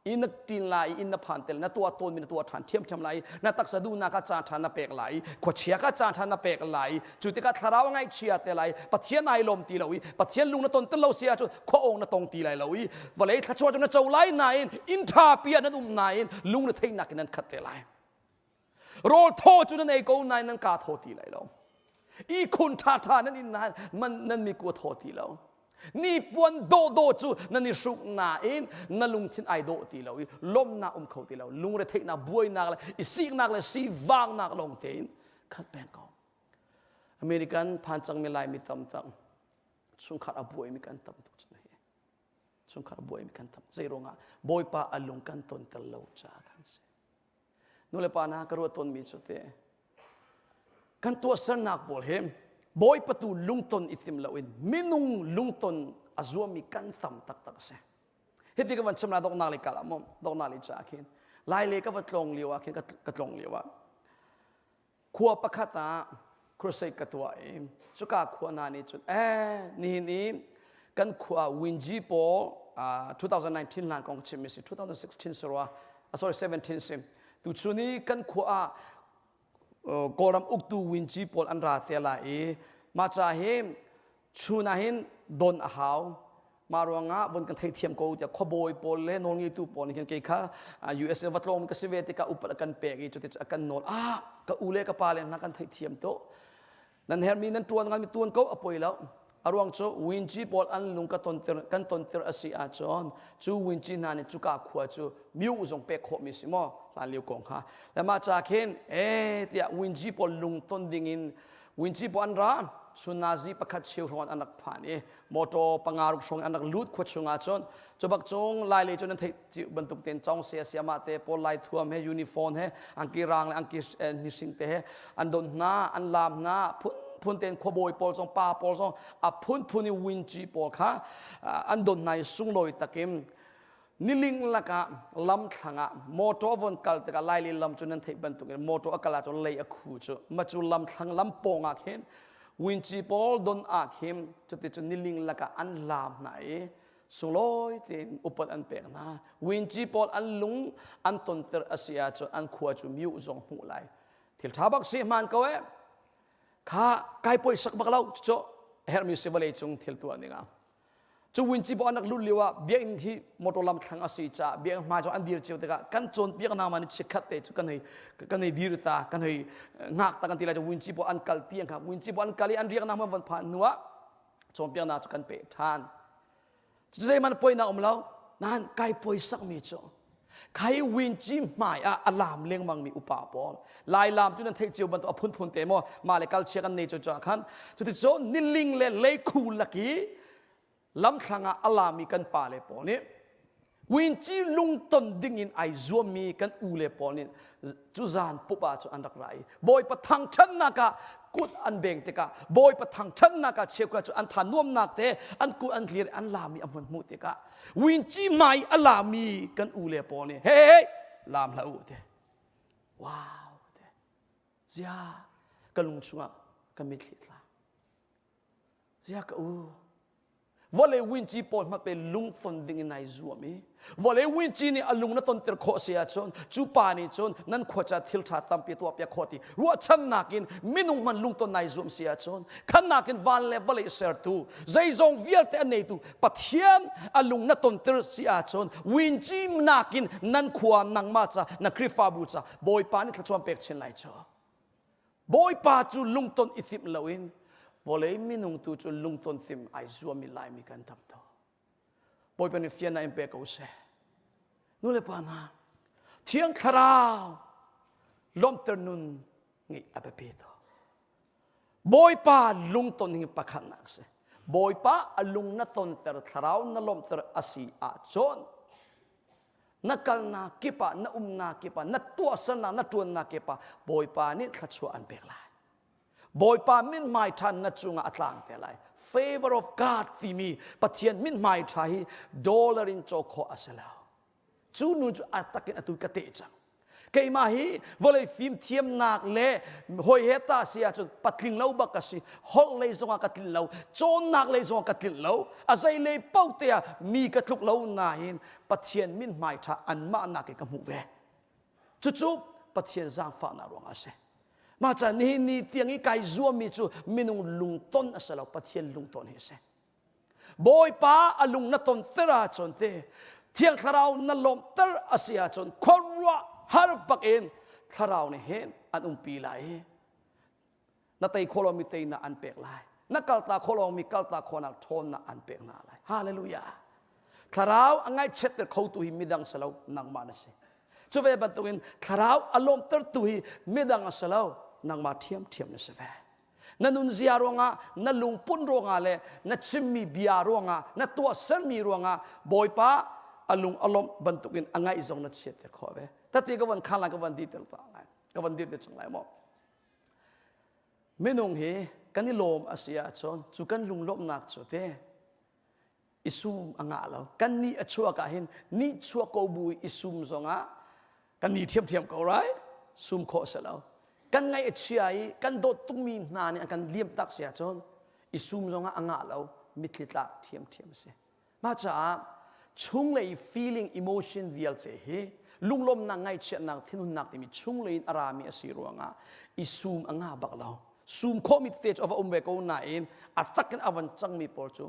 i na ṭin lai i inn na phan tel na tuah tawnmi na tuah ṭhan ṭhiamṭhiam lai i na taksa duhnak ah caan ṭha na pek lai i khuachia kha caan ṭha na pek lai i cu tikah thlarau a ngaihchia te lai Pathian ai lawm ti lo i Pathian lung na ton tel lo si ahcun khua awng na tong ti lai lo i vawlei thluachuah cu na co lai nain inn ṭha pi ah nan um nain lung na theihnak in nan khat te lai. Rawl thaw cu nan ei ko nain nan kaa thaw ti lai lo. Ihkhun ṭhaṭha nan in nain man nan miku a thaw ti lo. Nipuan dawhdawh cu nan i hruk nain na lungthin ai dawh ti lo i lawmhnak um kho ti lo. Lungretheihnak, buainak le i siknak le sivangnak lawng tein khat peng ko. American phan cangmi Laimi tam tak chungkhar a buaimi kan tam tuk cang hi. Chungkhar a buaimi kan tam. Zei ruangah Bawipa a lung kan tonter lo caah kan si. Nulepa hna ka ruah tawnmi cu te kan tuahsernak pawl hi Bawipa tu lungton i tim loin minung lungton a zuammi kan tam taktak a si. Hiti ka van chim la doknak le kal ah maw doknak le caah khin lai le ka va tlawng lio ah khin ka tlawng lio ah khua pakhat ah crusade ka tuah i cuka khua hna nih cun eh nihin i kan khua Winji pawl 2019 hlan kong chim si 2016 si rua sorry 17 si tu chun i kan khua ah Kawlram uktu Winji pawl an ra te lai i mah ca hi chun ah hin don a hau mah ruangah von kan theithiam ko tiah khuabawi pawl le nawlngeitu pawl nih khin kei kha USA va tlawng ka si ve tikah upat a kan pek i cuti a kan nawl ah ka u le ka pa le hna kan theithiam to nan hermi nan tuan ngan mi tuan ko a poi lo a ruang cu winci pawl an lung ka tontir kan tontir a si ahcun cu winci hna nih cuka khua cu miu zong pek khawh mi si maw hlan lio kong kha le mah ca khin e tiah winci pawl lung ton ding in Winci pawl an ra chun nazi pakhat cheu hrawng an rak phan i motor panga ruk hrawng an rak lut khua chung ah cun cu bak cung lai lei cu nan theih bantuk ten cong se siama te pawl lai thuam he uniform he angki rang le angki hnising te he an don hna an lam hna phun phun ten khuabawi pawl zong pa pawl zong a phun phun i winci pawl kha an don hna i sunglawi takin Niling lakah lamthlang ah motor von kal tikah Laili lam cu nan theih bantukin motor a kal ahcun lei a khu cu ma cu lamthlang lam pawng ah khin winci pawl don ah khin cuti cu niling lakah an lam hna i sunglawi tein upat an pek hna winci pawl an lung an tonter a si ahcun an khua cu miu zong hmuh lai thil ṭha bak si hmaan ko eh kha kai poisak bak lo cu herhmi si vawlei cung thil tuah ning ah Cu winci paoh an rak lut lio ah biakinn hi motor lam thlang a si caah biakinn hmai cu an dir cio tikah kan cawnpiak hna ma ni chikkhat te cu kan hei kan hei dir ta kan hei ngak ta kan ti lai cu winci paoh an kal ti an khak winci paoh an kal i an riaknak hmun van phan hnu ah cawnpiaknak cu kan peh ṭhan. Cu zeihmanh poinak um lo nain kai poisak mi cu. Khai winci hmai ah a lam lengmang mi upa pawl lai lam cu nan theih cio bantuk a phunphun te maw mah le kalchia kan nei cu khan cuticun niling le leikhu laki lamthlang ah a lami kan pa le pawl nih winci lungton ding in ai zuammi kan u le pawl nih cu zan pup ah cu an rak ra i bawipa thangṭhatnak ah kut an beng tikah bawipa thangṭhatnak ah cheukhat cu an tha nuamnak te an kut an tlir an lami a hmun hmuh tikah winci mai a lami kan u le pawl nih hey hey lam hlah u te wow te zia ka lung chungah ka mitthli tla Zia ka u. Vawlei winci pawl hmanh pe lungfon ding in ai zuam i vawlei winci nih a lung na tonter khawh si ahcun cu pa nih cun nan khua ca thil ṭha tampi tuah piak khawh ti ruahchannak in minung hmanh lungton nai zuam si ahcun khannak in van le vawlei sertu zeizong vialte a neitu Pathian a lung na tonter si ahcun winci nakin nan khua nangmah ca na Khrihfabu ca Bawipa nih thluachuah pek chin lai cu. Bawipa cu lungton i timh loin vawlei minung tu cu lungton timh ai zuami Laimi kan tam to. Bawipa nih fiannak in pe ko seh. Nu le pa hna, Thiang Thlarau lawmhter nun ngeih a biapi to. Bawipa lungton hi pakhatnak si. Bawipa a lung na tonter, thlarau na lawmhter a si ahcun na kalnak kip ah na umnak kip ah na tuahsernak na ṭuannak kip ah Bawipa nih thluachuah an pek lai Bawipa mithmai ṭha na cungah a tlang te lai favor of God timi Pathian mithmai ṭha hi dollar in caw khawh a si lo cu nu cu a takin atu ka teh cang keimah hi vawlei fimthiamnak le hawi he ta si ahcun patling lo bak ka si holh lei zongah ka tlin lo cawnnak lei zongah ka tlin lo a zei lei paoh te ah mi ka tluk lo nain Pathian mithmai ṭha anmah nak in ka hmuh ve cucu Pathian zaangfahnak ruangah a si mah ca nihin ni tiang i kai zuammi cu minung lungton a si lo Pathian lungton hi a si Bawipa a lung na tonter ahcun te Thiang Thlarau na lawmhter a si ahcun khuaruah har bak in Thlarau nih hin an umpi lai i na tei khawh lomi teinak an pek lai na kalta khawh lomi kalta khawhnak ṭhawnnak an pek hna lai hallelujah Thlarau a ngaihchiatter khotu hi midang si lo nangmah na si cu ve bantukin Thlarau a lawmhtertu hi midang a si lo nangmah ṭhiamṭhiam na si ve na nunzia ruangah na lungput ruangah le na chimmi bia ruangah na tuahsermi ruangah bawipa a lung a lawmh bantukin a ngaih zong na chiatter khawh ve tati ka van khan lai ka van detail ta lai ka van dir te chung lai maw minung hi kan i lawm a si ahcun cu kan lunglawmhnak cu te i sum a ngah lo kan nih a chuak ah hin nih chuak ko bu i sum zongah kan ni thiamthiam ko rai sum khawh si lo kan ngaih a chia i kan dawt tukmi hna nih an kan liam tak si ahcun i sum zongah a ngah lo mitthli tlak thiamthiam a si mah caah chunglei feeling emotion vialte hi lunglawmnak ngaihchiatnak thinhunnak timi chunglei in a rami a si ruangah i sum a ngah bak lo sum khawhmi tete cu a va um ve ko nain a tak in a van cangmi pawl cu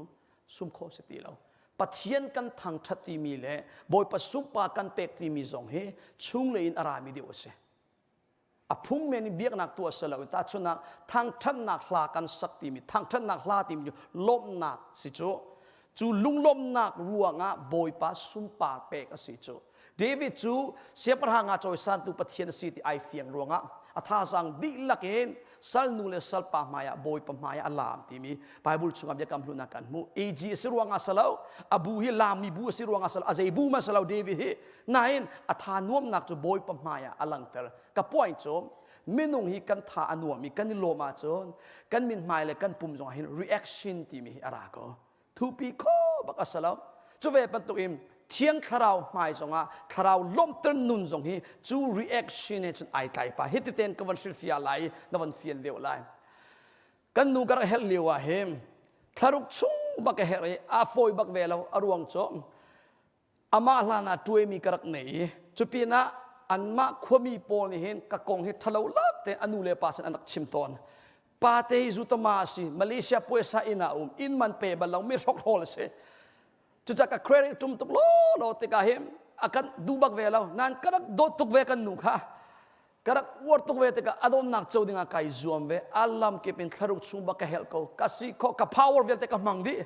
sum khawh si ti lo Pathian kan thangṭhat timi le Bawipa sumpa kan pek timi zong hi chunglei in a rami deuh a si a phung men in biaknak tuah si lo tahchunhnak thangṭhatnak hla kan sak timi thangṭhatnak hla timi cu lawmhnak si cu cu lunglawmhnak ruangah Bawipa sunpar pek a si cu David cu siangpahrang ah cawisantu Pathian a si ti ai fiang ruangah a thazaang dihlak in salnu le salpa hmaiah Bawipa hmaiah a laam timi Bible chungah biakam hlun ah kan hmuh. AG a si ruangah si lo, a bu hi laammi bu a si ruangah si lo, a zei bu ma si lo David hi. Nain a tha nuamnak cu Bawipa hmaiah a langter. Ka point cu minung hi kan tha a nuam i kan i lawm ahcun kan mithmai le kan pum zongah hin reaction timi hi a ra ko. Thupi kho bak a si lo. Cu ve bantuk in Thiang Thlarau hmai zongah Thlarau lawmhter nun zong hi cu reaction he cun ai tlai pa. Hiti ten ka van hrilhfiah lai i na van fian deuh lai. Kan nu ka rak herh lio ah hin thlaruk chung bak ka herh i a fawi bak ve lo a ruang cu amah hlan ah ṭuaimi ka rak nei i cupinah anmah khuami pawl nih hin ka kong hi ṭhalo lak te a nu le pa sin an rak chim tawn pa te hi zutama a si Malaysia puaisa inn ah um inn man pe bal lo mi hrokhrawl a si cucaah ka credit ṭum tuk law law tikah hin a kan duh bak ve lo nain ka rak dawt tuk ve kan nu kha ka rak uar tuk ve tikah a donnak co dingah kai zuam ve a lam kip in thlaruk chung bak ka helh ko ka si kho ka power vialte ka hmang dih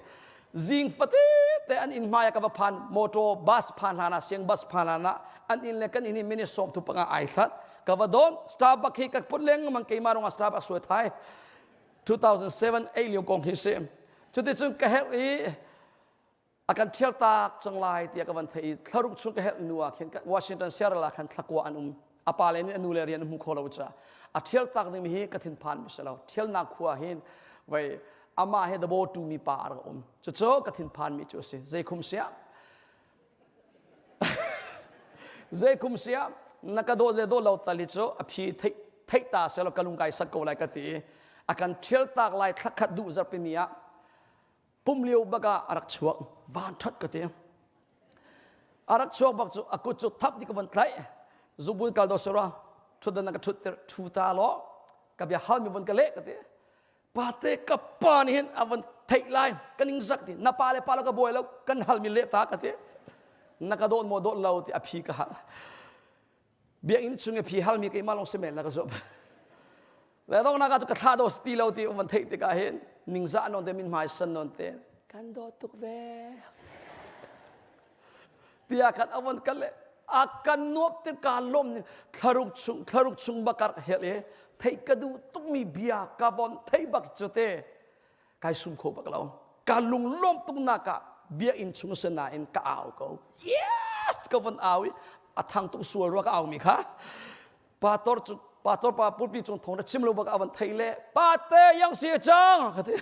zing fatin. te an inn hmai ah ka va phan motor bus phan hlan ah siang bus phan hlan ah an inn le kan inn hi minute sawm thu panga ai hlat ka va don Starbucks hi ka put lengmang keimah rong ah Starbucks suai thai 2007 ei lio kong hi si cuticun ka herh i a kan ṭhial tak cang lai tiah ka van theih i thlaruk chung ka helh nu ah khin Washington Seattle ah khan thlakua an um a pa le nih a nu le rian an hmu kho lo ca a ṭhial tak ding hi ka thinphan mi si lo ṭhialnak khua hin vai amah he dabo tu mi pa a rak um cucu ka thinphan mi cu a si zei khum sia zei kum sia na ka dawt le dawt lo tali cu a phi theih theih ta seh law ka lung kai sak ko lai ka ti a kan ṭhial tak lai thlakhat duh zarhpi ni ah pum lio bak ah a rak chuak van ṭhat ka ti a rak chuak bak cu a kut cu thap ti ka van tlaih zubun kal do sera ṭhutdan na ka ṭhut tir ṭhu ta law ka bia hal mi von ka leh ka ti pate ka pa nih hin a van theih lai ka ning zak ti na pa le pa lo ka buai lo kan hal mi leh ta ka ti na ka dawt maw dawt lo ti a phi ka hal biakinn chung i phi halmi keimah lawng si men la ka zuam le donghnak ah cu ka thla do ti lo ti van theih tikah hin ningzah non te min hmai san non te kan dawt tuk ve tiah kan avon kan le a kan nuap te ka lom ni thlaruk chung thlaruk chung bakar hel e thei ka duh tukmi bia ka von thei bak cu te kai sum kho bak lo ka lunglawm tuk nak ah biakinn chung si nain ka au ko yes ka von au i a thang tuk sual rua ka au mi kha pastor cu pastor pa pulpi cung thong na chim lo bak a van thei le pate yang si chang ka ti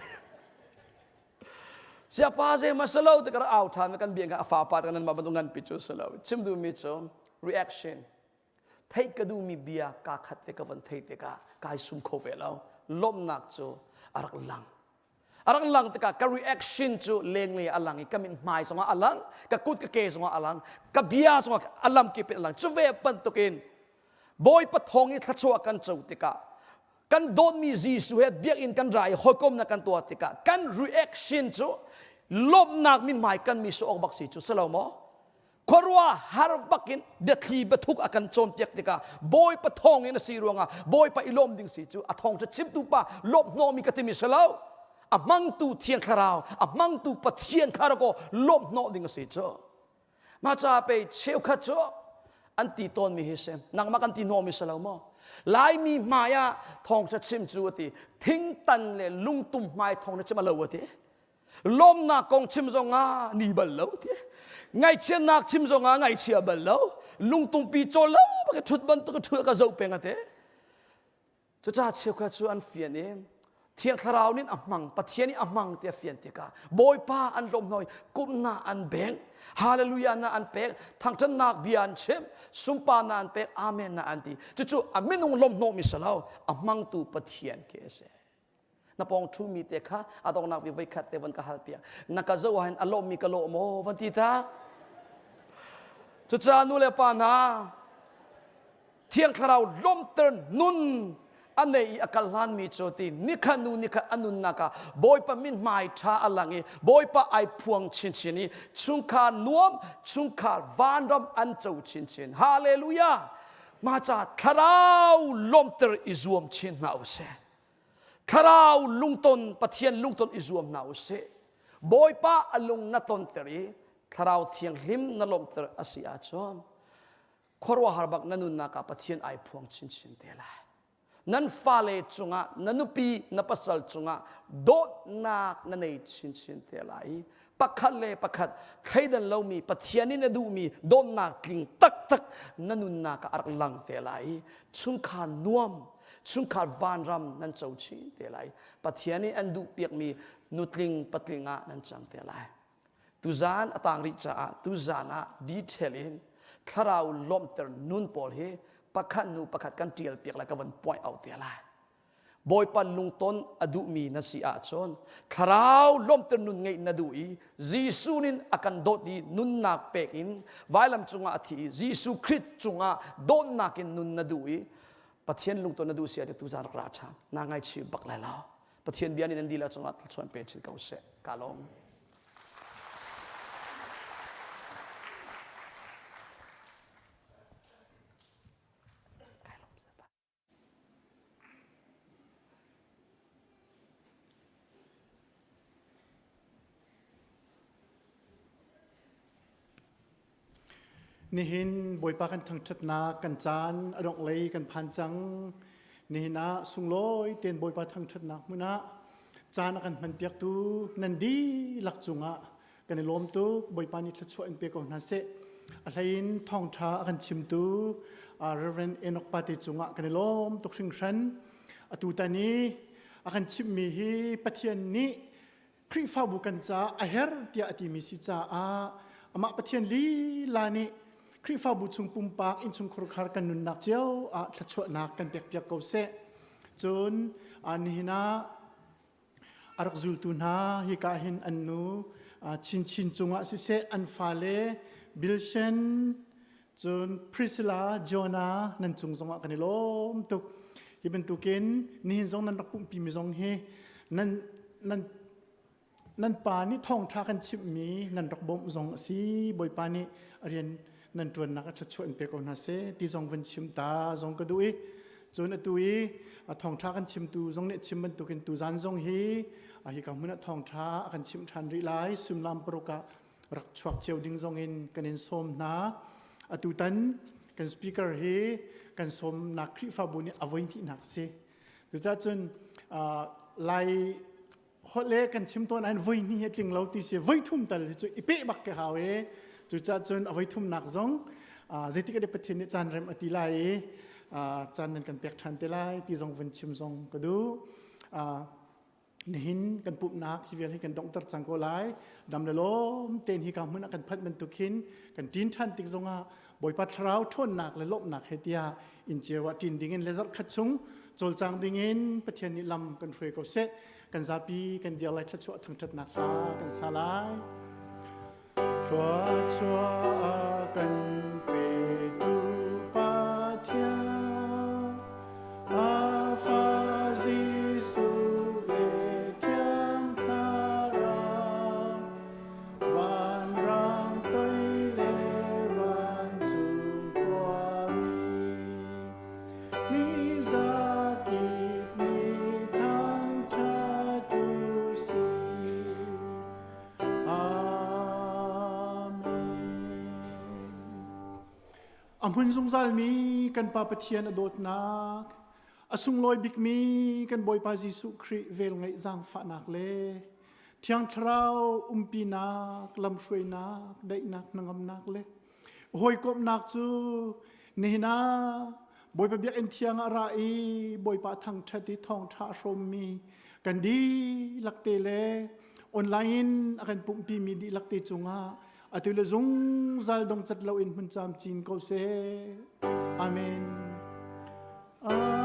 sia pa ze ma salo te ka au than kan biang ka a fa pa kan nan ma bantuk ngan pi chu salo chim du mi cu reaction theih ka duhmi bia kaa khat te ka van thei tikah kai sum kho ve lo lawmhnak cu a rak lang a rak lang tikah ka reaction cu lenglei a lang i ka mit hmai zongah a lang ka kut ka ke zongah a lang ka bia zongah a lam kip in a lang cu ve bantukin Bawipa thawng i thluachuah kan co tikah kan dawtmi Jesuh he biakinn kan ra i hawikomnak kan tuah tikah kan reaction cu lawmhnak mithmai kan mi sawh awk bak si cu si lo maw khuaruah har bakin biathli biathuk a kan cawnpiak tikah Bawipa thawng in a si ruangah Bawipa i lawm ding si cu a thawng cu chimtu pa lawmh hnawhmi ka timi si lo a hmangtu Thiang Thlarau a hmangtu Pathian kha rak aw lawmh hnawh ding a si cu mah caah pei cheukhat cu an ti tawnmi hi si nangmah kan ti hnawhmi si lo maw Laimi hmai ah thawngṭha chim cu a ti thingtan le lungtum hmai thawngṭha chim a lo a ti lawmnak kong chim zongah ni bal lo ti ngaihchiatnak chim zongah ngaihchia bal lo lungtungpi cawl lo bak ṭhut bantuk ṭhut ka zoh peng ate cucaah cheukhat cu an fian i Thiang Thlarau nih a hmang Pathian nih a hmang ti a fian tikah Bawipa an lawm hoi kumna an beng hallelujah na an pek thangṭhatnak bia an chim sumpa na an pek amen na an ti cucu a minung lawmhnawh mi si lo a hmangtu Pathian khi a si na pawng ṭhumi te kha a donghnak vi voikhat te von ka hal piak na ka zoh ahhin a lawmmi ka lawh maw van ti ta cucaah nu le pa hna thiang thlarau lawmter nun a nei i a kal hlanmi cu ti nikhat nu nikhat a nunnak ah bawipa min hmai ṭha a lang i bawipa ai phuang chinchin i chungkhar nuam chungkhar vanram an co chinchin hallelujah mah ca thlarau lawmter i zuam chin hna usih Thlarau lungton Pathian lungton i zuam hna usih. Bawipa a lung na tonter i Thlarau Thianghlim na lawmhter a si ahcun khuaruahhar bak na nunnak ah Pathian ai phuang chinchin te lai. Nan fale cungah, na nupi, na pasal cungah dawtnak na nei chinchin te lai i pakhat le pakhat thleidan lomi Pathian in a duhmi dawtnak tling taktak na nunnak ah a rak lang te lai i chungkhar nuam chungkhar vanram nan co chin te lai Pathian nih an duhpiakmi nutling patling ah nan cang te lai tuzan a tang rih caah tuzan ah detail in thlarau lawmhter nun pawl hi pakhat nu pakhat kan tial piak lai ka van point out te lai Bawipa lungton a duhmi na si ahcun thlarau lawmhter nun ngeih na duh i Jesuh nin a kan dawt i nunnak pek in vailam cungah a thi i Jesuh Khrist cungah dawtnak in nun na duh i Pathian lungton na duh si ahcun tuzan rak ra ṭhan naa ngaichih bak lai lo Pathian bia nih nan dihlak cungah thluachuah pe chin ko seh ka lawm Nihin Bawipa kan thangṭhatnak kan caan a dongh lei kan phan cang. Nihin ah sunglawi tein Bawipa thangṭhatnak hmun ah caan a kan hmanpiaktu nan dihlak cungah kan i lawm tuk. Bawipa nih thluachuah in pe ko hna seh. A hleiin thawngṭha a kan chimtu Reverend Enoch Pate cungah kan i lawm tuk hringhran. Atu tan i a kan chimhmi hi Pathian nih Khrihfabu kan caah a herh tiah a timi si caah amah Pathian lila nih Khrihfabu chung pumpak innchungkhar khar kan nunnak cio ah thluachuahnak kan pekpiak ko seh. Cun nihin ah a rak zultu hna hika hin an nu chinchin cungah siseh an fale Bilshen cun Priscilla Jonah nan cung zongah kan i lawm tuk. Hi bantukin nihin zong nan rak pumhpi mi zong hi nan nan nan pa nih thawngṭha kan chimhmi nan rak bawmh zong a si Bawipa nih a rian nan ṭuannak a thluachuah in pe ko hna seh ti zong van chim ta zong ka duh i cun atu i a thawngṭha kan chimtu zong nih chim bantukin tuzan zong hi hika hmun ah thawngṭha a kan chimh ṭhan rih lai suimilam paruk ah rak chuak cio ding zong in kan in sawm hna atu tan kan speaker hi kan sawmnak Khrihfabu nih a voi hnihnak si Cucaah cun Lai holh le kan chim tawn ahhin voi hnih hi tling lo ti si voi thum tal hi cu i peh bak ke hau e cucaah cun a voi thumnak zong zeitik ah Pathian nih caan rem a ti lai i caan nan kan pek ṭhan te lai ti zong vun chim zong ka duh Nihin kan pumhnak hi vial hi kan donghter cang ko lai. Dam le lawm tein hi ka hmun ah kan phanh bantuk hin kan ṭin ṭhan tik zongah Bawipa thlarau ṭhawnnak le lawmhnak he tiah inn cio ah ṭin dingin le zarh khat chung cawlcang dingin Pathian nih lam kan hruai ko seh. Kan zapi kan dir lai thluachuah thangṭhatnak hla kan sa lai. Thluachuah kan petu Pathian, a fa Jesuh le Thiang Thlarau, vanrang toi le vancung khuami, mi zakip nih thangṭhat u sih. Amen. A hmun zungzalmi kan Pa Pathian a dawtnak, a sunglawi bikmi kan Bawipa Jesuh Khrih velngeih zaangfahnak le Thiang Thlarau umpinak, lamhruainak, daihnak, hnangamnak le hawikomhnak cu nihin ah Bawipa biakinn thiang ah ra i Bawipa thangṭhat i thawngṭha a hrawmmi kan dihlak te le online in a kan pumhpimi dihlak te cungah atu le zungzal dongcat loin hmun camcin ko seh. Amen. Amen.